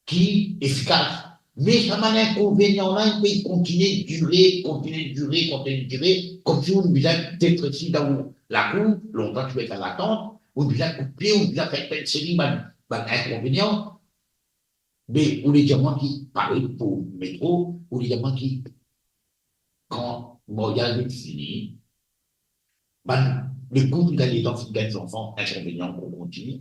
ki efikas. Me sa bann inkonvenian la, li pe kontinie dire, kontinie dire, kontinie dire, koumsi ou bizin detresi dan ou lakour, lontan ti pe fer latant, ou bizin koup pie, ou bizin fer enn seri bann, bann inkonvenian. Me ou le dir mwa ki parey pou metro, ou le dir mwa ki kan maryaz li fini, bann, le koup li gagn letan finn gagn zanfan, inkonvenian pou kontinie.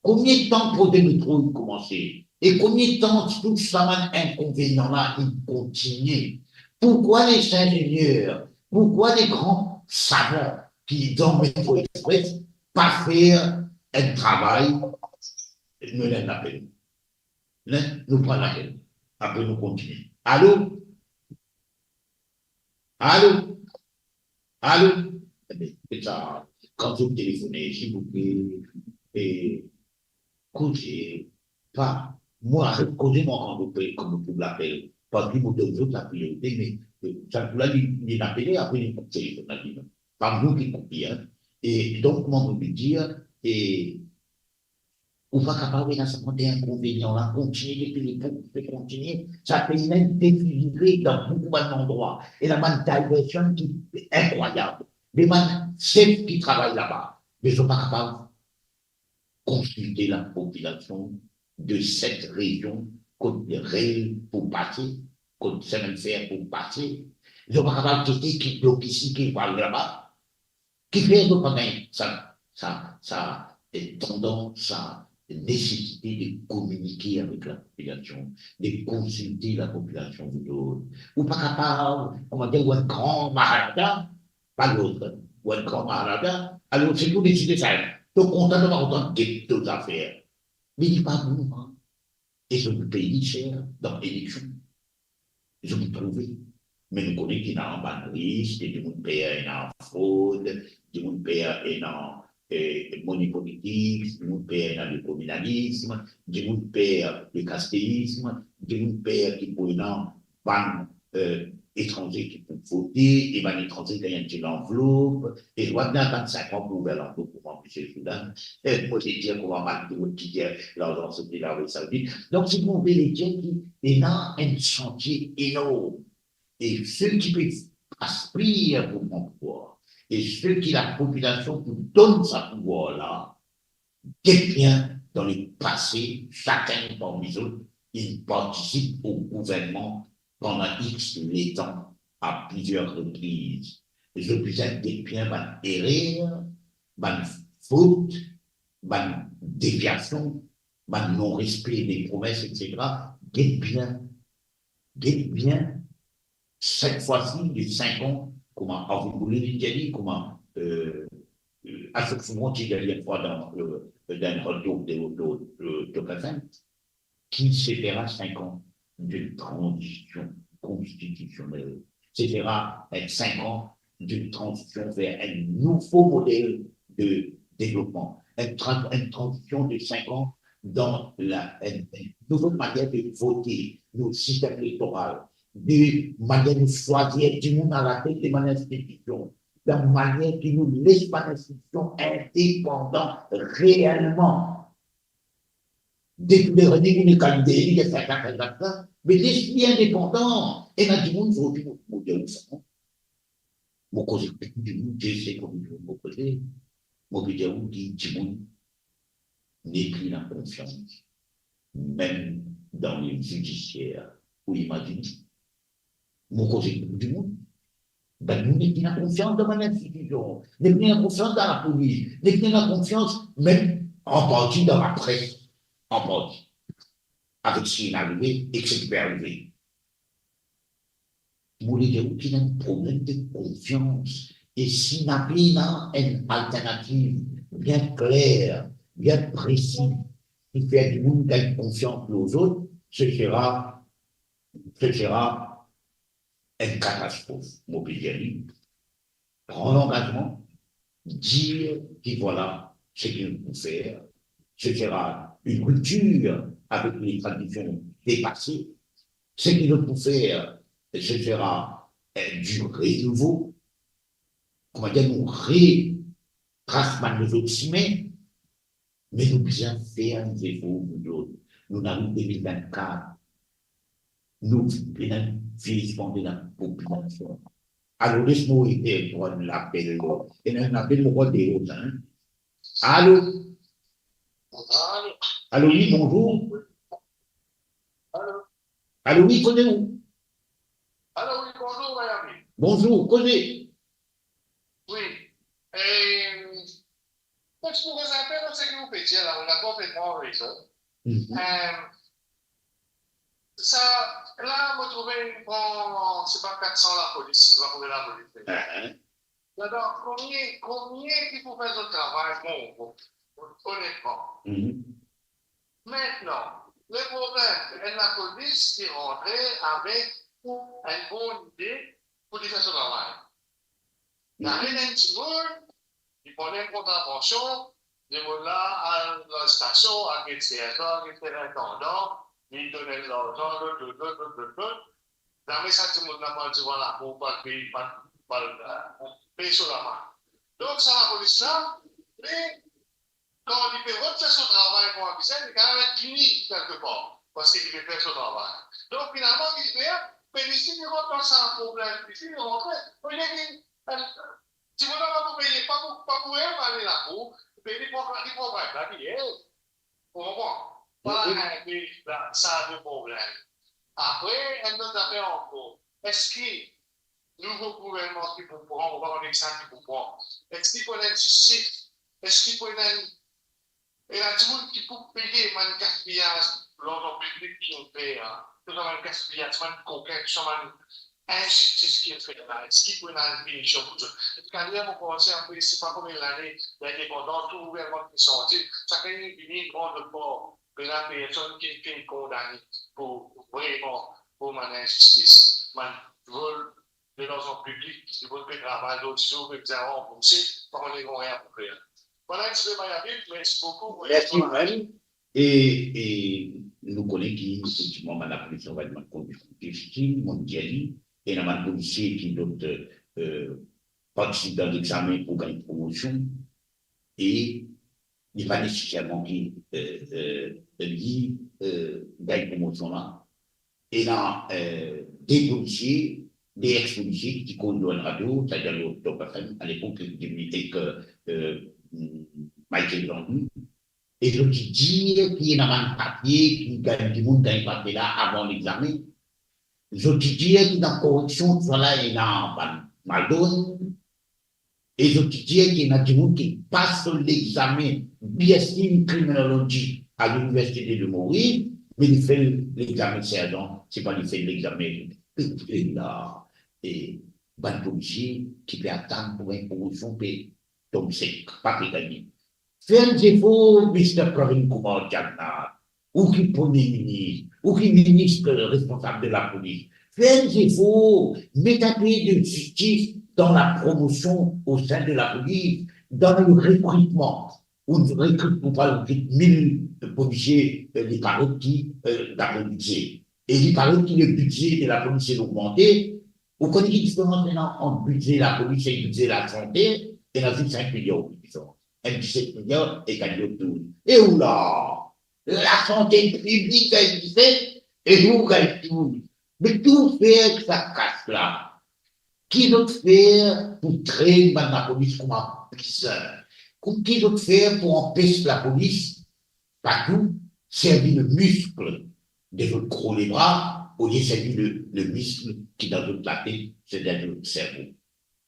Konbien tan proze metro inn koumanse? E konbien tan tou sa bann inkonvenian la inn kontinie? Pourkwa les ingénieurs, pourkwa les grands savants ki dan Metro Express pa fer enn travay? Nou ena enn apel. Nou pran lapel. Apre nou kontinie. Alo? Alo? Alo? Ebe, se sa, kan zot telefone, silvouple, e, koze pa, mwa, aret koze mwa kan zot pe, kan zot trouv lapel, parski mo donn zot lapriyorite, me, e, sa kou la, li, li apele, apre li koup telefon la, li, non. Pa nou ki koup li, en. E donk, mwa, mo pe dir, e, ou pa kapav ena sa bann inkonvenian la, kontinie depi lepok, pe kontinie, sa pei la inn defigire dan boukou bann landrwa, ena bann diversion ki inkrwayab, de bann sef ki travay laba, me zot pa kapav konsilte lapopilasion de set rezion kot rel pou pase, kot semin fer pou pase, zot pa kapav gete ki blok isi, ki blok laba, Kifer zot pa gagn sa, sa, sa, eh, tandans, sa nesesite de kominike avek lapopilasion, de konsilte lapopilasion, zot? Ou pa kapav, kouma dir, ou enn gran Maharajah, pa lot, ou enn gran Maharajah, alor si ou deside sa, to kontan, to pa kontan, get to zafer. Me li pa bon, an. E zot pey li ser dan eleksion. Zot trouve. Me nou kone ki ena bann risk, e dimoun per ena frod, dimoun per ena, eh, mone politik, dimoun per ena le kominalism, dimoun per le kasteism, dimoun per ki pou ena bann, eh, etranze ki pou vote, e bann etranze gagn enn ti lanvlop, e zot ena bann sink an pou ouver lanvlop kouma misie Soudan, eh, mo pe dir kouma bann dimoun ki dir larzan soti Larabi Saoudit. Donk, si nou vle dir ki ena enn santie enorm, e seki pe aspir pou pran pouvwar, e seki lapopilasion pou donn sa pouvwar la, get bien, dan lepase, sakenn parmi zot inn partisip o gouvernman pandan X letan, a plizier repriz. Zot bizin get bien bann erer, bann fot, bann deviasion, bann non-respe de promes, et cetera. Get bien, get bien, set fwa si, de sink an, kouma Arvind Gurung inn dir li, kouma, eh, eh, Ashok Soomon ti dir li enn fwa dan, eh, dan enn radio de, de, de, de Talk F M, qu'il se fera cinq ans d'une transition constitutionnelle. Ce sera, eh, cinq ans d'une transition vers un nouveau modèle de développement, une tra-, une transition de cinq ans dans la, une, une nouvelle manière de voter, notre système électoral, de manière de choisir dimoun alatet de bann institision, de manière ki nou les bann institision indepandan reelman. Depi Lerni vinn kandida, li fer sa, fer sa, me les li indepandan. Ena dimoun zordi, mo, mo dir ou sa, non? Mo koze ek dimoun, Dieu sait combien de dimoun mo koze, mo pe dir ou ki dimoun nepli ena konfians, mem dan le zidisier. Ou imazine? Mo koze ek dimoun. Bann dimoun nepli ena konfians dan bann institision, nepli ena konfians dan lapolis, nepli ena konfians mem an parti dan lapres, an parti, avek seki inn arive ek seki pe arive. Mo le dir ou ki ena enn problem de konfians, e si napena enn alternativ bien kler, bien presi, ki fer dimoun gagn konfians lor zot, ce sera, ce sera enn katastrof, mo pe dir li. Pran langazman, dir ki vwala seki nou pou fer, ce sera une rupture avec les traditions dépassées. Seki nou pou fer, ce sera, eh, du renouveau. Kouma dir, nou retras bann lezot simin. Me nou bizin fer enn zefor pou zot. Nou ariv de mil vintkat. Nou bizin vizite lapopilasion. Alor, les mwa, eh, pran lapel la. Ena enn lapel, mo krwar deor, hein. Alo? Alo? Alo, wi, bonzour. Alo? Alo, wi, kote ou? Alo, wi, bonzour, Miami. Bonzour, kote? Wi. Eh, Donk, pou rezime seki mo pe dir la, ou ena konpletman rezon. Mhm. Eh, sa, la, mo trouve inn pran, se pa kat san lapolis, se pa pou lapolis. Ah. Donk, konbien, konbien ki pou fer zot travay, bon, bon, onetman. Mhm. Aster, le problem, enn lapolis ki rantre avek enn bon lide pou li fer so travay. Li ariv enn dimoun, li pran enn kontravansion, dimoun la al dan stasion, al get sertan, al get siperintandan, li donn enn larzan, lot, lot, lot. Zame sa dimoun la pou al devan lakour, pou al pey, pou al, pou al, eh, pey so lamann. Donk, sa lapolis la, li, kan li pe rod fer so travay pou abize, li kapav pini kelkepar, parski li pe fer so travay. Donk, finalman, ki li fer? Be, li fini rant dan sa problem, li fini rantre, olie ki, eh, dimoun la pa pou peye, pa pou, pa pou mem ale lakour, be li pran, li pran bribe la, li, eh, ou konpran? Wi, wi. Vwala enn pe la, sa le problem. Apre, enn lot zafer ankor. Eski nouvo gouvernman ki pou pran, ou pa kone kisannla ki pou pran, eski pou ena enn zistis? Eski pou ena enn, ena dimoun ki pou peye bann gaspiyaz larzan piblik ki nou fer, tou sa bann gaspiyaz, bann kokin, tou sa bann inzistis ki nou fer la? Eski pou ena enn pinision pou zot? Epi kan mo panse, apre se pa konbien lane lindepandans, tou gouvernman ki sanze, sakenn vini pran zot par. Pena personn ki finn kondane pou vreman, pou bann inzistis, bann vol de larzan piblik, ki dimoun pe travay, zot dimoun pe bizin ranbourse, pa kone nanye pou fer. Vwala enn tipe mo avi, mersi boukou. Mersi, Miami. E, e nou kone ki, efektivman, bann lapolis, nou ena bann kondision difisil, mo dir li, ena bann polisie ki zot, eh, partisip dan lexame pou gagn promosion, e li pa neseserman ki, eh, eh, li, eh, gagn promosion la. Ena, eh, de polisie, de ex-polisie ki ti koz lor enn radio, savedir lor Top F M, alepok, ek, eh, Michael Jean-Louis. E zot ti dir ki ena bann papie, ki gagn, dimoun gagn papie la avan lexame. Zot ti dir ki dan koreksion, tousala ena bann maldonn. E zot ti dir ki ena dimoun ki pas so lexame, B S C in Criminology a Liniversite de Lil Moris, me li fer lexame serzan, se pa li fer lexame. E la, e bann polisie ki pe atann pou gagn promosion pe tom sek, pa pe gagne. Fer enn zefor, Mister Pravin Kumar Jagannath, ou ki Premie Minis, ou ki minis responsab de lapolis, fer enn zefor, met inpe de zistis dan lapromosion o sin de lapolis, dan le rekritman. Ou rekrit, ou pa rekrit mil polisie, eh, li paret ki, eh, dapre bidze. E li paret ki le bidze de lapolis inn ogmante. Ou kone ki diferans ena ant bidze lapolis ek bidze lasante? Ena zis sink miliar de diferans. Enn diset miliar ek enn lot douz. E ou la, lasante piblik gagn diset e ou gagn douz. Me ki zot fer ek sa kas la? Ki zot fer pou trenn bann lapolis kouma bizin? Ki zot fer pou anpes lapolis partou servi le misk de zot gro lebra, olie servi le, le misk ki dan zot latet, setadir zot servo?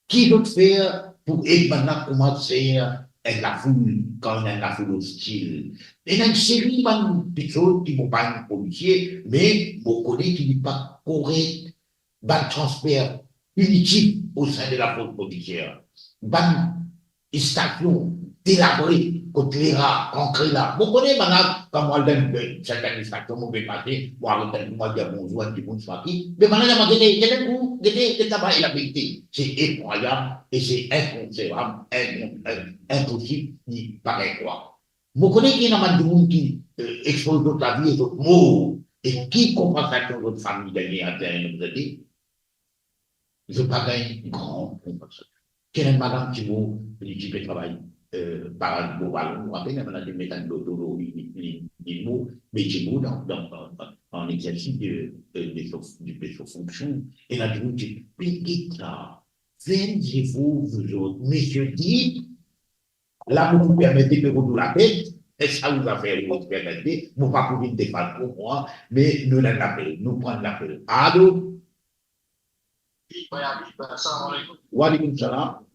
Ki zot fer pou ed bann la kouma zer enn lafoul, kan ena enn lafoul ostil? Ena enn seri bann kiksoz ki mo pa enn polisie, me mo kone ki li pa korek. Bann transfer pinitif o sin de lafors polisier, bann stasion delabre kot lera, kankre la. Mo kone bann la, kan mo al dan sertin stasion, mo pe pase, mo aret enn kou, mo al dir bonzour enn dimoun, swa ki. Me bann la, mo gete, gete enn kou, gete, gete laba, e laverite, se efrwayab e se inkonsevab, in-, in-, inposib, li pa gagn krwar. Mo kone ki ena bann dimoun ki, eh, expoz zot lavi e zot mor, e ki konpansasion zot fami gagne aster, zot pa gagn gran konpansasion. Ki ena enn madam ki mor, li ti pe travay euh, par exemple, au ballon, on appelle, on a dû mettre un loto, une, une, une mot, mais des mots dans, dans, dans, dans, en exercice de, de, de son, de, de son fonction. Et là, je vous dis, mais dites ça, venez vous, vous autres, monsieur, dites, là, vous vous permettez de vous la tête, et ça vous a fait vous permettez, vous pas pouvez me défendre pour moi, mais nous, on appelle, nous prenons l'appel. Allô? Oui, oui, oui, salam alaikum. Wa alaikum salam.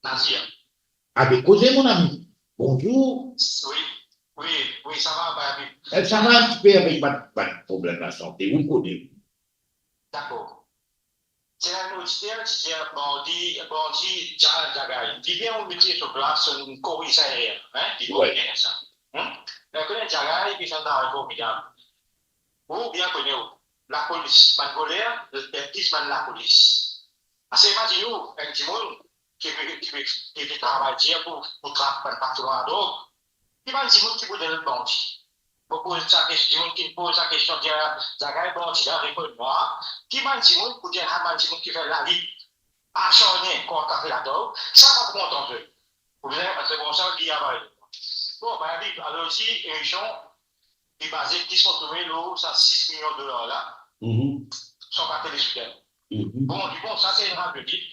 Nazir. Avek koze, mon ami. Bonzour. Oui, oui, oui, sa va, Bayabi. Eh, sa va enn tipe avek bann, bann problem lasante, ou kone. Dakor. Se enn oditer ki dir bandi, bandi, Dja-, Djagay. Li bien ou mete so plas, ou korir sa erer, hein, li bien sa. Hein? Donk, enn Djagay, ki fer enn travay formidab. Ou bien kone ou, lapolis, bann voler, zot plis bann lapolis. Ase imazinn ou, enn dimoun ki pe, ki pe, ki pe travay dir pou, pou trap bann patron a drog. Ki bann dimoun ki pou dir zot bandi? Mo poz sa kestion, dimoun ki poz sa kestion, dir, Djagay bandi la, reponn mwa. Ki bann dimoun pou dir, sa bann dimoun ki fer lalit, asarne kont kafe ladrog, sa pa pou kontan zot. Ou bizin, se koumsa, li travay. Bon, Bayabi, alor si, emision, li baze plis mo trouve lor sa sis milion dolar la, mhm, son karte de soutien. Mhm. Bon, li bon, sa se enn radio lib.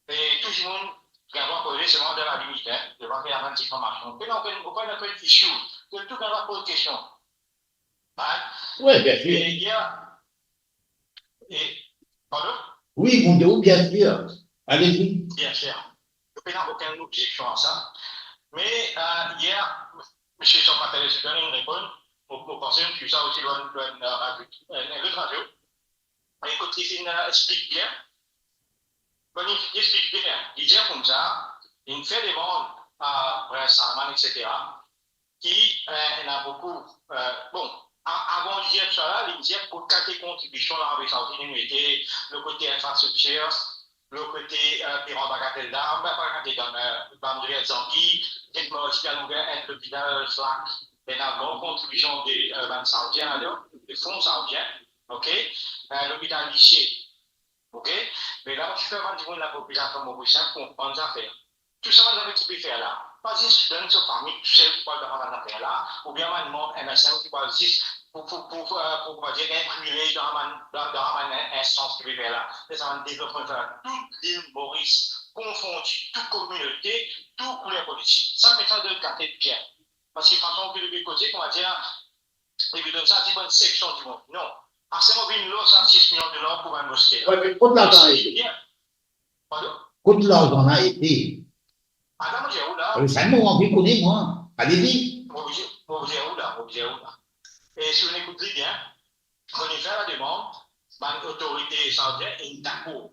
E tou dimoun gagn drwa koze, selman dan la limit, hein. Zot pa fer bann ti formasion. Okenn, okenn, okenn issue. Zot tou gagn drwa poz kestion. Hein? Wi, bien sir. E, e, pardon? Wi, mon Dieu, bien sir. Allez-y. Bien sir. Zot pena okenn objeksion a sa. Me, euh, yer, misie Sompatele Sidon, li reponn, mo, mo panse, mo swiv sa osi lor, lor, euh, radio, euh, lot radio. Ekout, li finn, euh, explik bien. Kan li, li explik bien, li dir koumsa, li fer demann a Prince Salman, et cetera, ki, euh, ena boukou, euh, bon, a-, avan li dir sa la, li dir pou kalite kontribision Larabi Saoudit inn mete, lor kote infrastriktir, lor kote, euh, piman bagatel dam, pa bagatel dam, euh, bann rivier Zangi, Sent Moris, li al ouver enn lopital, Flak, ena gran kontribision de, euh, bann Saoudien ladan, de fon Saoudien, ok? Euh, lopital Lisie, ok? Me la, mo ti fer bann dimoun lapopilasion Morisien konprann zafer. Tou sa bann zafer ki pe fer la, pa zis donn so fami tousel pou al dan bann zafer la, oubien bann manm M S M ki pou al zis pou, pou, pou, euh, pou, pou dir, gagn privilez dan bann, dan, dan bann in-, instans ki pe fer la. Se sa bann devlopman fer la. Tou lil Moris, konfondi, tou kominote, tou kouler politik. Sa, met sa dan katet bien. Parski fason ki li pe koze, koumadir, li pe donn sa, li bann seksion dimoun. Non. Aster mo vinn lor sa sis milion dolar pou bann moske la. Wi, me kot larzan la ete? Pardon? Kot larzan la ete? Atann, mo dir ou la. Wi, sa mo anvi kone, mwa. Allez-y. Mo dir, mo dir ou la, mo dir ou la. E si ou ekout li bien, kan li fer lademann, bann otorite saoudien inn dakor.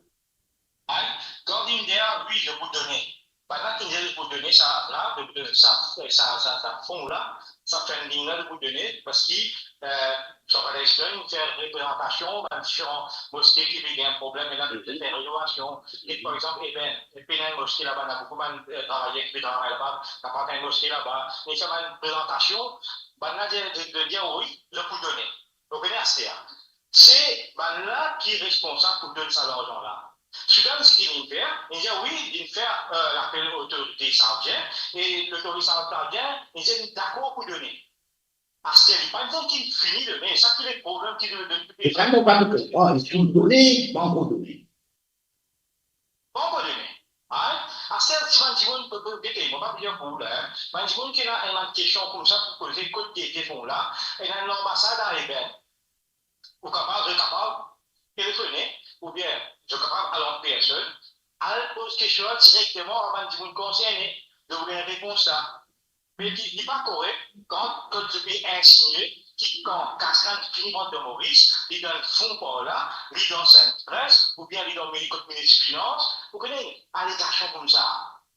Hein? Kan vinn dir, wi, zot pou done. Bann la ki dir zot pou done sa la, zot pou done sa, sa, sa, sa fon la, sa funding la, zot pou done, parski, euh, sa va les donn, fer reprezantasion, bann diferan moske ki pe gagn problem, e la, zot fer renovasion. E par exanp, Eben, e pena enn moske laba, ena boukou bann, euh, travayer ki pe travay laba, kapav gagn moske laba. Me sa bann prezantasion, bann la dir, dir, dir, wi, zot pou done. Zot konn aster. Se bann la ki responsab pou donn sa larzan la. Sidon, seki linn fer, li dir, wi, linn fer, euh, lapel otorite saoudien, e lotorite saoudien, li dir, li dakor pou done. Aster, li pa dir ki fini done, sa ki le problem ki done, done. E sa, mo pa konpran, si ou done, pa ankor done. Bon, bon, done. Hein? Aster, si bann dimoun, pe, pe, gete, mo pa pou dir pou ou la, hein. Bann dimoun ki ena enn bann kestion koumsa pou poze kot de, de fon la, ena lanbasad a Eben. Ou kapav, zot kapav telefone, oubien zot kapav al an personn, al poz kestion la direkteman a bann dimoun konserne, zot pou gagn repons la. Me li, li pa korek kan, kan zot pe insinie ki kan Kasran fini rant dan Moris, li dan fon par la, li dan Sainte-Thérèse, oubien li dan mini-, kot minis finans, ou kone, alegasion koumsa.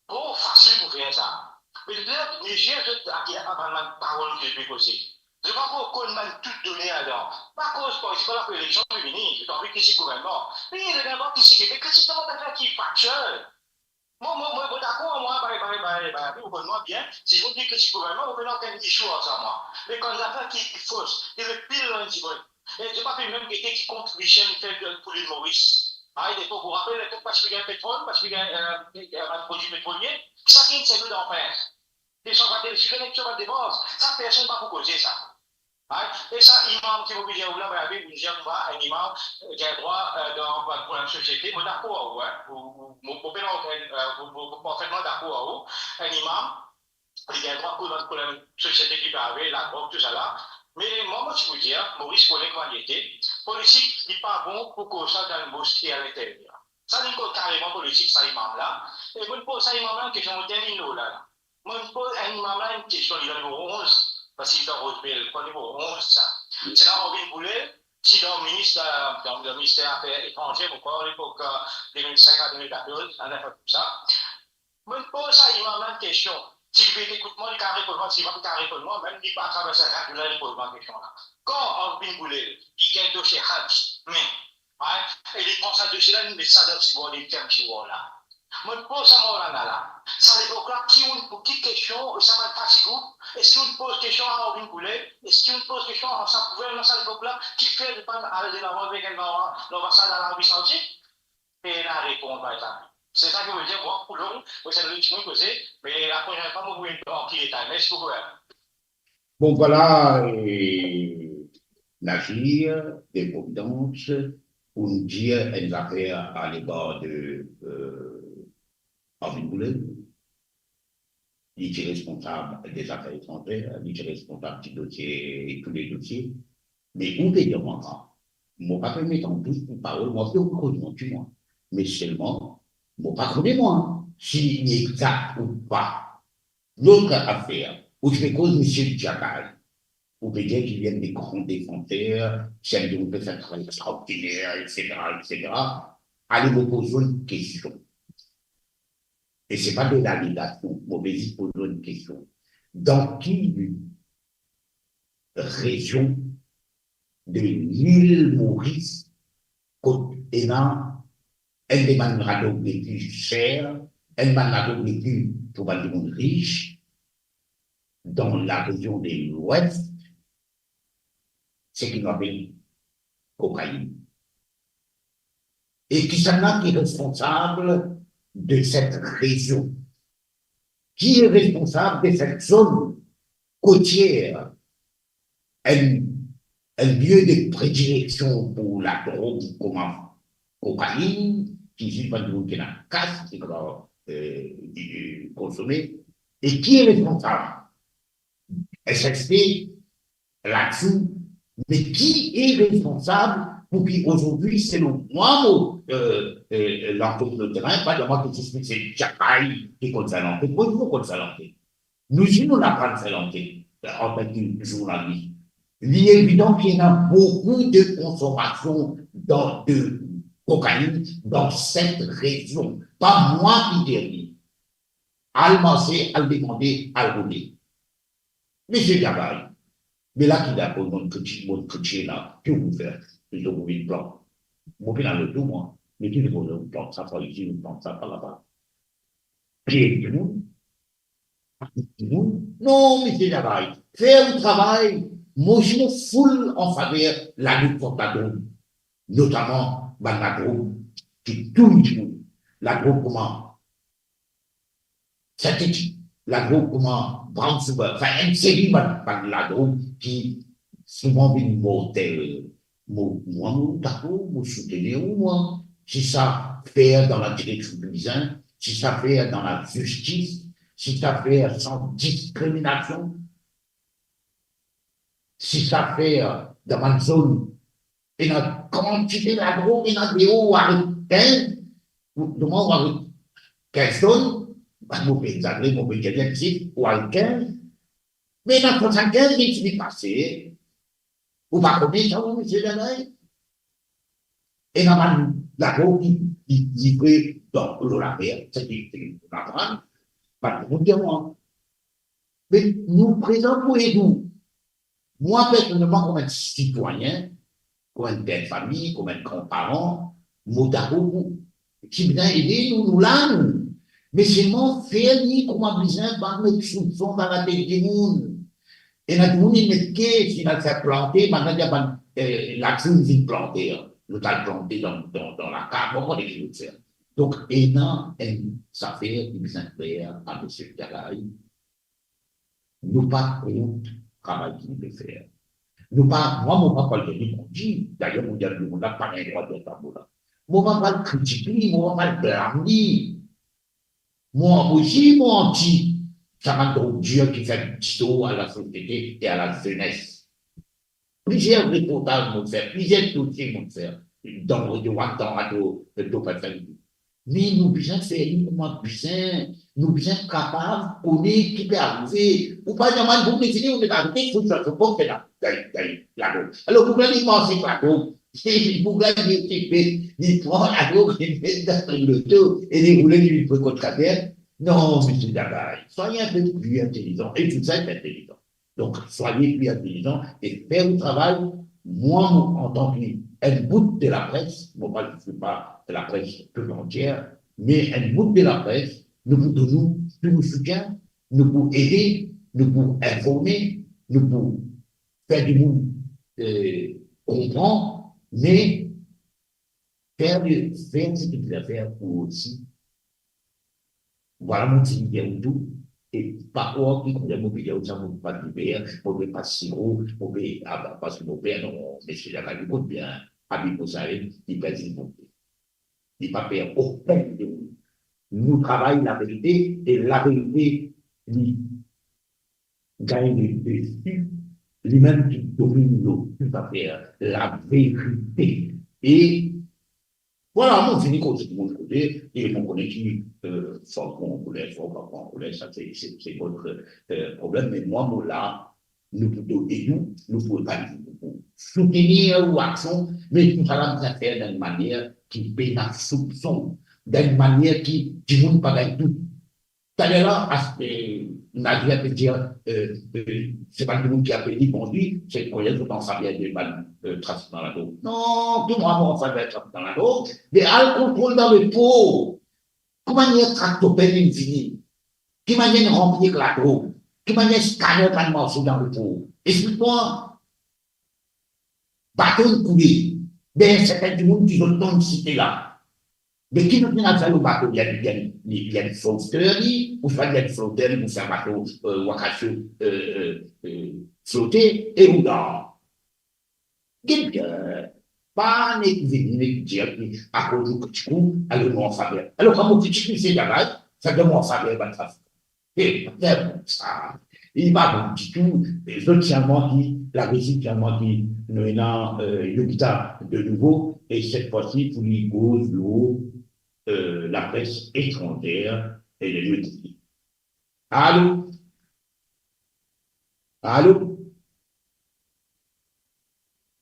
Tro fasil pou fer sa. Me ler, mezie, zot, a, a, a bann, bann parol ki zot pe koze. Zot pa pou konn bann tou done ladan. Pa koz par, si pa la pou eleksion pe vini, zot anvi kritik gouvernman. Me zot ena drwa kritike, me kritik dan bann zafer ki faktiel. Mwa, mwa, mwa, mo dakor, mwa, bay, bay, bay, bay, ou konn mwa bien, si zot pe kritik gouvernman, mo pena okenn issue ar sa, mwa. Me kan zafer ki fos, ki zot pil dan dimoun. E zot pa pe mem gete ki kontribision li fer pou lil Moris. Ay, defo, ou rapel lepok pa ti pe gagn petrol, pa ti pe gagn, eh, eh, bann prodwi petrolie, sakinn servi dan pin. Kestion pa de, si eleksion pa depans, sa personn pa pou koze sa. Ay, e sa imam ki mo pe dir ou la, mo avi pou dir kouma enn imam, eh, gagn drwa, eh, dan bann problem sosiete, mo dakor ar ou, hein. Ou, ou, mo, mo pena okenn, eh, mo, mo, mo parfetman dakor ar ou. Enn imam, li gagn drwa koz bann problem sosiete ki pe arive, ladrog, tousala. Me mwa, mo ti pou dir, Moris kone kouma li ete, politik, li pa bon pou koz sa dan moske a linteryer. Sa, li koz kareman politik, sa imam la. E mo poz sa imam la enn kestion, mo terminn lor la, la. Mo poz enn imam la enn kestion, li dan nivo onz, parski li dan Rose Bell, kouma nivo onz sa. Se la mo vinn boule, ti dan minis, dan, dan, dan minister zafer etranze, mo krwar, lepok, eh, de mil sink a de mil katorz, enn zafer koumsa. Mo poz sa imam la enn kestion. Si li pe ekout mwa, li kav reponn mwa, si li pa kav reponn mwa, mem li pa travers radio la, li poz mwa kestion la. Kan Arvin Boulel, li gagn dosie Hajj, me, ay, e li pran sa dosie la, li met sa dan tibwar, li ferm tibwar la. Mo poz sa Maulana la. Sa lepok la, ki ounn, pou ki kestion, e sa bann fatig ou, eski ounn poz kestion a Arvin Boulel, eski ounn poz kestion a sa gouvernman sa lepok la, kifer li pa al delavan avek enn lanbasad Larabi Saoudit? Pena repons, par exanp. Se sa ki mo dir, mwa, pou long, mo ti ena lot dimoun koze, me laprosin fwa, mo pou vinn pli detay. Mersi boukou, hein. Bon, vwala, eh, Nazir de Providence, pou nou dir enn zafer a legar de, eh, Arvin Boulel. Li ti responsab de zafer etranzer, li ti responsab ti dosie, tou le dosie. Me ou pe dir mwa, mo pa pe met an dout ou parol, mo pe koz mwa, ti mwa. Me selman, mo pa kone mwa, si li egzak ou pa. Lot zafer, ou ti pe koz misie Diakay, ou pe dir ki li enn de gran defanser, si enn dimoun pe fer travay extraordiner, et cetera, et cetera. Ale, mo poz ou enn kestion. E se pa de lalegasion, mo pe zis poz ou enn kestion. Dan ki rezion de lil Moris kot ena enn de bann ladrog le pli ser, enn bann ladrog le pli pou bann dimoun ris, dan larezion de Lwes, seki nou apel kokainn. E kisannla ki responsab de set rezion? Qui est responsable de cette zone côtière, un, un lieu de prédilection pour la drogue kouma kokainn, ki zis bann dimoun ki ena kas, ki kapav, eh, konsome, e ki responsab? S S P, Latsou, me ki responsab pou ki ozordi, selon mwa, mo, eh, eh, lanket mo terin, pa dan mwa ki zis se Diakay ki konn sa lanket, mo, mo konn sa lanket. Nou, si nou aprann sa lanket, eh, antanki zournalis, li evidan ki ena boukou de konsomasion dan, de kokainn dan set rezion. Pa mwa ki dir li. Al marse, al demande, al rode. Misie Diakay, me la ki dakor, mo kritike, mo kritike la, ki ou pou fer? Plito pou vinn plant. Mo pena loto, mwa. Me ki pou vinn plant sa par isi, vinn plant sa par laba? Piez dimoun, piez dimoun. Non, misie Diakay, fer ou travay. Mo, si mo full an faver lalit kont ladrog, notaman bann ladrog ki touy dimoun. Ladrog kouma sintetik, ladrog kouma brown sugar, anfin, enn seri bann, bann ladrog ki souvan vinn mortel. Mo, mwa, mo dakor, mo soutenir ou, mwa. Si sa fer dan ladireksion ki bizin, si sa fer dan lazistis, si sa fer san diskriminasion, si sa fer dan bann zone, ena kantite ladrog, ena deor, ou aret kinz, ou, deor ou aret kinz tonn, mo pe egzagere, mo pe dir enn sif, ou aret kinz, me ena swasannkinz ki fini pase, ou pa kone sa, ou, misie Diakay? Ena bann ladrog ki, ki livre dan lor lamer, sa ki, ki nou aprann, bann dimoun dir mwa. Me nou prezan pou ed ou. Mwa, personelman, kouma enn sitwayin, kouma enn per de fami, kouma enn gran paran, mo dakor pou, ki bizin ede nou, nou la, nou. Me selman fer li kouma bizin, pa met soupson dan latet dimoun. Ena dimoun, li met ke, si li al fer plante, bann la dir bann, eh, latrinn vinn plante, an. zot al plante dan, dan, dan lakaz, bon, kouma ki zot fer. Donk, ena enn zafer ki bizin kler a Misie Gagay. Nou pa kont travay ki li pe fer. Nou pa, mwa, mo pa pou al donn li manti. Dayer, mo dir dimoun la pa gagn drwa dir sa mo la. Mo pa pou al kritik li, mo pa pou al blam li. Mwa osi, mo anti sa bann drogdir ki fer ditor a lasosiete e a lazenes. Plizier reportaz mo fer, plizier dosie mo fer, dan Radio One, dan Radio Top F M. Me nou bizin fer li kouma bizin, nou bizin kapav kone ki pe arive. Ou pa normal, pou vini, ou met arive, fou sa, fou bon, fer la, gagn, gagn, ladrog. Alor, pou gagn li marse ladrog, se pou gagn li okipe, li pran ladrog, li met dan loto, e li roule, li pran kot kater. Non, Misie Gagay, soyez un peu plus intelligent. E tou sa, li intelizan. Donk, soyez plus intelligent e fer ou travay. Mwa, mo, antan ki enn bout de lapres, mo pa, je suis pas la presse tout entière, me enn bout de lapres, nou pou donn ou tou nou soutien, nou pou ede, nou pou informe, nou pou fer dimoun, eh, konpran, me fer, fer seki bizin fer pou osi. Vwala, mo ti dir ou tou, e pa krwar ki kouma mo pe dir ou sa, mo pa diver, mo pe pas siro, mo pe, ah, ben, parski mo per, non, Misie Gagay, li konn bien abi mo sale, li pe dir mo. Li pa per okenn dimoun. Nou travay laverite, e laverite, li gagn ledesi, limem ki dominn lor tou zafer, laverite. E vwala, mo fini koze ki mo ti koze, e mo kone ki, eh, fwa pran koler, fwa pa pran koler, sa se, se, se vot, eh, problem, me mwa, mo la, nou pou ede ou, nou pou epagne ou, nou pou soutenir ou aksion, me tou sa la bizin fer dan enn manier ki pena soupson, dan enn manier ki dimoun pa gagn dout. Taler la, as-, eh, Nadia pe dir, eh, eh, se bann dimoun ki apel li bandi, se kouma zot an faver de bann, eh, trafik dan ladrog. Non, tou mwa mo an faver trafik dan ladrog, me al kontrol dan lepor. Ki manier trakter pe vinn vini? Ki manier ranpli ek ladrog? Ki manier scanner bann marse dan lepor? Explik mwa. Bato inn koule. Be, serten dimoun ki zot nom site la. Be, ki zot inn al fer lor bato? Li enn, li enn, li enn floter li, ouswa li enn floter li pou fer bato, eh, wakasio, eh, eh, eh, flote, e ou dan. Get bien, pa nek vini, nek dir ki akoz nou kritik ou, alor nou an faver. Alor, kan mo kritik Misie Gagay, sa donn mo an faver bann trafikan. E, pa bon sa. Li pa bon ditou. E zot selman ki, Larisi selman ki, nou ena, eh, Yogita de nouvo, e set fwa si pou li koz lor, eh, lapres etranzer e le Alo? Alo?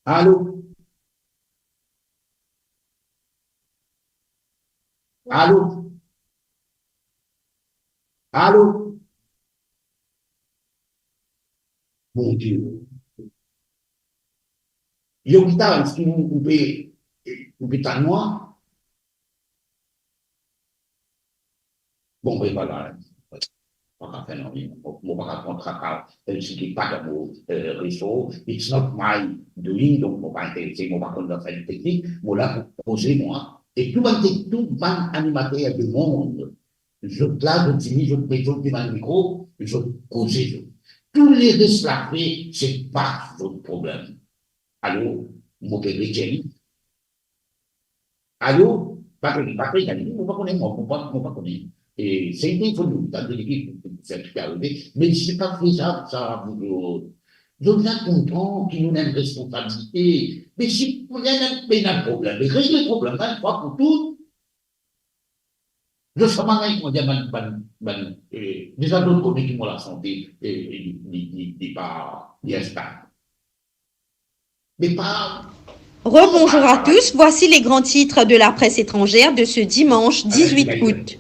Alo? Alo? Alo? Bondie. Yogita, eski ou, ou pe, ou pe tann mwa? Bon, wi, vwala. Pa ka fer nanye. Mo, mo pa ka pran traka, eh, seki pa dan mo, eh, resor. It's not my doing, donk mo pa interese, mo pa konn zafer teknik. Mo la pou koze mwa. E tou bann tek-, tou bann animater lemond, zot la, zot vini, zot met zot devan mikro, zot koze zot. Tou leres lafe, se pa zot problem. Alor, mo pe retir li. Alo? Batri, batri, gagn li, mo pa kone, mo, mo pa, mo pa kone. E, se inn telefone lopital, li dir ki, ki, ki arive. Me si pa fer sa, sa, zot, zot la kontan ki nou ena enn responsabilite. Me si pou ena, ena problem, me regle problem la, enn fwa pou tou. Zot sa mann, kouma dir, bann, bann, bann, eh, deza zot kone ki mo lasante, eh, li, li, li, li pa bien stab. Me pa... Rebonjour à tous, voici les grands titres de la presse étrangère de ce dimanche dix-huit août.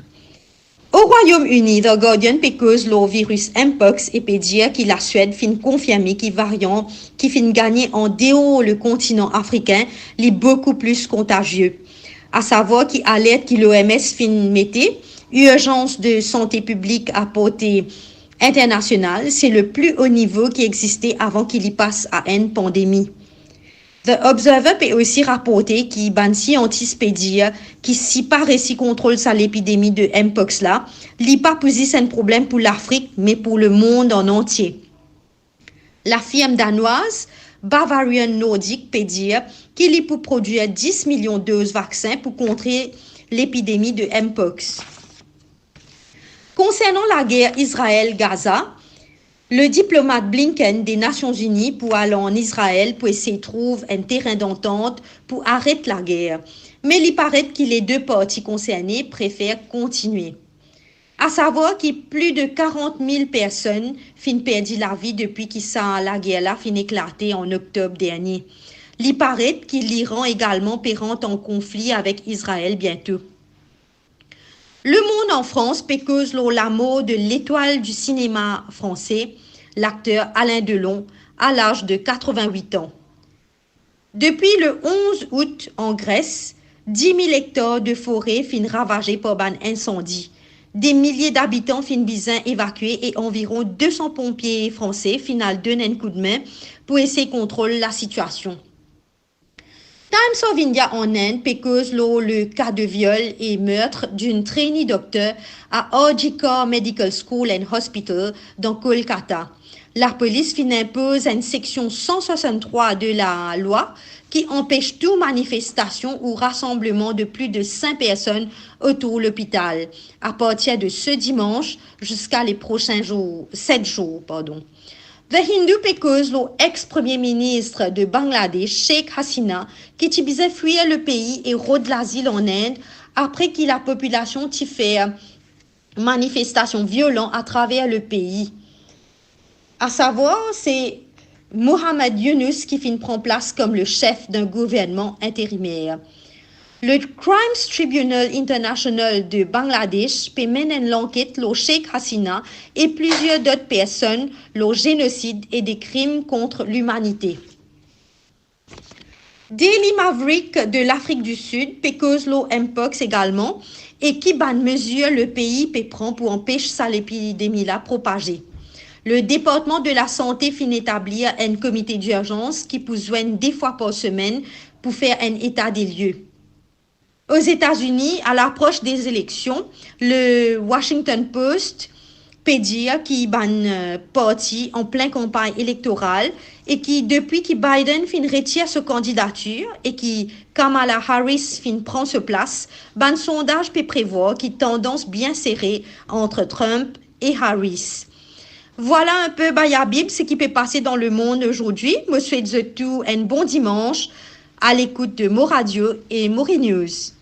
Au Royaume-Uni, The Guardian pe koz lor virus Mpox e pe dir ki Laswed finn konfirme ki varian ki finn gagne andeor le kontinan afrikin, li boukou plis kontazie. Asavwar ki alert ki l'O M S finn mete, irzans de sante piblik a porte internasional, se le pli o nivo ki existe avan ki li pas a enn pandemi. The Observer pe osi raporte ki bann siantis pe dir ki si pa resi kontrol sa lepidemi de Mpox la, li pa pou zis enn problem pou Lafrik, me pou lemond an antie. Lafirm danwaz Bavarian Nordic pe dir ki li pou prodwir dis milion doz vaksin pou kontre lepidemi de Mpox. Konsernan lager Izrael-Gaza, le diplomat Blinken de Nasion Ini pou al an Izrael pou esey trouv enn terin dantant pou aret lager. Me li paret ki le de parti konserne prefer kontigne. Asavwar ki pli de karant mil personn finn perdi lavi depi ki sa lager la finn eklate an oktob dernie. Li paret ki Liran egalman pe rant an konfli avek Izrael biento. Lemond an Frans pe koz lor lamor de letwal di sinema franse, lakter Alain Delon, a laz de katrevinwit an. Depi le onz out an Gres, di mil ektar de fore finn ravaze par bann insandi. De milie dabitan finn bizin evakwe e anviron de san ponpie franse finn al donn enn koudme pou esey kontrol lasitiasion. Times of India an Inde pe koz lor le ka de viol e mertr d'une trainee doctor a R G Kar Medical School and Hospital dan Kolkata. Lapolis finn inpoz enn seksion san swasanntrwa de lalwa ki anpes tou manifestasion ou rasanbleman de plis de sin personn otour lopital, a partir de se dimans ziska le prosin zour, set zour, pardon. The Hindu pe koz lor ex-premie minis de Bangladesh, Sheikh Hasina, ki ti bizin fwir lepei e rod lazil an Inde apre ki lapopilasion ti fer manifestasion violan atraver lepei. Asavwar, se Muhammad Yunus ki finn pran plas kom le sef d'un gouvernman interimer. Le Crimes Tribunal International de Bangladesh pe menn enn lanket lor Sheikh Hasina e plizier dot personn lor zenosid e de krim kont limanite. Daily Maverick de Lafrik di Sid pe koz lor Mpox egalman e ki bann mezir lepei pe pran pou anpes sa lepidemi la propaze. Le Departman de Lasante finn etablir enn komite dirzans ki pou zwenn de fwa par semenn pou fer enn eta de lie. Ozetazini, a lapros de zeleksion, le Washington Post pe dir ki bann, eh, parti an plin kanpagn elektoral e ki depi ki Biden finn retir so kandidatir e ki Kamala Harris finn pran so plas, bann sondaz pe prevwar ki tandans bien sere ant Trump e Harris. Vwala inpe, bay Abib, seki pe pase dan lemond azordi. Mo swet zot tou enn bon dimans, a lekout de Mo Radio e Mori News.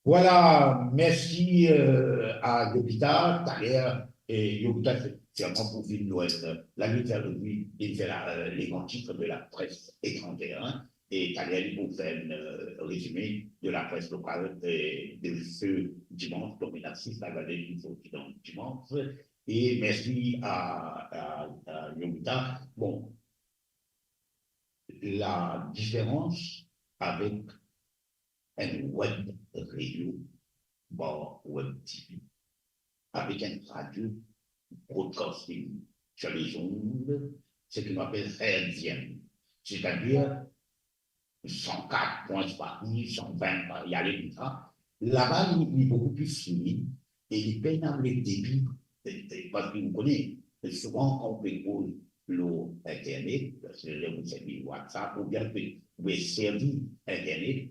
Vwala, mersi, euh, a Yovita. Taler, euh, Yovita, sirman pou vinn nou, euh, la nou fer, nou vinn fer la, euh, les grands titres de la presse étrangère, hein. E taler li pou fer enn, euh, rezime de la presse locale, euh, de ce dimanche. Donk, ena sis lagalde ki sorti dan dimanche. E mersi a, a, a Yovita. Bon, la diferans avek enn web radio, voire web T V, avek enn radio broadcasting sur les ondes, ce que l'on appelle hertzien, c'est-à-dire cent quatre point, je sais pas, cent vingt, il y a les, ça. Là-bas, il, il est beaucoup plus fluide et il permet le débit, euh, euh, parce que vous connaissez, souvent, quand on fait lor internet, parski ler ou servi WhatsApp oubien ou pe servi internet,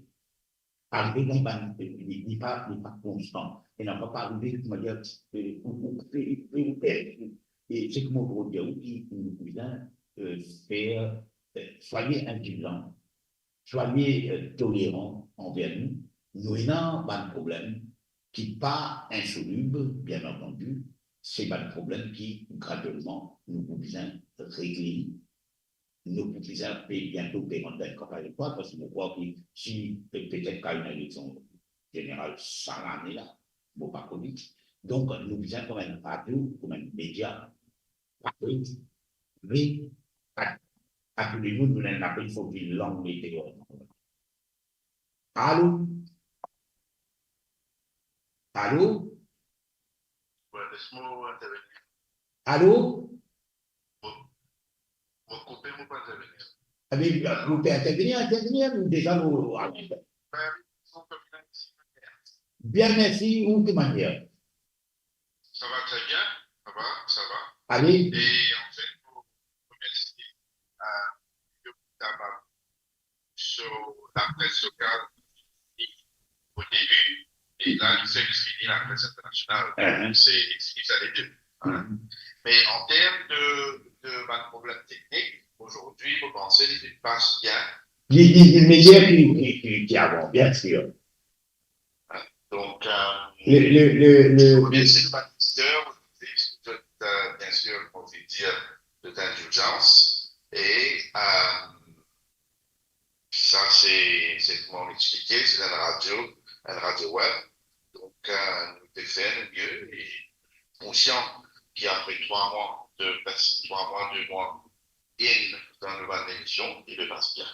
arive dan bann, li, li pa, li pa konstan. E napa pa arive, koumadir, euh, ou, ou, ou, ou, e seki mo pou dir ou ki nou bizin, euh, fer, euh, soyez indulgents, soyez, euh, tolérants envers nous. Nou ena bann problem ki pa insolib, bien antandi, se bann problem ki graduelman nou pou bizin regle. Nou pou bizin pe biento pe rant dan enn kanpagn elektoral, parski mo krwar ki si pe-, petet ki ena eleksion zeneral sa lane la, mo pa kone. Donk, nou bizin kouma enn radio, kouma enn media, apel, re-, a, a tou le mond, nou ena apel, fok vinn lang meteor. Alo? Alo? Wi, les mo intervenir. Alo? Mo, mo koupe Ou pe intervenir. Abi, ou pe intervenir, intervenir, nou deza nou... Bien, mersi, ou ki manier? Ça va très bien, ça va, ça va. Allez. Et en fait, pour remercier, euh, Guillaume Taba sur la presse locale au début, et là, il fait que c'est la presse internationale. Mhm. C'est, c'est ça les deux. Voilà. Mhm. Mais en termes de, de ma problème technique, aujourd'hui, vous pensez que je passe bien? Li, li, li meyer ki, ki, ki, ki avan, bien sûr. Donc, euh, le, le, le, le, je remercie tous les auditeurs, vous êtes, euh, bien sûr, comme je dis, euh, de l'indulgence. Et, euh, ça, c'est, c'est comment expliquer, c'est une radio, une radio web. Donc, euh, nous devons faire le mieux et conscient qu'après trois mois de, trois mois, deux mois, in dan nou bann lemision, li pe pas bien.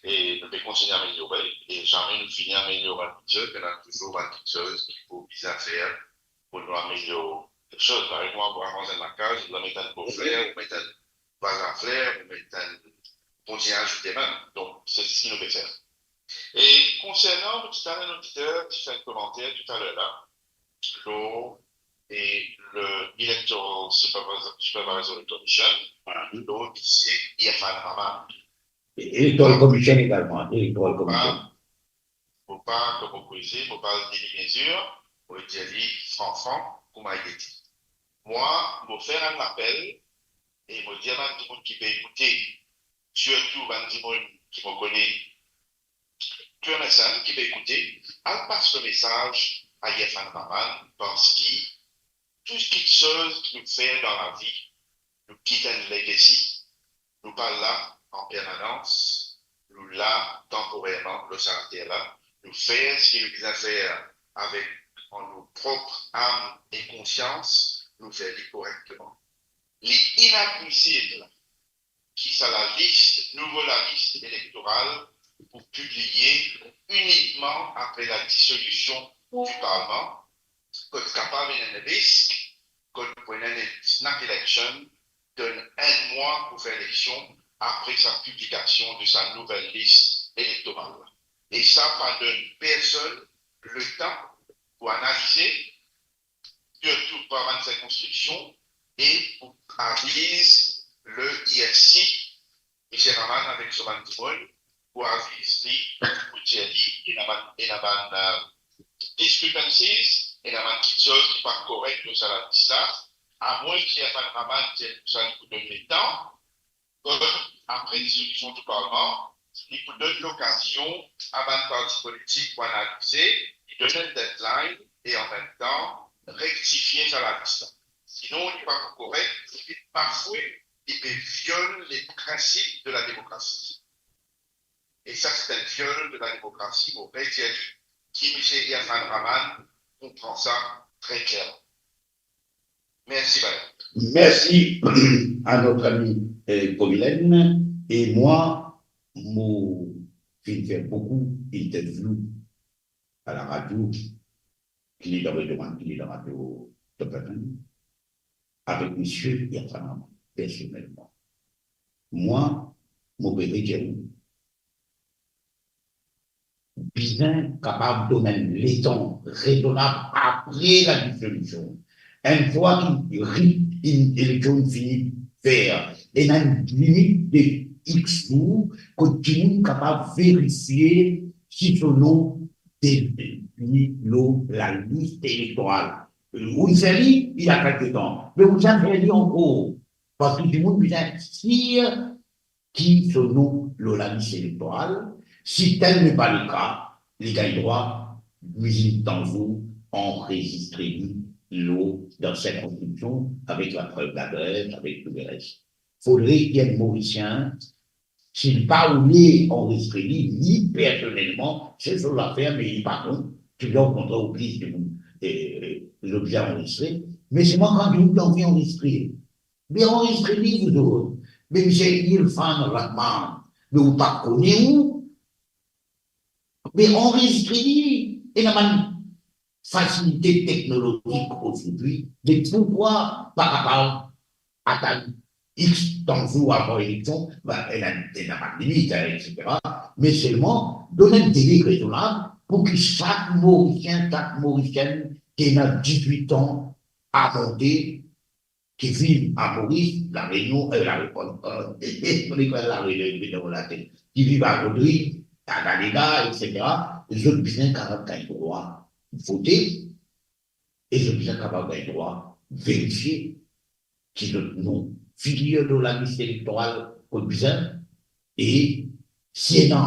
E nou pe kontigne ameliore, e zame nou fini ameliore enn kiksoz, ena touzour bann kiksoz ki pou bizin fer pou nou ameliore kiksoz. Par exanp, pou aranz enn lakaz, ou met enn po fler, ou met enn vaz a fler, ou met enn, kontigne azoute mem. Donk, se seki nou pe fer. E konsernan, mo ti tann enn oditer ki fer enn komanter toutaler la, lor, e le Electoral Supervisor, Supervisory Commission, lor dosie Irfan Rahman. E Electoral Commission egalman, Electoral Commission. Mo pa, mo pa, kouma mo koze, mo pa demi mezir, mo dir li fran fran, kouma li ete. Mwa, mo fer enn lapel, e mo dir bann dimoun ki pe ekoute, sirtou bann dimoun ki mo kone, tou enn sel ki pe ekoute, al pas le mesaz a Irfan Rahman, parski tou kiksoz ki nou fer dan lavi, nou kit enn legacy, nou pa la an permanans, nou la tanporerman lor sa later la, nou fer seki nou bizin fer avek, an nou prop am e konsians, nou fer li korekteman. Li inadmisib ki sa lalis, nouvo lalis elektoral pou pibliye inikman apre la disolision di parlman, kot kapav ena enn risk, kot pou ena enn snap election, donn enn mwa pou fer eleksion apre sa piblikasion de sa nouvel lis elektoral. E sa pa donn personn letan pou analize, sirtou par bann sirkonskripsion, e pou aviz le I R C, Misie Rahman avek so bann dimoun, pou aviz li, pou dir li, ena bann, ena bann, euh, discrepancies, ena bann kiksoz ki pa korek dan sa lalis la, amwins ki Irfan Rahman dir koumsa li pou donn letan, kot apre disolision di parlman, li pou donn lokazion a bann parti politik pou analize, li donn enn deadline e anmemtan rektifie sa lalis la. Sinon, li pa pou korek, li pe bafwe, li pe viol le prinsip de la demokrasi. E sa, se enn viol de la demokrasi, mo redir li, ki Misie Irfan Rahman konpran sa tre klerman. Mersi, Bayard. Mersi a notre ami, euh, Komilène. E mwa, mo finn fer boukou interview a la radio, ki li dan Radio One, ki li dan Radio Top F M, avek misie Irfan Rahman, personelman. Mwa, mo pe redir ou, bizin kapav donn enn letan rezonab apre la disolision. Enn fwa ki ri-, enn eleksion fini fer, ena enn limit de X zour kot dimoun kapav verifie si so nom depi lor lalis elektoral. Ou fer li, li a kek letan. Me ou bizin fer li ankor. Parski dimoun bizin sir ki so nom lor lalis elektoral, si tel n'est pas le cas, li gagn drwa, mizin tanzou anrezistre li lor, dan sirkonskripsion, avek laprev ladres, avek tou leres. Fodre ki enn Morisien, si li pa oule anrezistre li, li personelman, se so zafer, me li pa kont, si li ankontre ou plis dimoun, eh, zot bizin anrezistre, me selman kan dimoun anvi anrezistre, me anrezistre li, zot. Me misie Irfan Rahman, me ou pa kone ou, me anrezistre li, ena bann fasilite teknolozik ozordi, me poukwa pa kapav atann X tan zour avan eleksion, ben, ena, ena bann limit, hein, et cetera. Me selman, donn enn delai rezonab pou ki sak Morisien, sak Morisienn ki ena dizwit an a monte, ki viv a Moris, La Réunion, euh, La Réunion, euh, La Réunion, La Réunion, ki viv a Rodrig, a Galega, et cetera, zot bizin kapav gagn drwa vote, e zot bizin kapav gagn drwa verifie ki zot nom figir lor lalis elektoral kot bizin, e si ena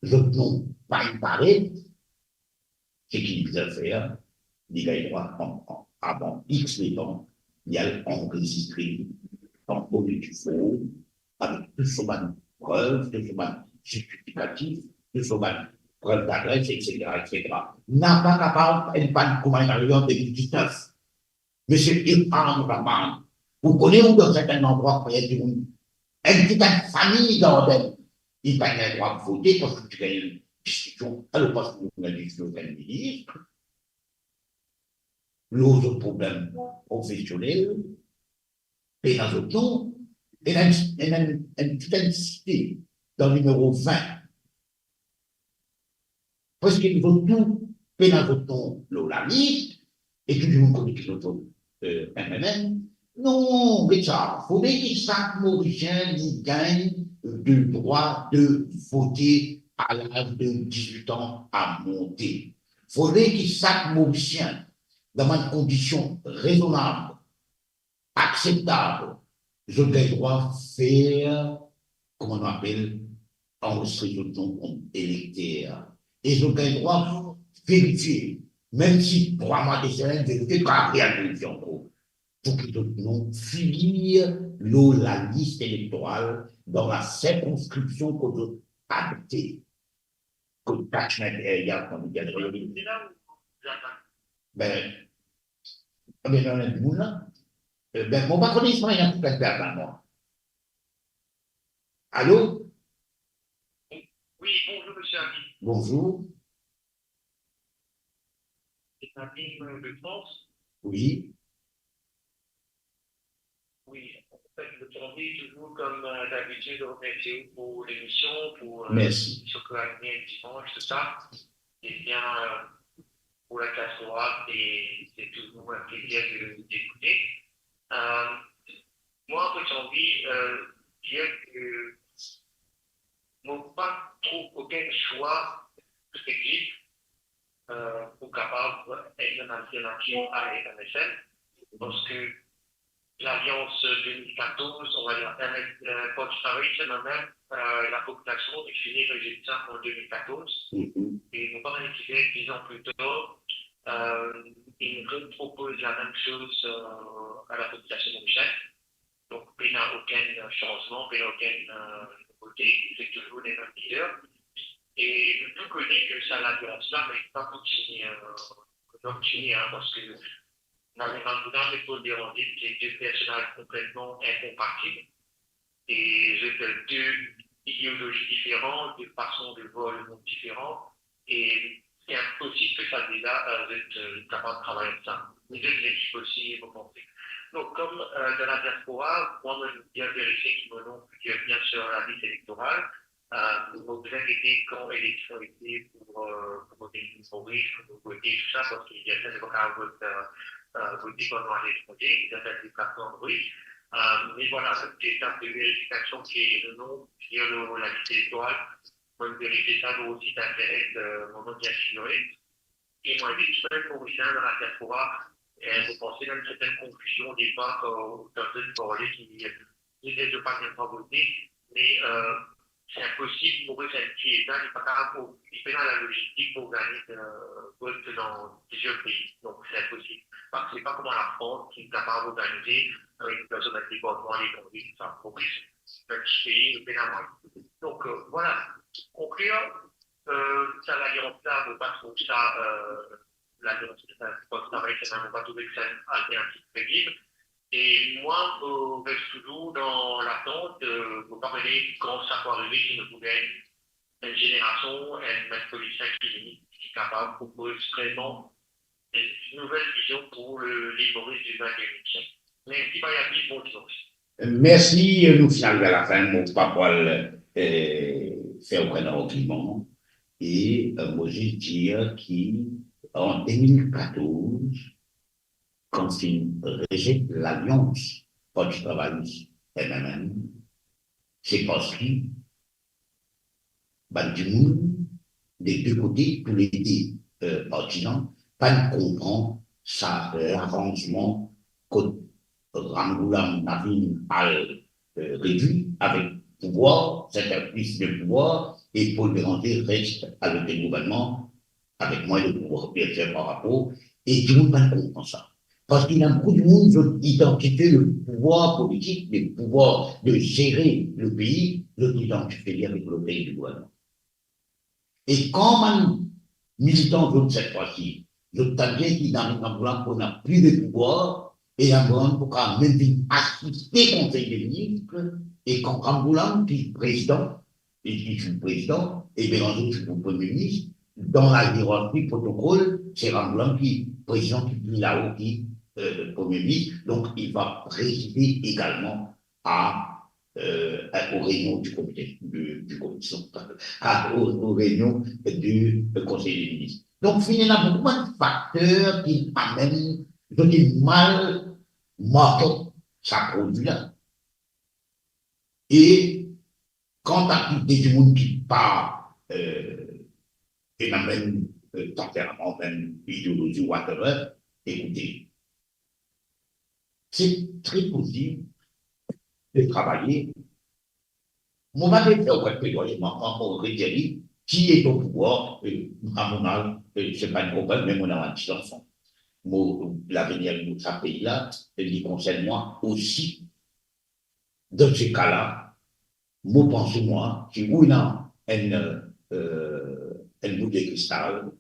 zot nom pa inn paret, seki li bizin fer, li gagn drwa an, an, avan X letan, li al anrezistre dan Beaulieu-du-Fort, avek tou so bann prev, tou so bann zistifikatif, tou so bann prev dadres, et cetera, et cetera. Napa kapav enn bann kouma inn arive an de mil diznef. Misie Ilham Rahman, ou kone ou dan sertin landrwa, kouma dimoun, enn titan fami Dardenn, li pa gagn drwa vote parski ti gagn diskriminasyon, alor parski nou gagn diskriminasyon enn minis. Lor zot problem profesionel, pena zot nom, ena enn, ena enn, enn titan site dan nimero vin. Preske zot tou pena zot nom lor lalis, e tou dimoun kone ki zot vot, euh, M N M. Non, get sa, fode ki sak Morisien li gagn le drwa de vote a laz de dizwit an a monte. Fode ki sak Morisien, dan bann kondision rezonab, akseptab, zot gagn drwa fer, kouma nou apel, anrezistre zot nom kom elekter. E zot gagn drwa verifie, mem si trwa mwa, de semenn, verifie, pa real verifie ankor, pou ki zot nom figir lor lalis elektoral dan la sirkonskripsion kot zot abite. Kot catchment area, kouma nou dir. Ben, ben, non, non, non. Euh, ben, mo pa kone si ena kikenn pe atann mwa. Alo? Oui, bonjour, monsieur Ami. Bonjour. C'est Amine de France. Oui. Oui, en fait, je tiens toujours, comme, euh, d'habitude, remercier vous pour l'émission, pour, euh, Merci. Ce que vous avez mis dimanche, tout ça. Eh bien, euh, pour la diaspora, c'est, c'est toujours un plaisir de, d'écouter. Euh, moi, en fait, j'ai envie, euh, de dire que mo pa trouv okenn swa ki existe, euh, pou kapav enn alternativ a R N S M, parski Lalians de mil katorz, on va dire, euh, Paul Sarri, c'est même, euh, la population est finie rejeter ça en deux mille quatorze. Mhm. Et nous, par exemple, dix ans plus tard, euh, ils nous proposent la même chose, euh, à la population mauricienne. Donc, pena okenn sanzman, pena okenn, euh, nouvote, c'est toujours les mêmes leaders. Et je peux connaître que ça, la violence-là, mais pas continuer, euh, continuer, hein, parce que Naren Ramgoolam ek Paul Bérangil, c'est deux personnages complètement incompatibles. Et c'est deux idéologies différentes, deux façons de voir le monde différentes. Et c'est impossible que ça déjà, euh, d'être, euh, capable de travailler comme ça. Ni de l'équipe aussi, vous comprenez. Donc, comme, euh, dans la diaspora, moi, je viens vérifier que mon nom figure bien sur la liste électorale. Euh, mo bizin gete kan eleksion ete pou, euh, pou vote Maurice, pou vote tou sa, parski li dir, se pa kapav vot, euh, euh, vote kan nou a letranze, li dir, se pa kapav vot. Euh, me vwala, se ti etap de verifikasion ki nou, nou, ki lor lalis elektoral, mo verifie sa lor sit internet, euh, mo nom bien figire. E mo invit tou bann Morisien dan la diaspora, euh, mo panse ena enn sertin konfizion odepar kan, kan zot parle ki, ki zot pa gagn drwa vote, me, euh, se inposib, Moris enn ti eta, li pa kapav, li pena lalogistik pou organiz, euh, vot dan plizier pei. Donk, se inposib. Pa, se pa kouma Lafrans ki kapav organize avek enn personn departman, ale dan vil, sa, Moris, enn ti pei, nou pena mwayin. Donk, euh, vwala. Konklir, euh, sa lalians la, mo pa trouv sa, euh, lalians, sa, mo pa trouv sa, mo pa trouv sa alternativ kredib. E mwa, mo res touzour dan latant, euh, mo pa kone kan sa pou arive, si nou pou gagn enn zenerasion, enn bann politisien ki, ki kapav propoz vreman enn nouvel vizion pou le, Lil Moris du vingt et unième siècle. Me ki pa abiz bon dimanch. Mersi, nou finn ariv a lafin, mo pa pou al, eh, fer okenn argiman. E, eh, mo zis dir ki an de mil katorz, kan finn rezet lalians Parti Travayis M M M, se parski bann dimoun de de kote, tou le de, eh, parti la, pa konpran sa laranzman kot Ramgoolam Navin al, eh, redwi avek pouvwar, sertin plis de pouvwar, e Paul Bérenger res a lotel gouvernman avek mwin de pouvwar, biensir, par rapor, e dimoun pa konpran sa. Parski ena boukou dimoun, zot idantifie le pouvwar politik, le pouvwar de zere le pei, zot idantifie li avek lotel di gouvernman. E kan bann militan zot, set fwa si, zot tann ki Navin Ramgoolam pou ena pli de pouvwar, e Ramgoolam pou kapav mem vinn asiste Konsey de Minis, e kan Ramgoolam ki prezidan, e ki ti prezidan, e Bérenger ti pou premie minis, dan lazierarki protokol, se Ramgoolam ki prezidan ki pli lao ki, eh, premie minis, donk li va prezide egalman a, eh, aux réunions du comité, du, du comité, a, aux, aux réunions du, eh, Conseil des ministres. Donk, finn ena boukou bann fakter ki amenn, zot inn mal market sa prodwi la. E kan ou trouv de dimoun ki pa, eh, ena mem, eh, tanperaman, mem ideolozi, whatever, ekoute, se tre posib de travay. Mo pa pe fer okenn pledwaye, mo, mo, mo redir li, ki et o pouvwar, eh, a mo laz, eh, se pa enn problem, me mo ena bann ti zanfan. Mo, lavenir nou sa pei la, eh, li konsern mwa osi. Dan se ka la, mo panse mwa, si ou ena enn, eh, enn boul de kristal,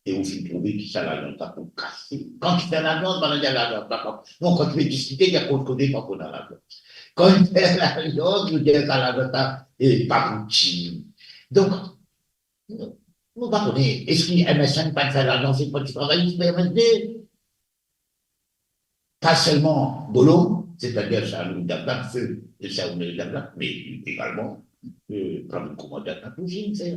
e ou finn trouve ki sa lalians la pou kase. Kan ti fer lalians, bann la dir lalians la pa, non, kan ti pe diskite, dir koz koze pa pou ena lalians. Kan ti fer lalians, ou dir sa lalians la, e pa pou ti. Donk, nou, nou pa kone, eski M S N pa fer lalians ek Parti Travayis, M S D? Pa selman Bolo, setadir Saïd Abdallah, feu Saïd Abdallah, me egalman, eh, parmi komandan la touzour, se.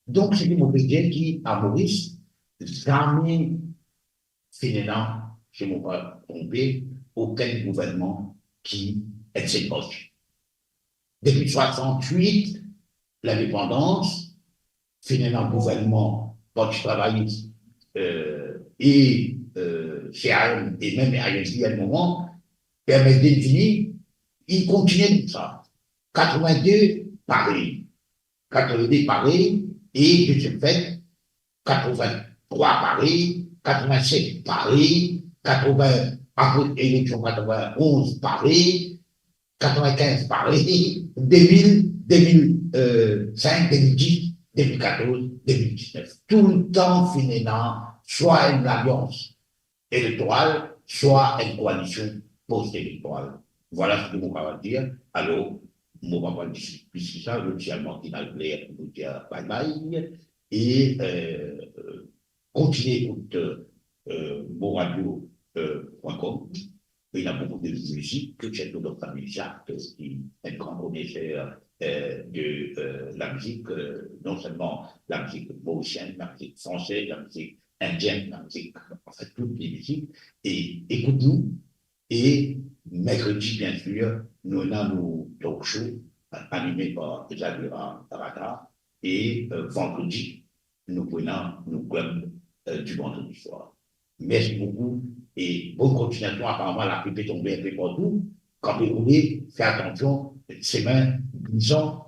Donk, seki mo pe dir ki a Moris, zame finn ena, si mo pa tronpe, okenn gouvernman ki ed set parti. Depi swasant-wit, lindepandans, finn ena gouvernman Parti Travayis, eh, e, eh, C A M, e mem A N C enn moman, e M S D vini, li kontinie koumsa. Katrovin-de, parey. Katrovin-de, parey, e de se fet, katrovin-trwa parey, katrovin-set parey, katrovin, apre eleksion katrovin-onz parey, katrovin-kinz parey, de mil, de mil sink, de mil dis, de mil katorz, de mil diznef. Toultan finn ena swa enn lalians elektoral, swa enn koalision post-elektoral. Vwala seki mo kapav dir. Alor, mo pa pou dir plis ki sa, zot selman ki ena ler pou nou dir bye bye. E, eh, kontinie ekout, eh, moradio, eh, pwin kom. Ena boukou de mizik, sirtou dan fami Jacques, ki enn gran koneser, eh, de, eh, lamizik, eh, non selman lamizik morisienn, lamizik franse, lamizik indienn, lamizik, anfin, tou lamizik, e ekout nou. E merkredi, biensir, nou ena nou talk show, eh, anime par Zadira Rata, e, eh, vandredi, nou pou ena nou klib, eh, di vandredi swar. Mersi boukou e bonn kontiniasion. Aparaman, lapli pe tonbe enpe partou. Kan pe roule, fer atansion, semin glisan,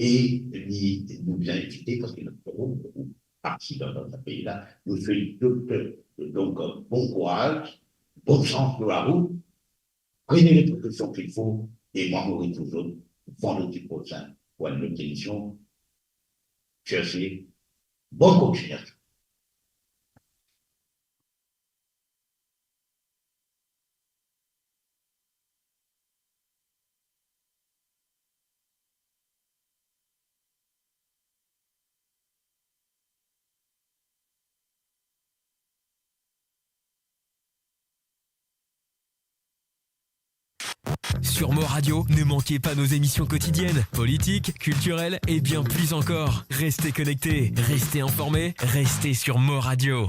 e li, nou bizin evite, parski ena tro, tro aksidan dan sa pei la. Nou swet zot, eh, donk, eh, bon kouraz, bonn sans lor larout, prenez les précautions qu'il faut, e mwa, mo retrouv zot vandredi prosin pou enn lot emision. Cheers, bonn kontiniasion. Sur Mo Radio, ne manquez pas nos émissions quotidiennes, politiques, culturelles et bien plus encore. Restez connectés, restez informés, restez sur Mo Radio.